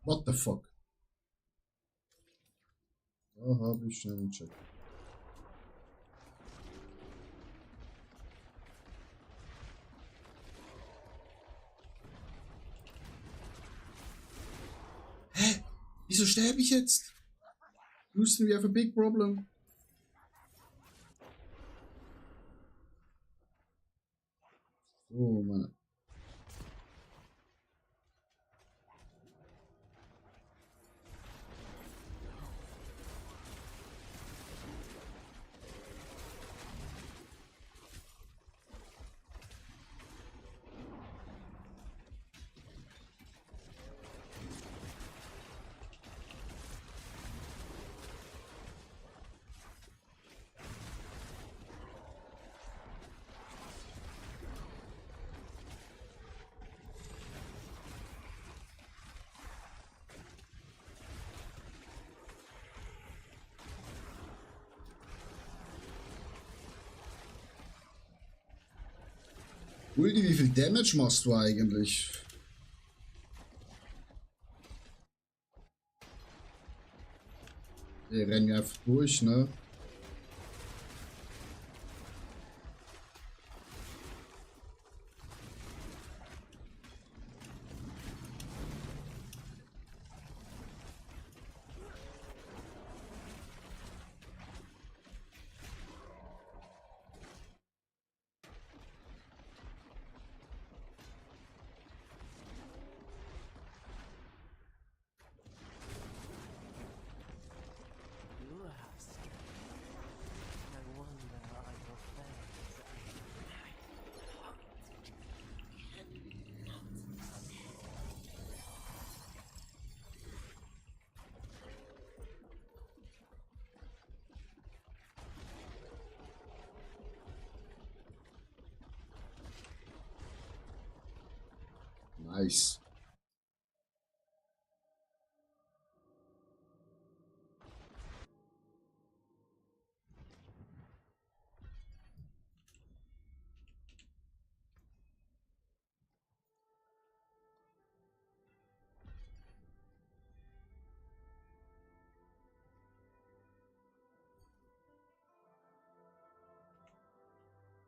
What the fuck? Da habe ich schnell einen Check. Hä? Wieso sterbe ich jetzt? Houston, we have a big problem. Oh Mann. Uldi, wie viel Damage machst du eigentlich? Wir rennen ja einfach durch, ne? You have strength. Nice.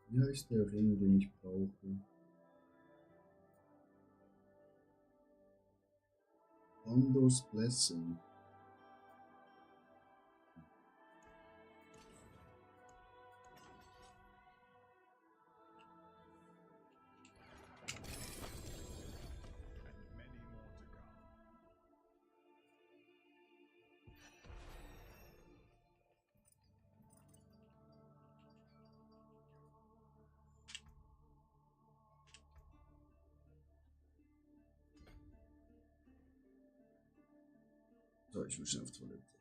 Hier ist der Ring, den ich brauche. Hondo's Blessing. And many more to come. So, ich will schnell auf Toilette.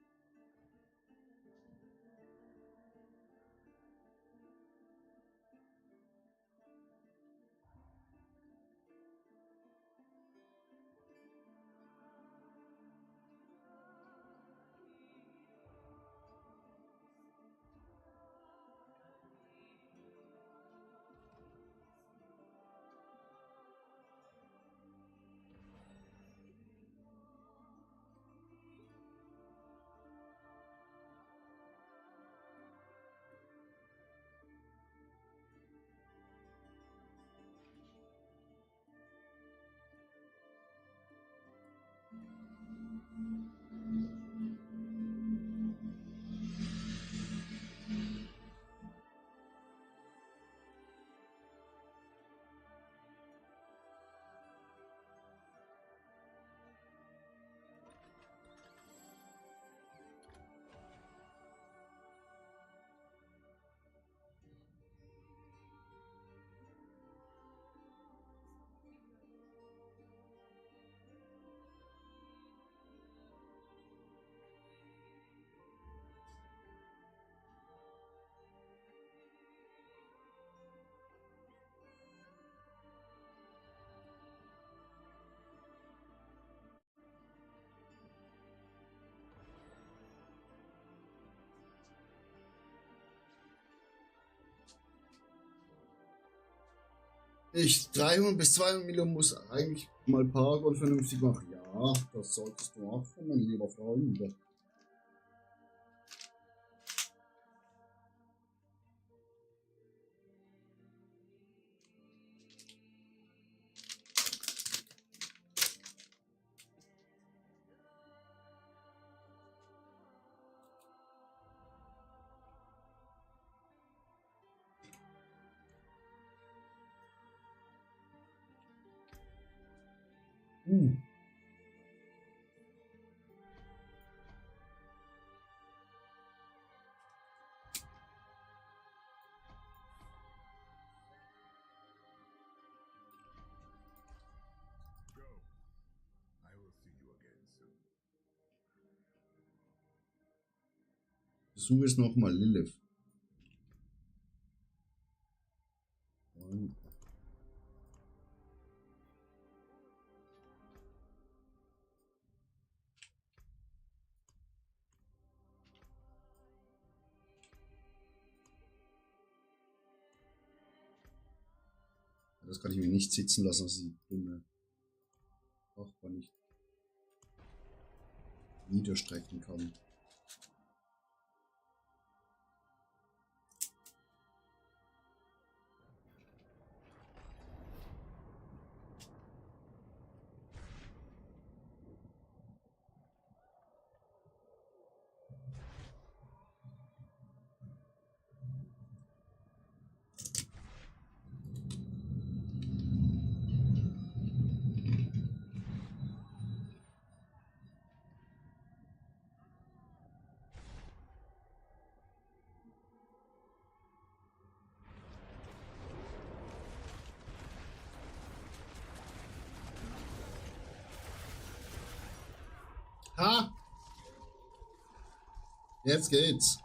Ich 300 bis 200 Millionen muss eigentlich mal Paragon vernünftig machen. Ja, das solltest du machen, mein lieber Freund. Uh. Go. I will see you again soon. Versuche es nochmal, Lilith. Das kann ich mir nicht sitzen lassen, dass ich die Nachbar nicht niederstrecken kann. Ha! Jetzt geht's.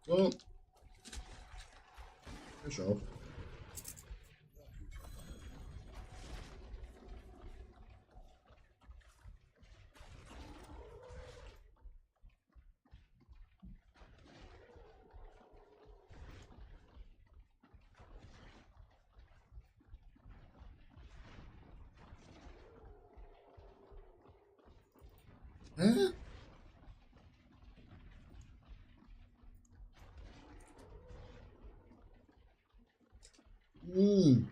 So. Ich auch. Hä? Hm.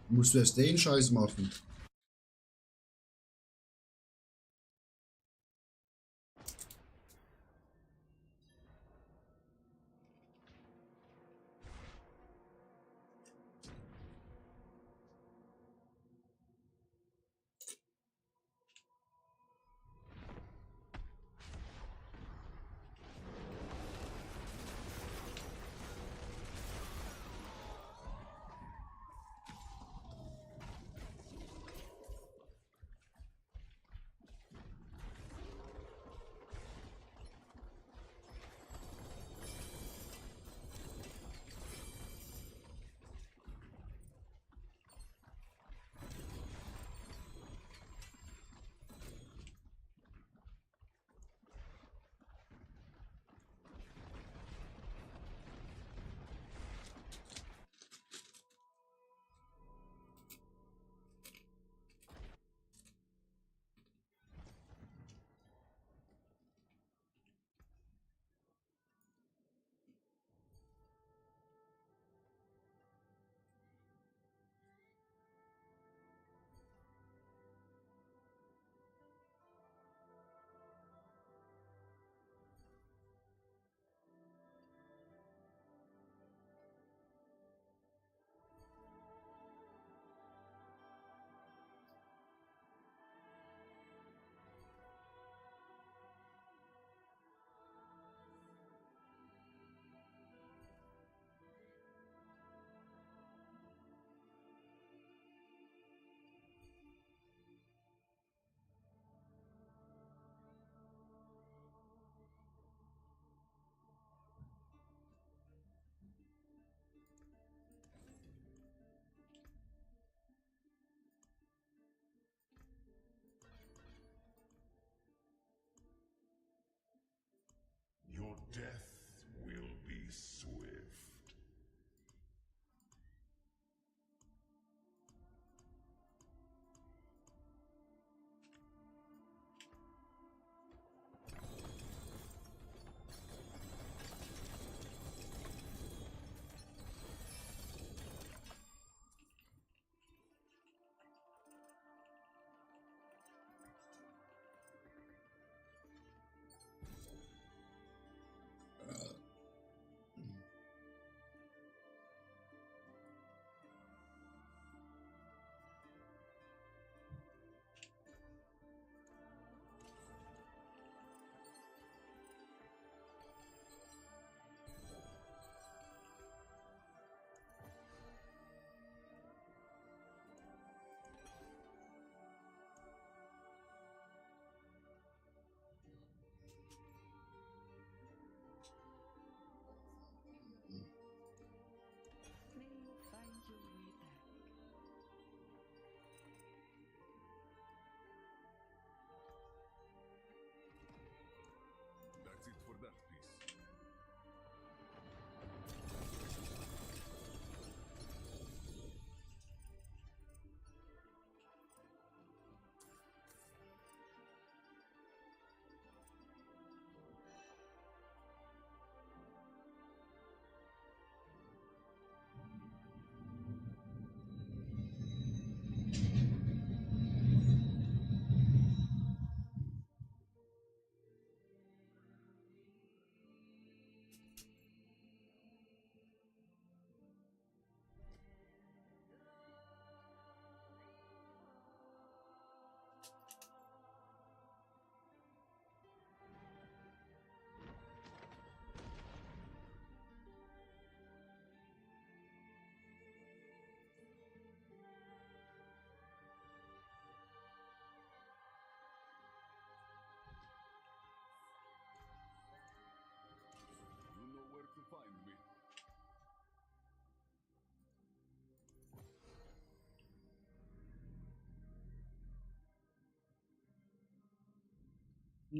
Musst du erst den Scheiß machen?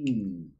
Hm.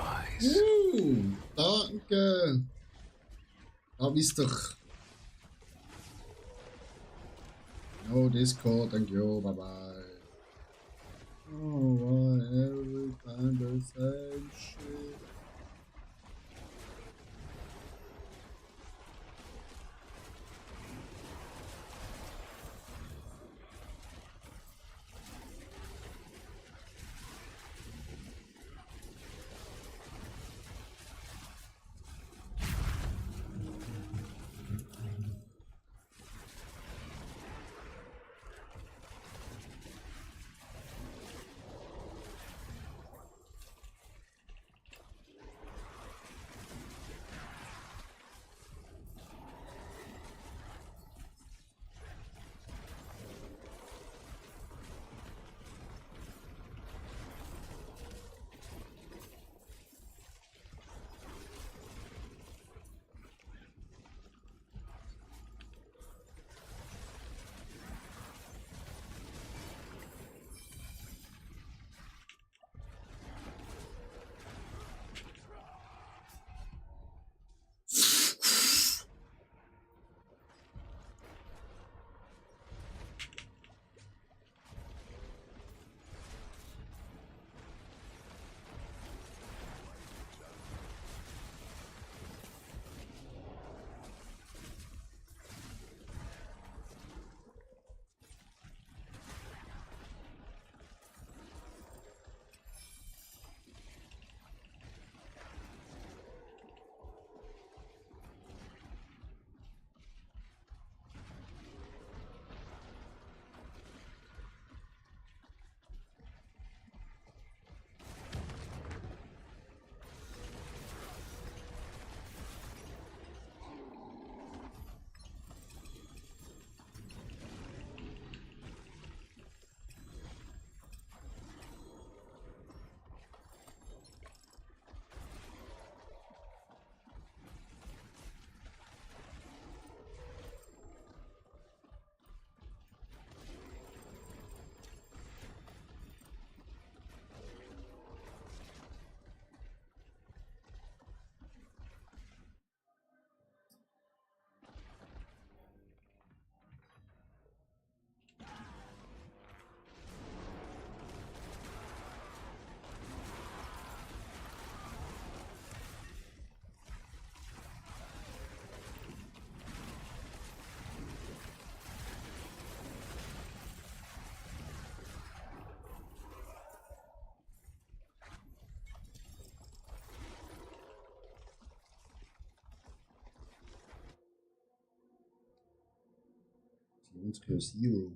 noise. Danke. Aber ist doch. No Discord, thank you, bye bye. Oh, why every time the same shit? Unsere Zero.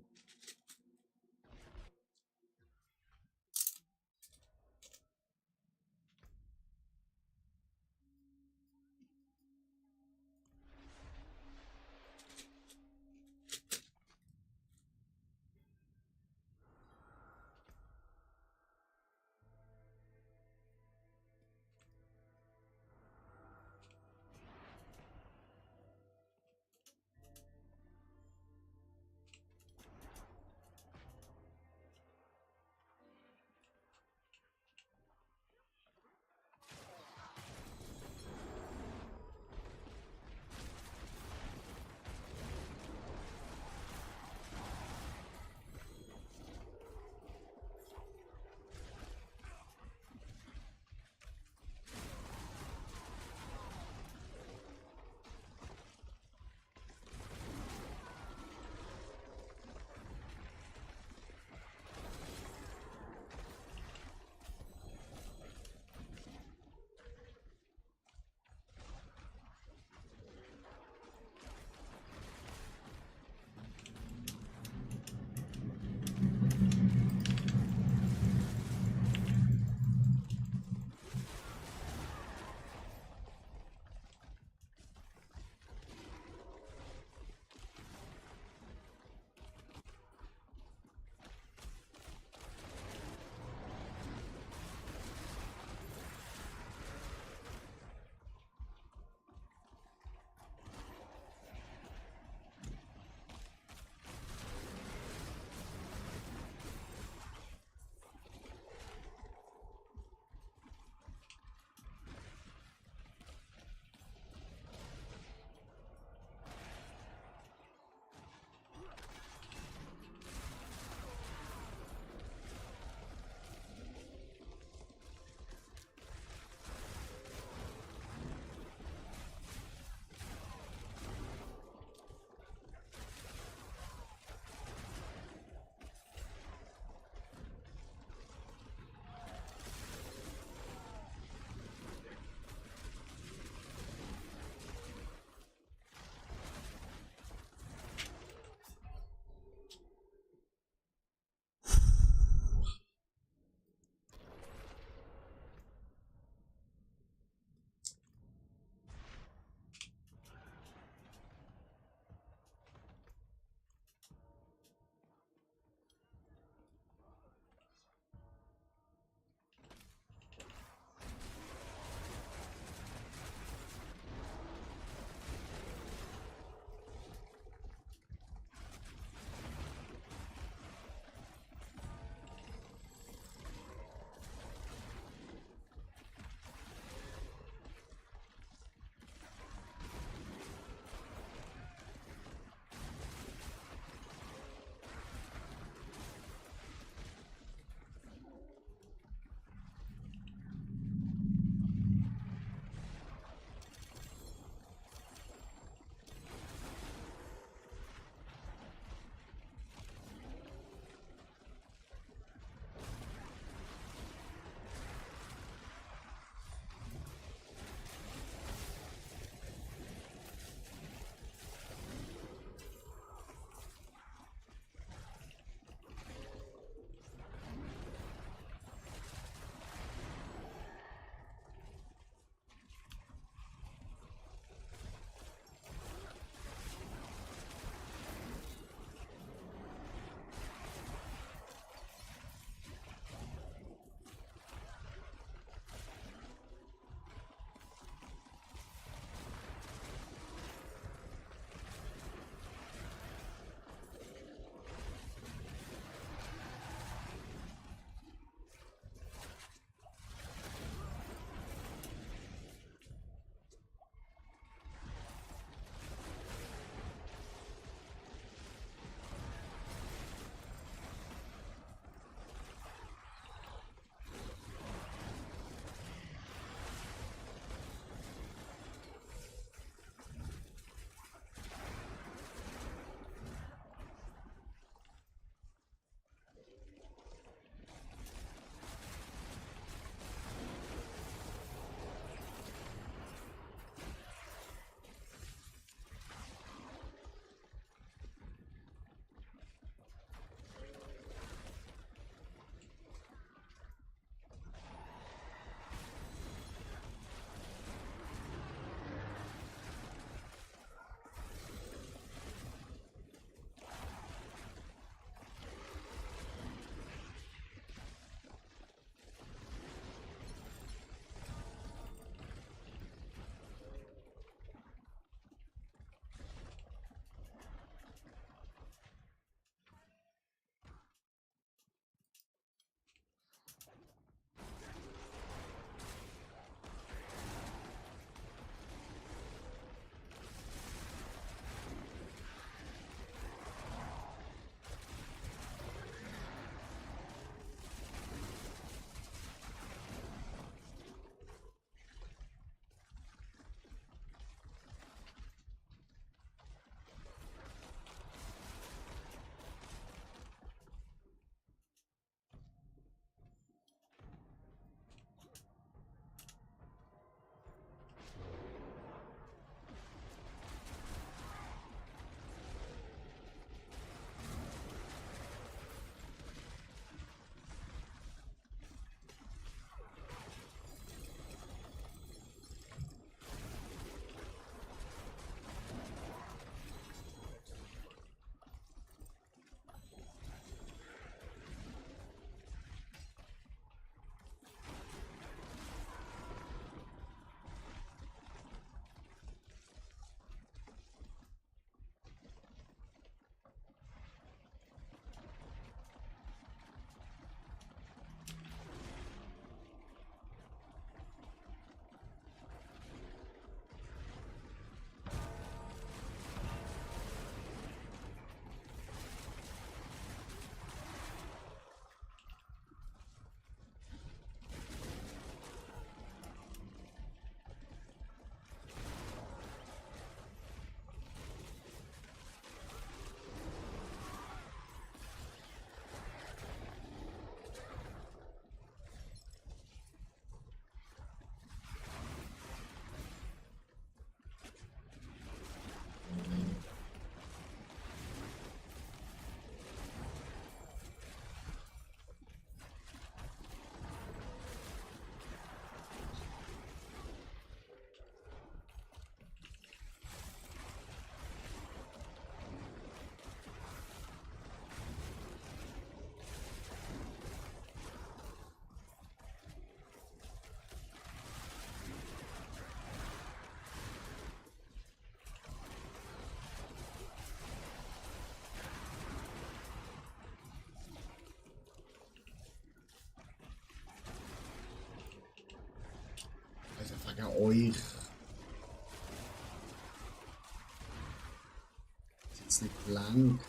Ja, euch. Ist jetzt nicht gelangt.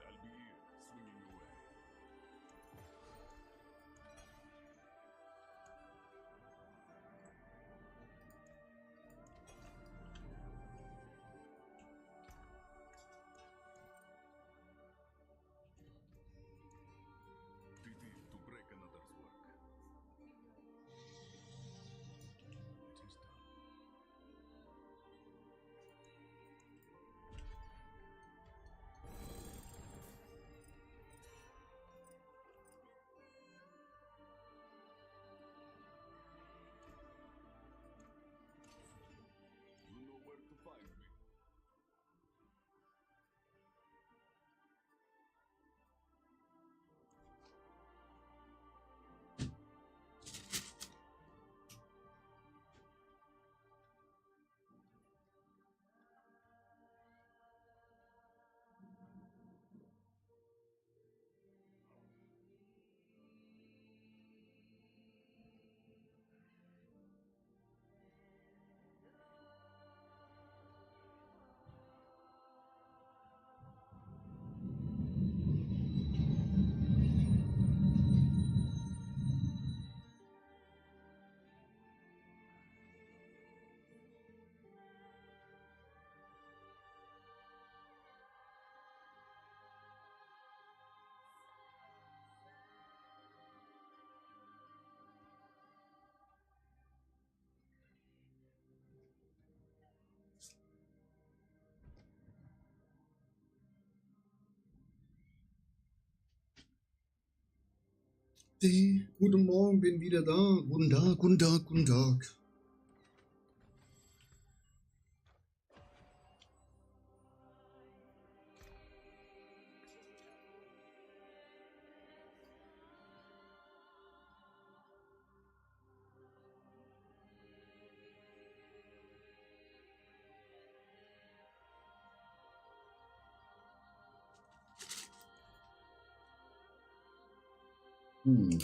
I'll be here, swinging away. Pity to break another's work. It is done. You know where to find me. Guten Morgen, bin wieder da. Guten Tag, guten Tag, guten Tag. Hm.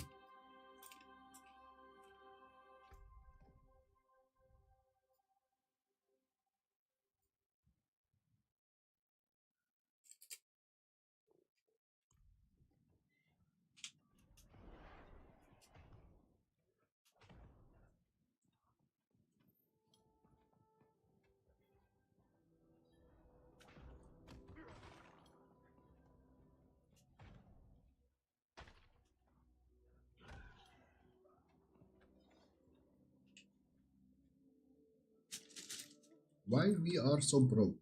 Why we are so broke?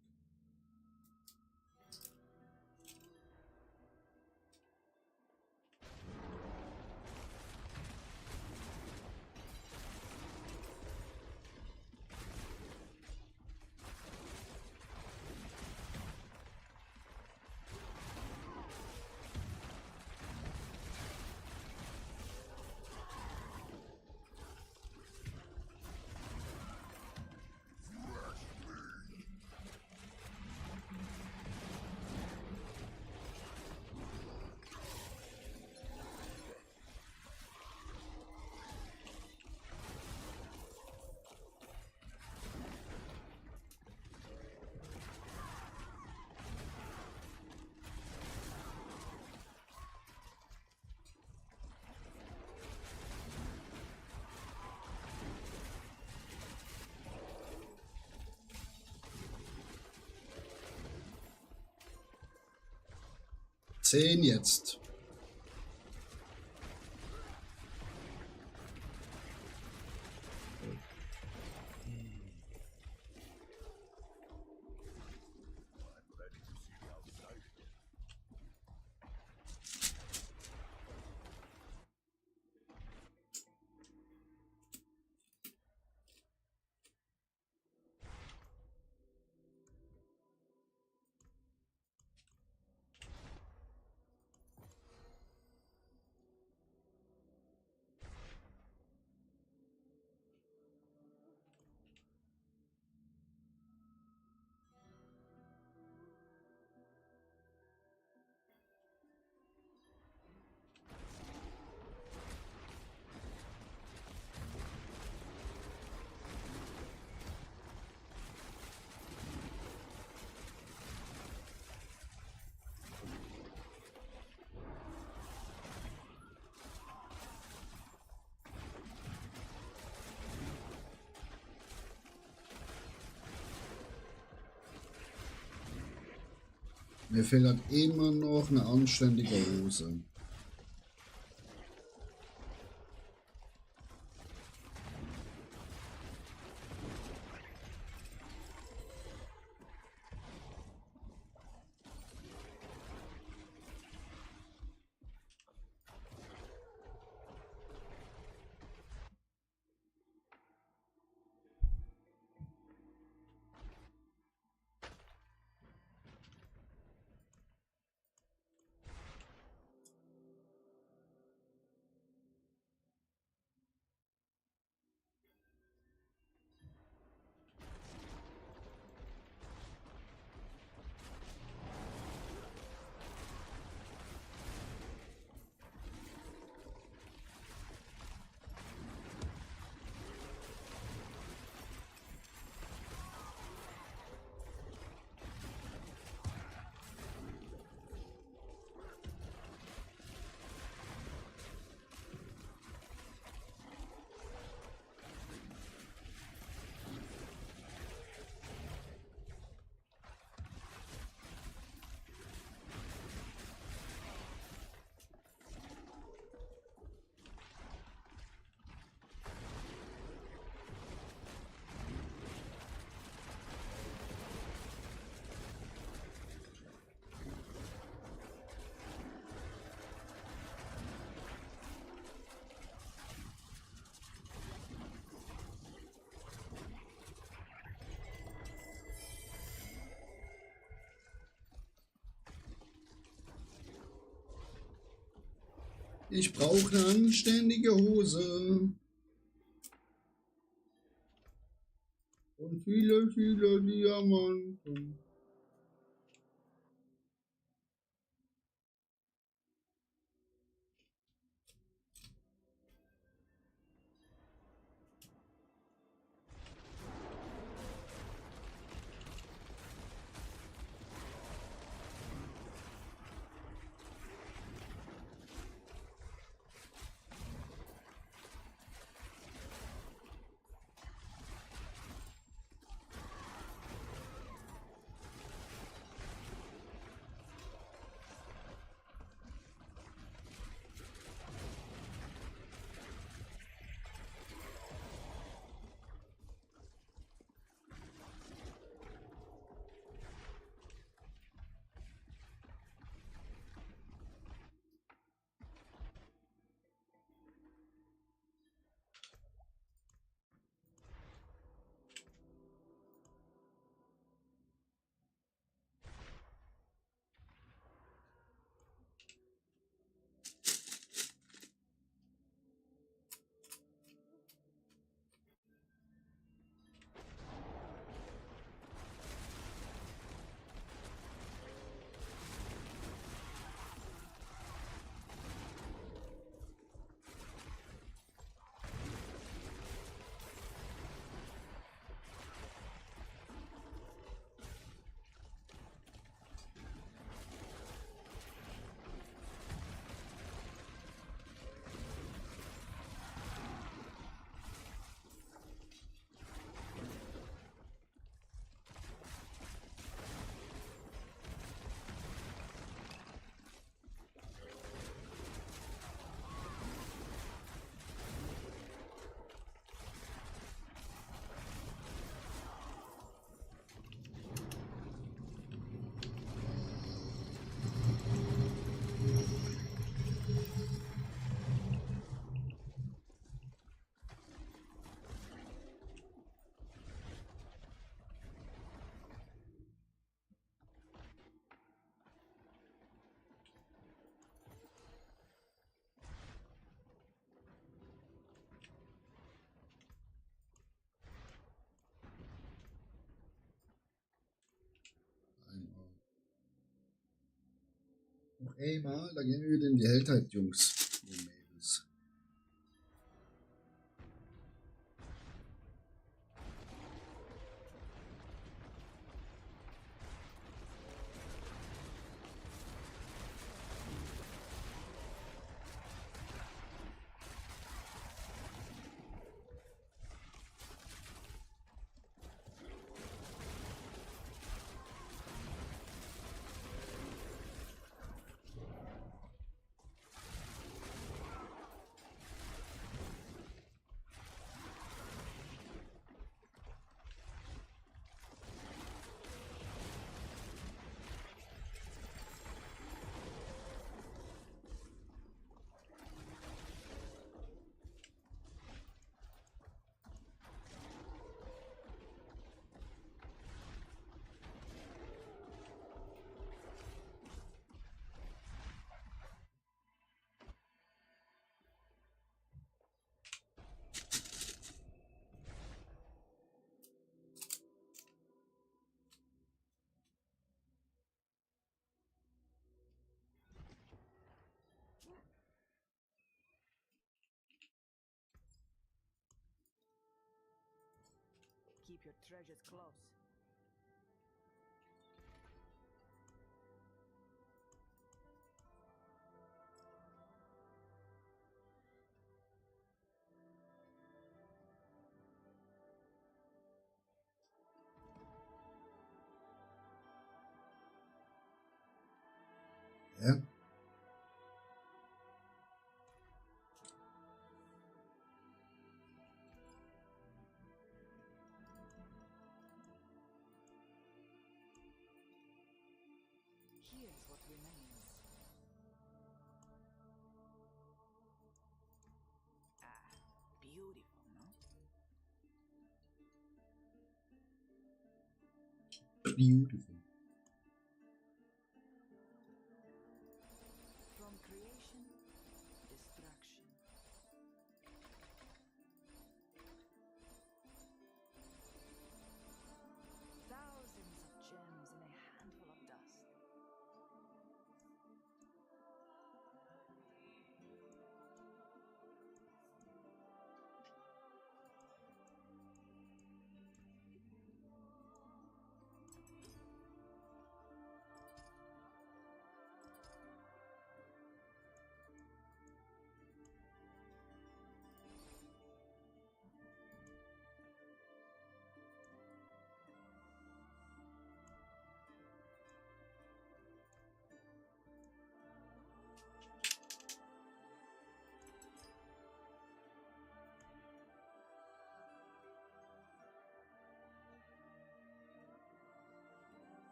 Zehn jetzt. Mir fehlt halt immer noch eine anständige Hose. Ich brauche eine anständige Hose. Und viele, viele Diamanten. Ey mal, da gehen wir wieder in die Helltide, Jungs und Mädels. Keep your treasures close. Ja? Here's what remains. Ah, beautiful, no? Beautiful. From creation, destruction. Thousands of gems in a handful of dust.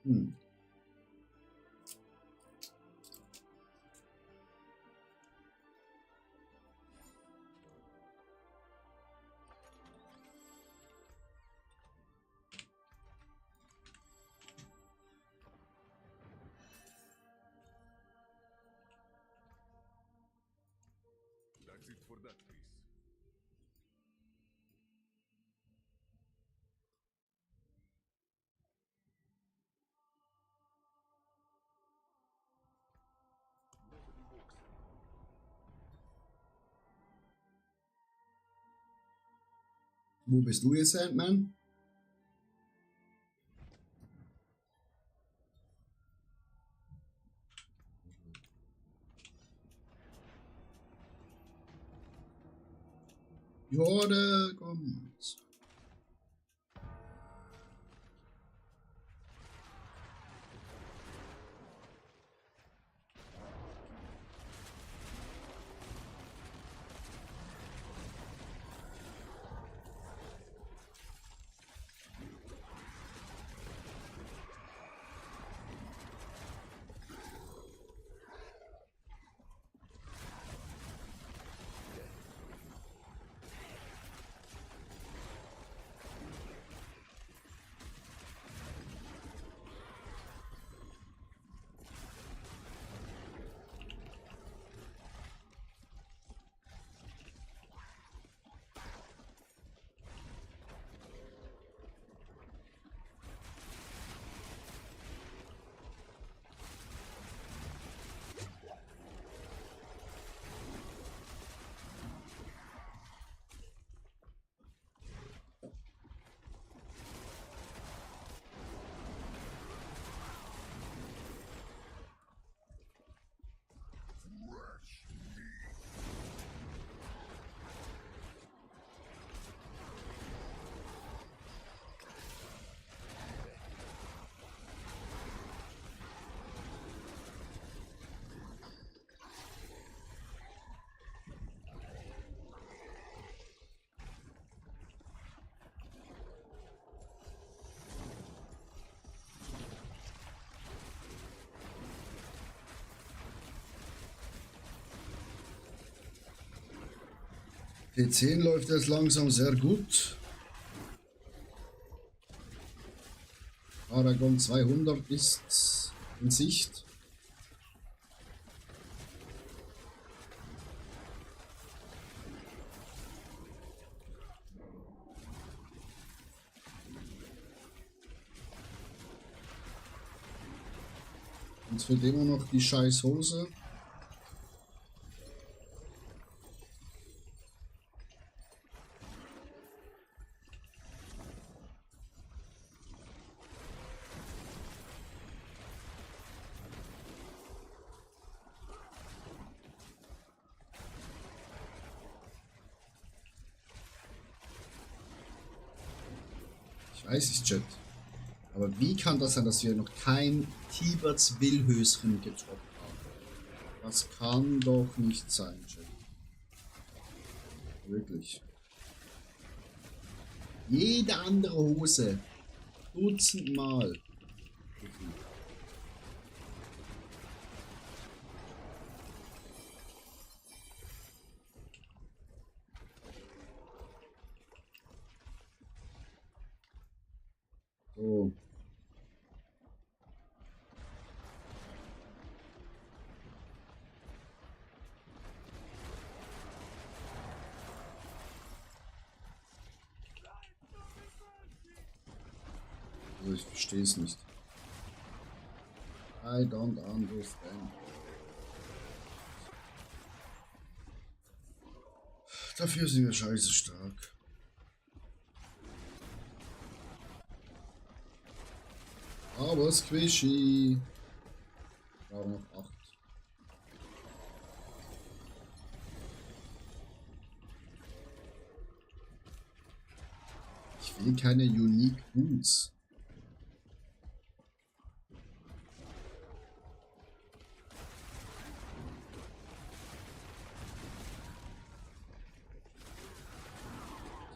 Hm. That's it for that piece. Nobody walks anymore. Wo bist du jetzt, Sandman? Die Horde kommt. T10 läuft jetzt langsam sehr gut. Aragon 200 ist in Sicht. Uns fehlt immer noch die scheiß Hose. Ich weiß es, Chat. Aber wie kann das sein, dass wir noch kein Tiberts Willhöschen getoppt haben? Das kann doch nicht sein, Chat. Wirklich. Jede andere Hose. Dutzendmal. So. Also ich verstehe es nicht. I don't understand. Dafür sind wir scheiße stark. Aber Squishy. Ich brauche noch 8. Ich will keine Unique Boots.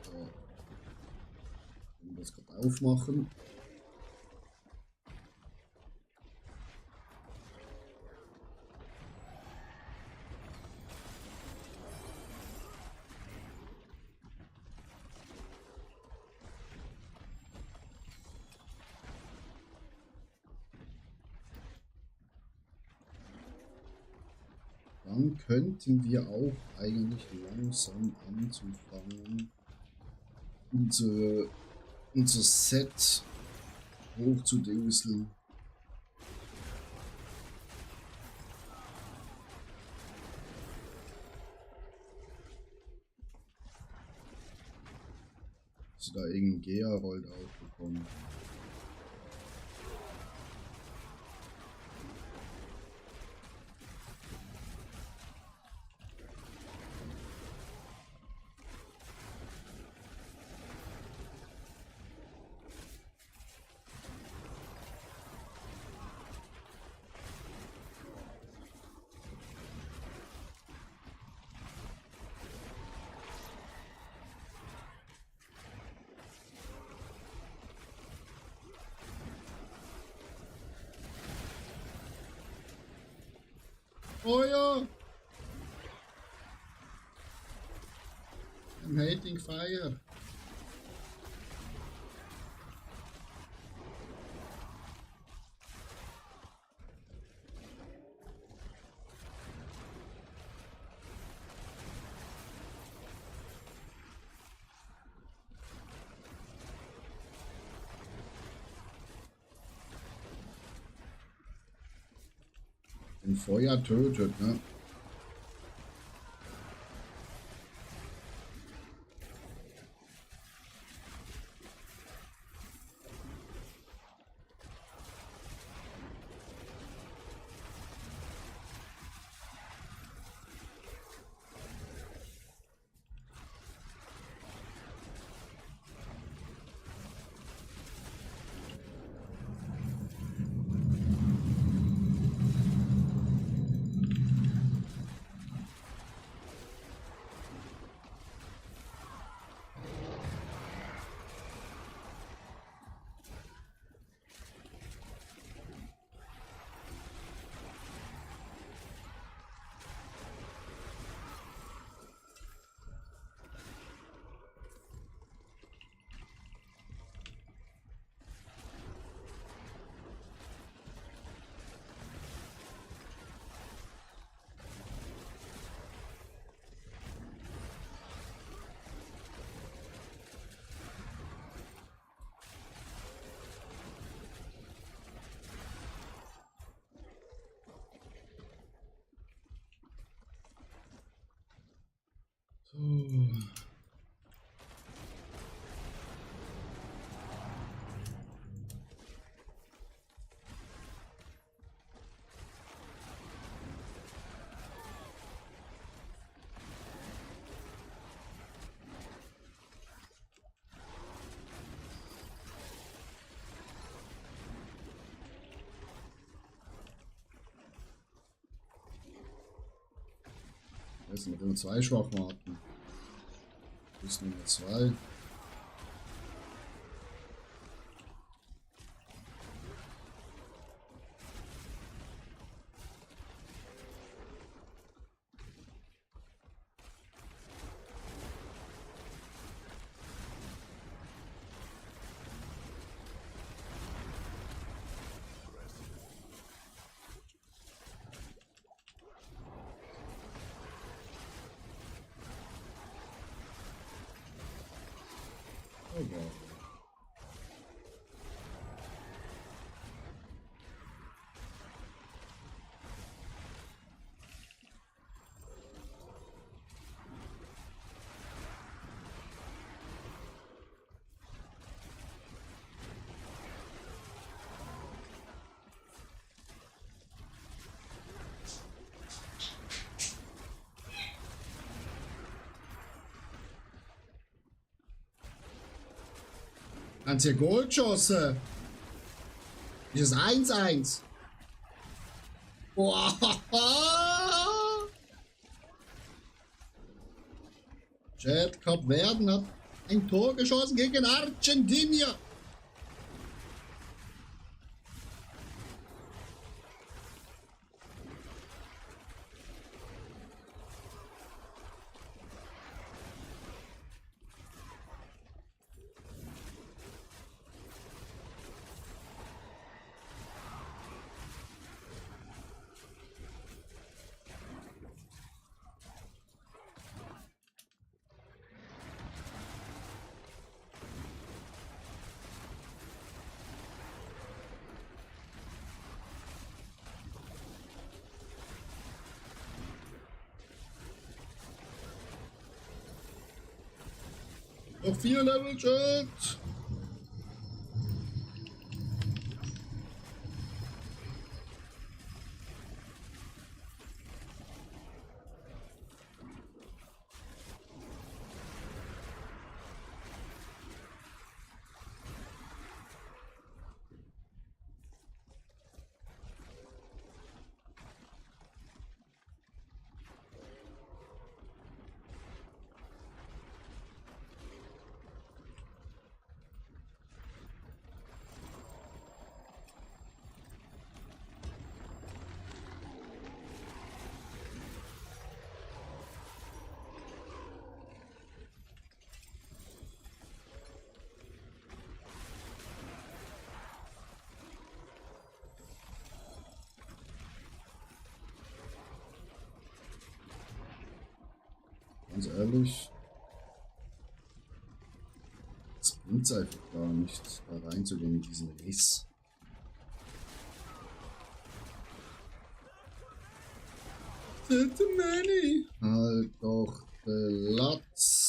So. Ich will das gerade aufmachen. Dann könnten wir auch eigentlich langsam anzufangen, unser Set hochzudingseln. Dass wir da irgendeinen Gearold auch bekommen. Oh ja! I'm hating fire. Wenn Feuer tötet, ne? Jetzt sind noch immer 2 Schwachmaten. Bis Nummer 2. Oh wow. Haben sie ein Goal geschossen? Ist es 1-1? Boah! Chat, Kap Verden hat ein Tor geschossen gegen Argentinien. Noch 4 Level, Chat. Ganz ehrlich, es bringt einfach gar nicht, da reinzugehen in diesen Riss. Too many. Halt doch Platz.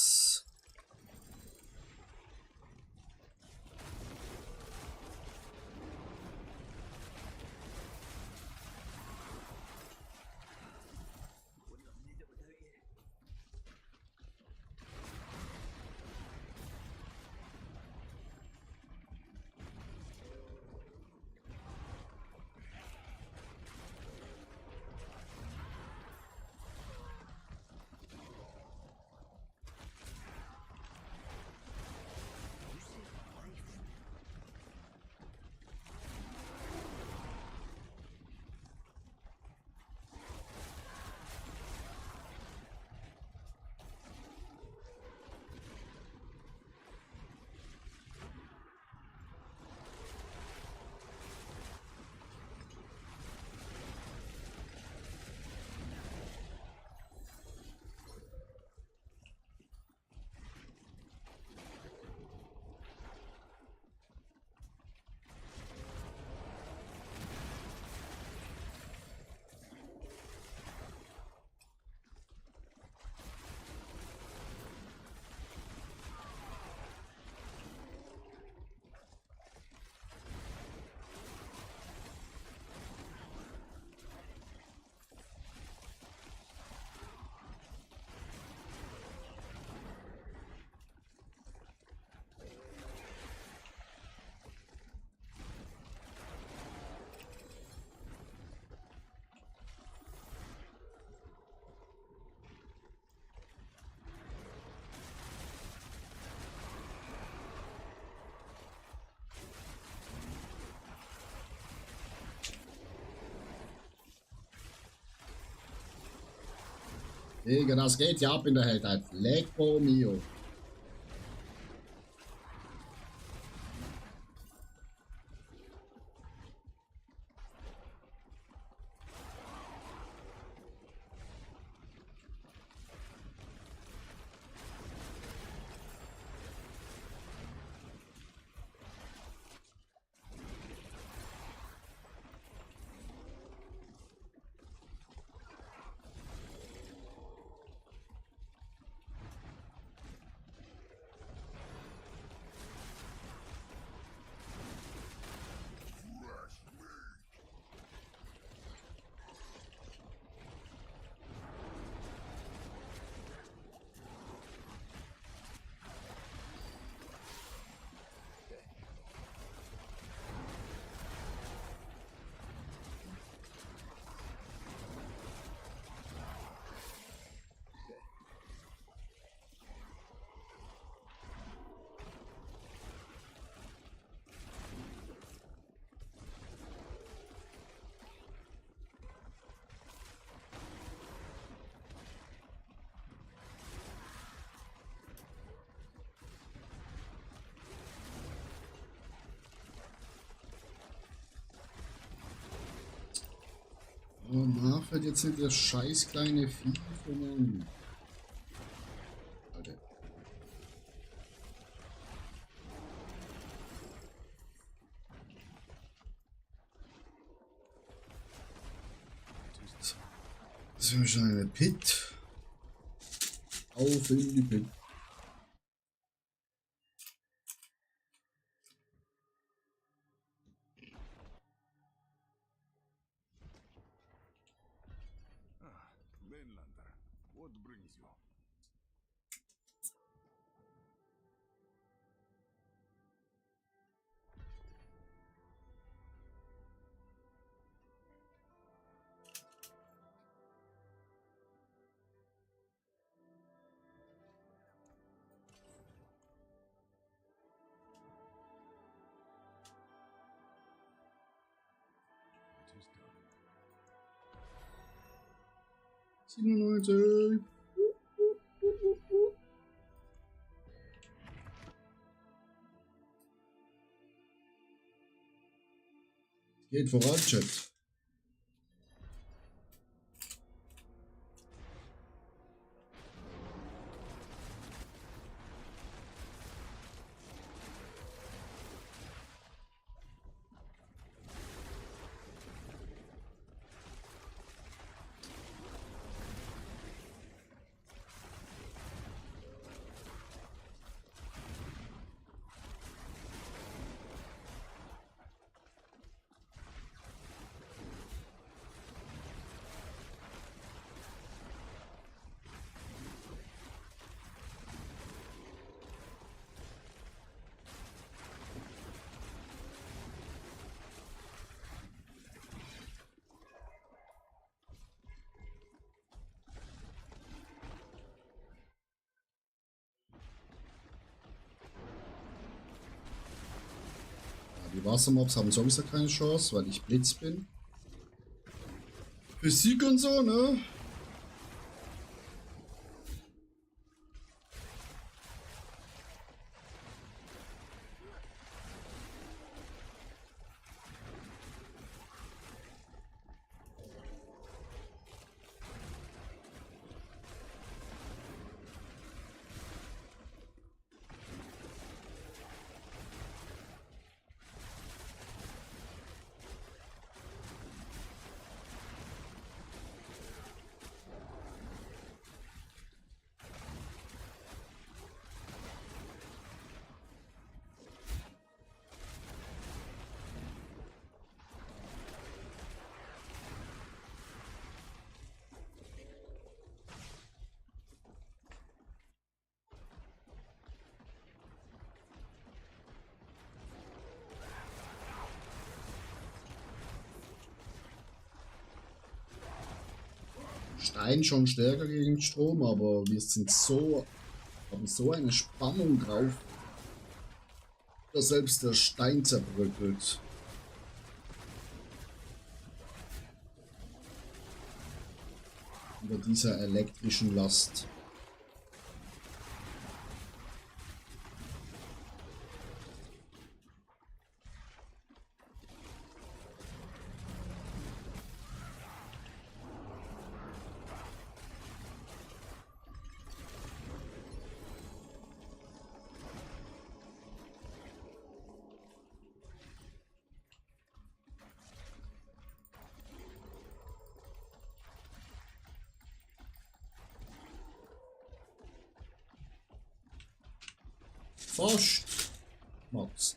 Digga, das geht ja ab in der Heldheit. Lecco mio. Oh, Marfeld, jetzt nicht das scheiß kleine Vieh von. Alter. Das ist schon eine Pit. Auf in die Pit. Mainlander, what brings you? It is done. 97. Geht voran, Chat. Die Wassermobs haben sowieso keine Chance, weil ich Blitz bin. Physik und so, ne? Stein schon stärker gegen Strom, aber wir sind so, haben so eine Spannung drauf, dass selbst der Stein zerbröckelt. Über dieser elektrischen Last. Fast. Max.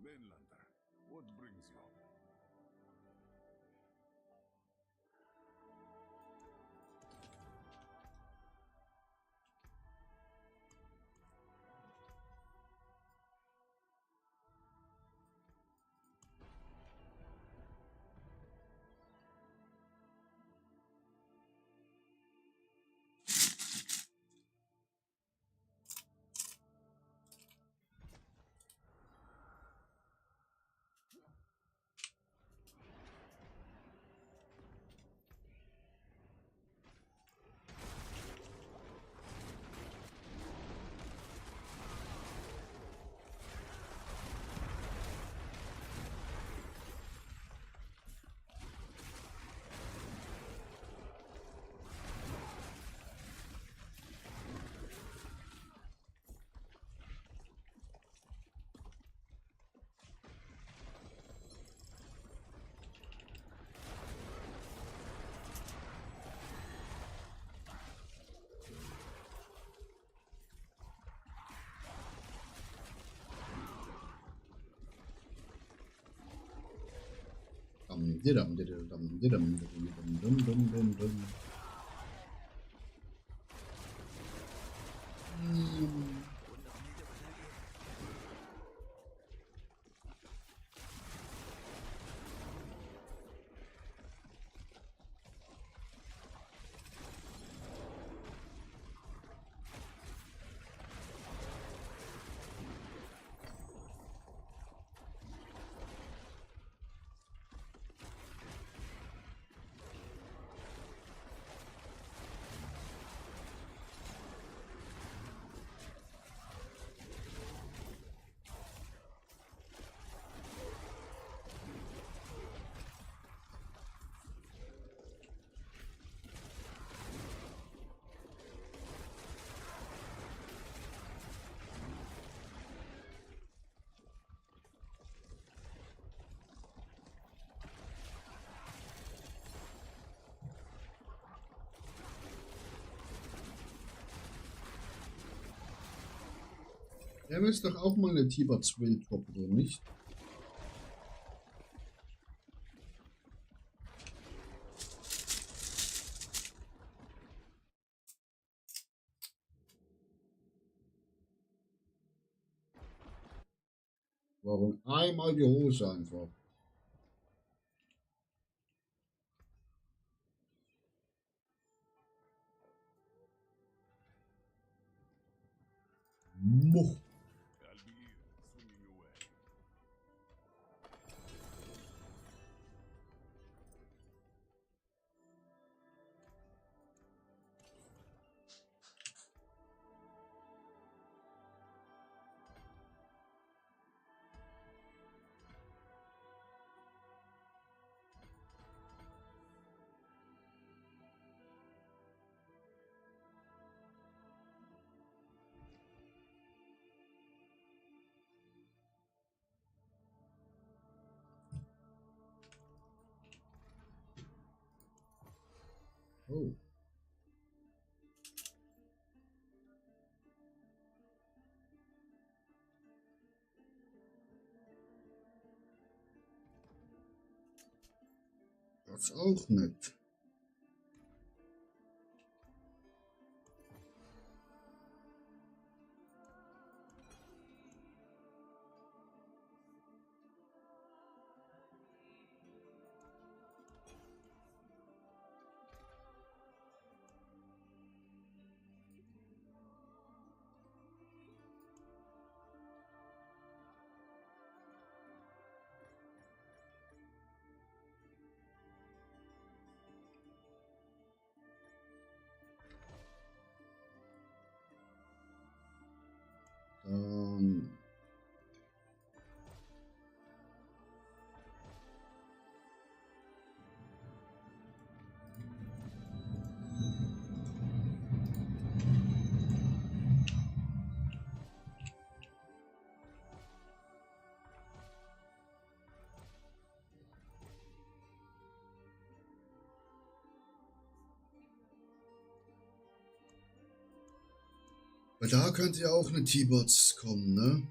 Mainlander, what brings you? Er ist doch auch mal eine Tiberts Wildtruppe, oder nicht? Warum einmal die Hose einfach? Much. I'll be here, swinging your way. Oh. Das ist auch nett. Weil da könnte ja auch eine T-Bots kommen, ne?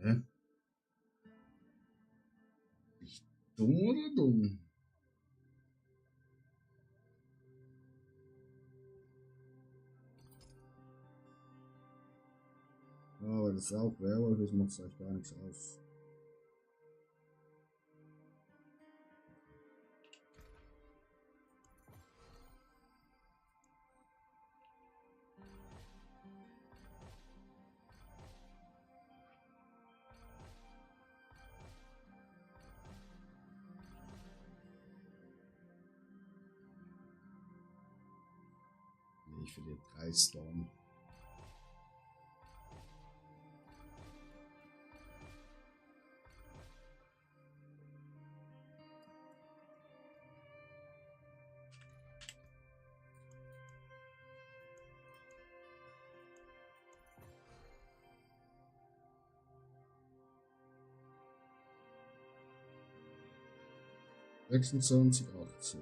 Hä? Ich dumm oder dumm? Aber das ist auch Werwolf, das macht euch gar nichts aus. Nee, ich verliere 3 Storm. Sechsundzwanzig, 18.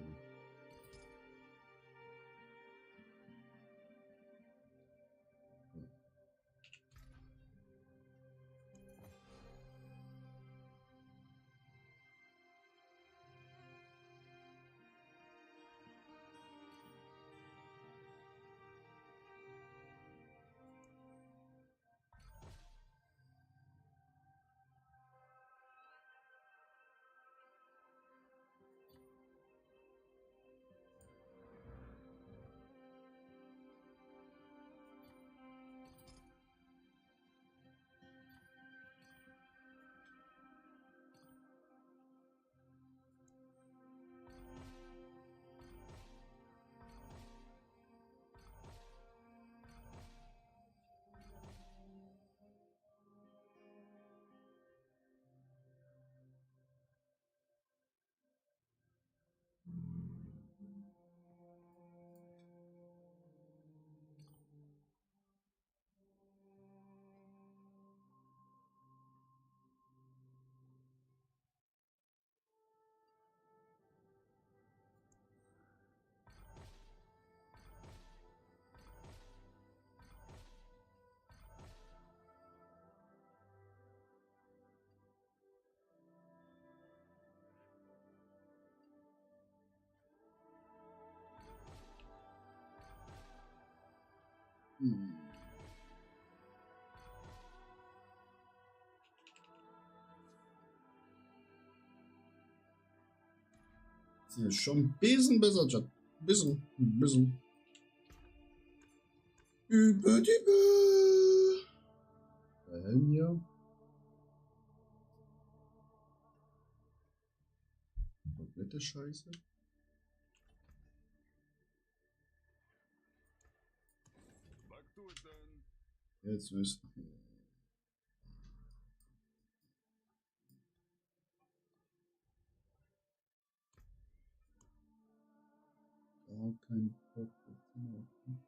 Hm. Sie ist schon ein bisschen besser, Chat. Ein bisschen. Über die Bö. Der Helm hier. Komplette Scheiße. Back to it then. Jetzt müssten. Gar kein Bock zu machen.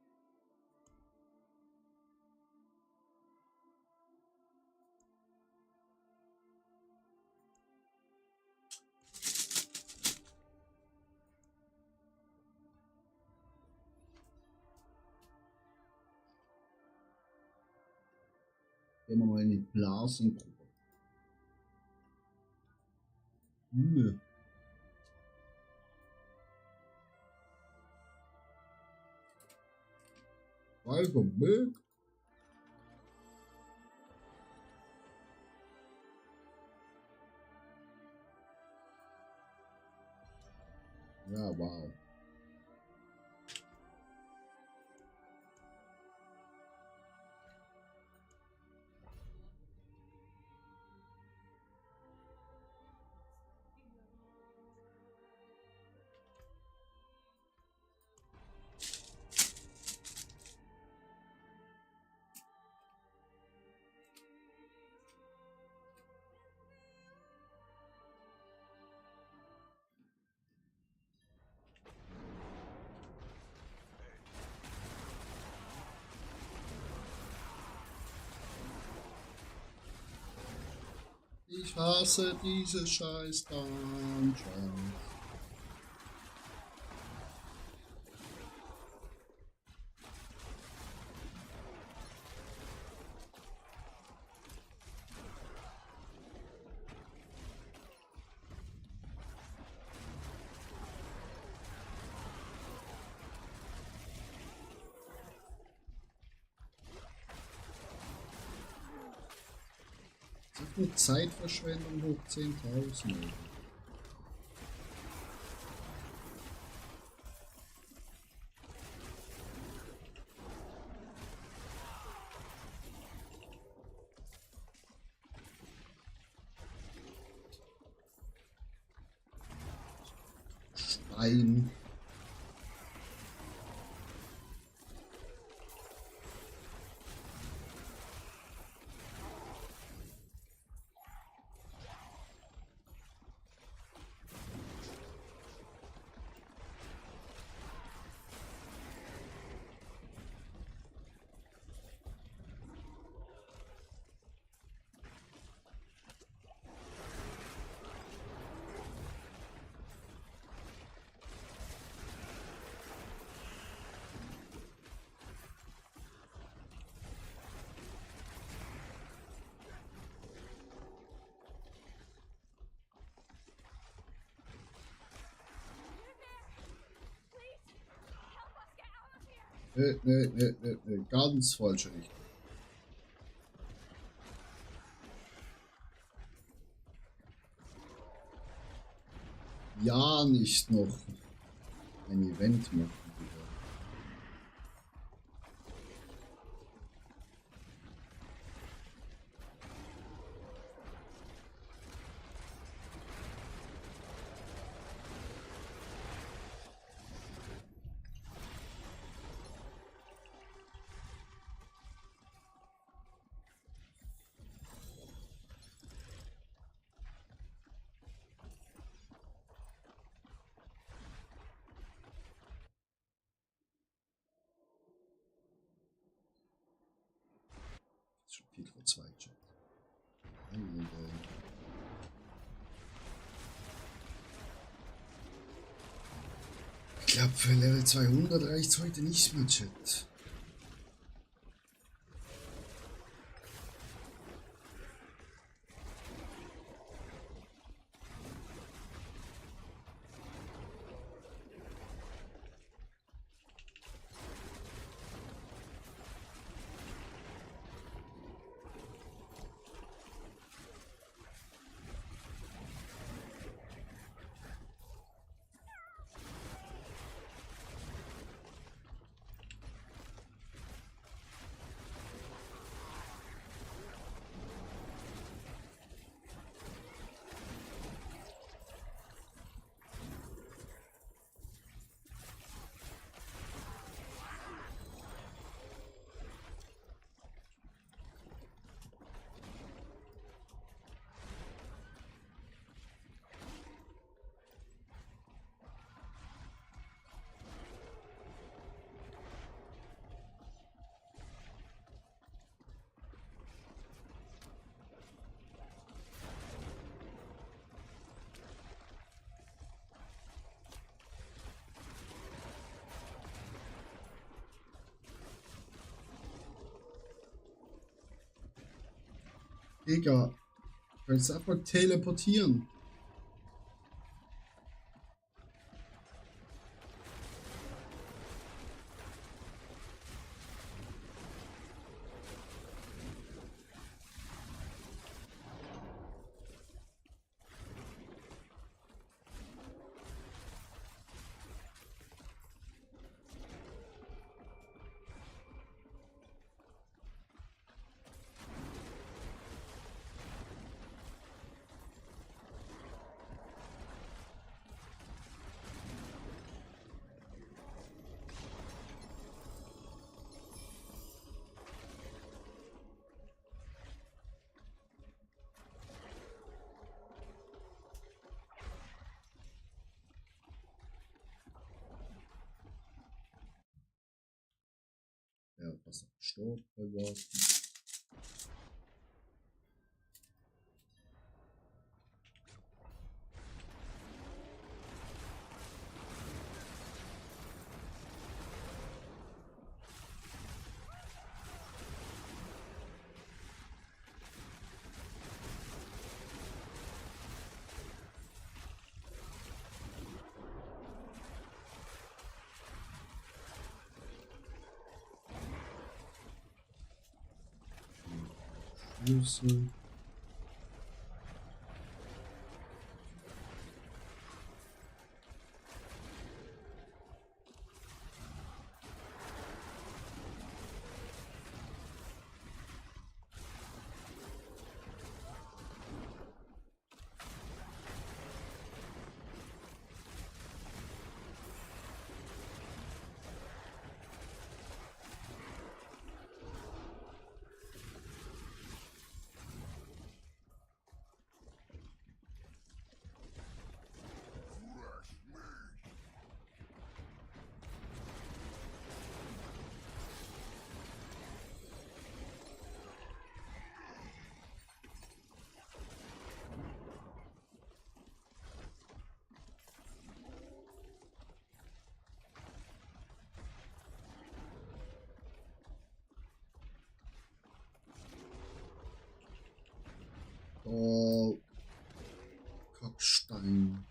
Gehen wir mal in die Blasengruppe. Junge. Welcome back. Ja, wow. Ich hasse diese scheiß Dungeons. Das ist eine Zeitverschwendung hoch 10.000. Stein. Nee. Ganz falsche Richtung. Ja, nicht noch ein Event machen. Bitte. Schon viel vor 2 Chat. Ich glaube, für Level 200 reicht es heute nicht mehr, Chat. Digga. Kannst du einfach teleportieren? Ja, pass auf. Stopp, was? Schlüssel. Oh, Kackstein.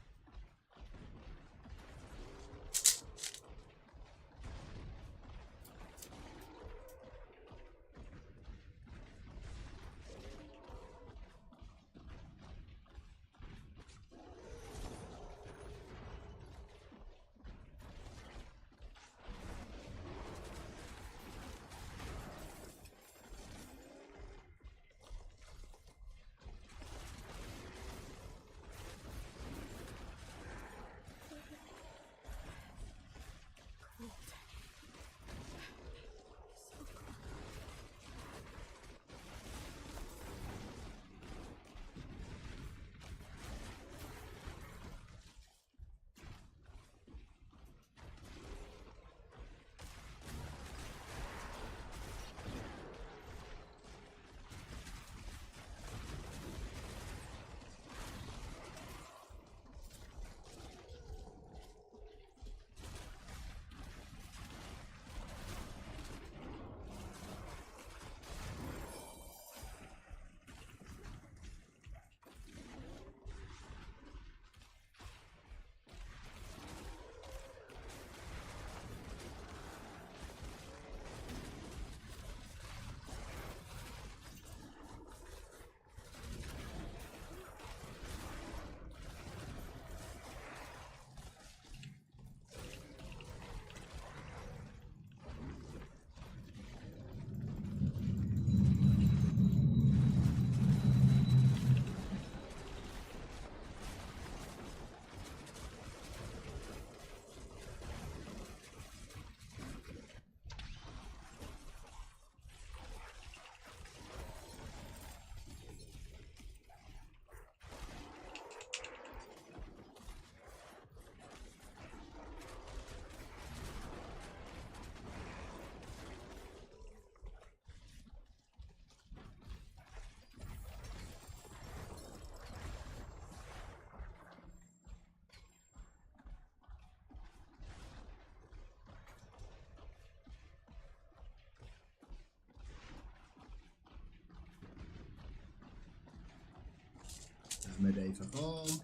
greifen wir den einfach an.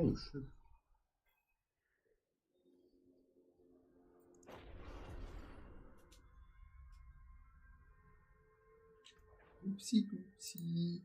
Oh shit. Upsi dupsi.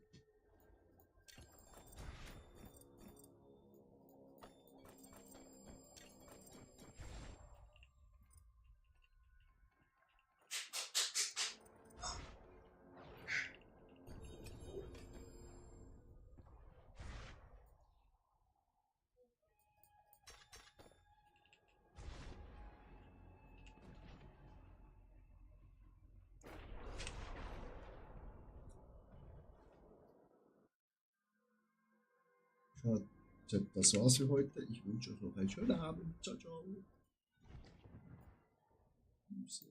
Ja, das war's für heute. Ich wünsche euch noch einen schönen Abend. Ciao, ciao. Tschüss.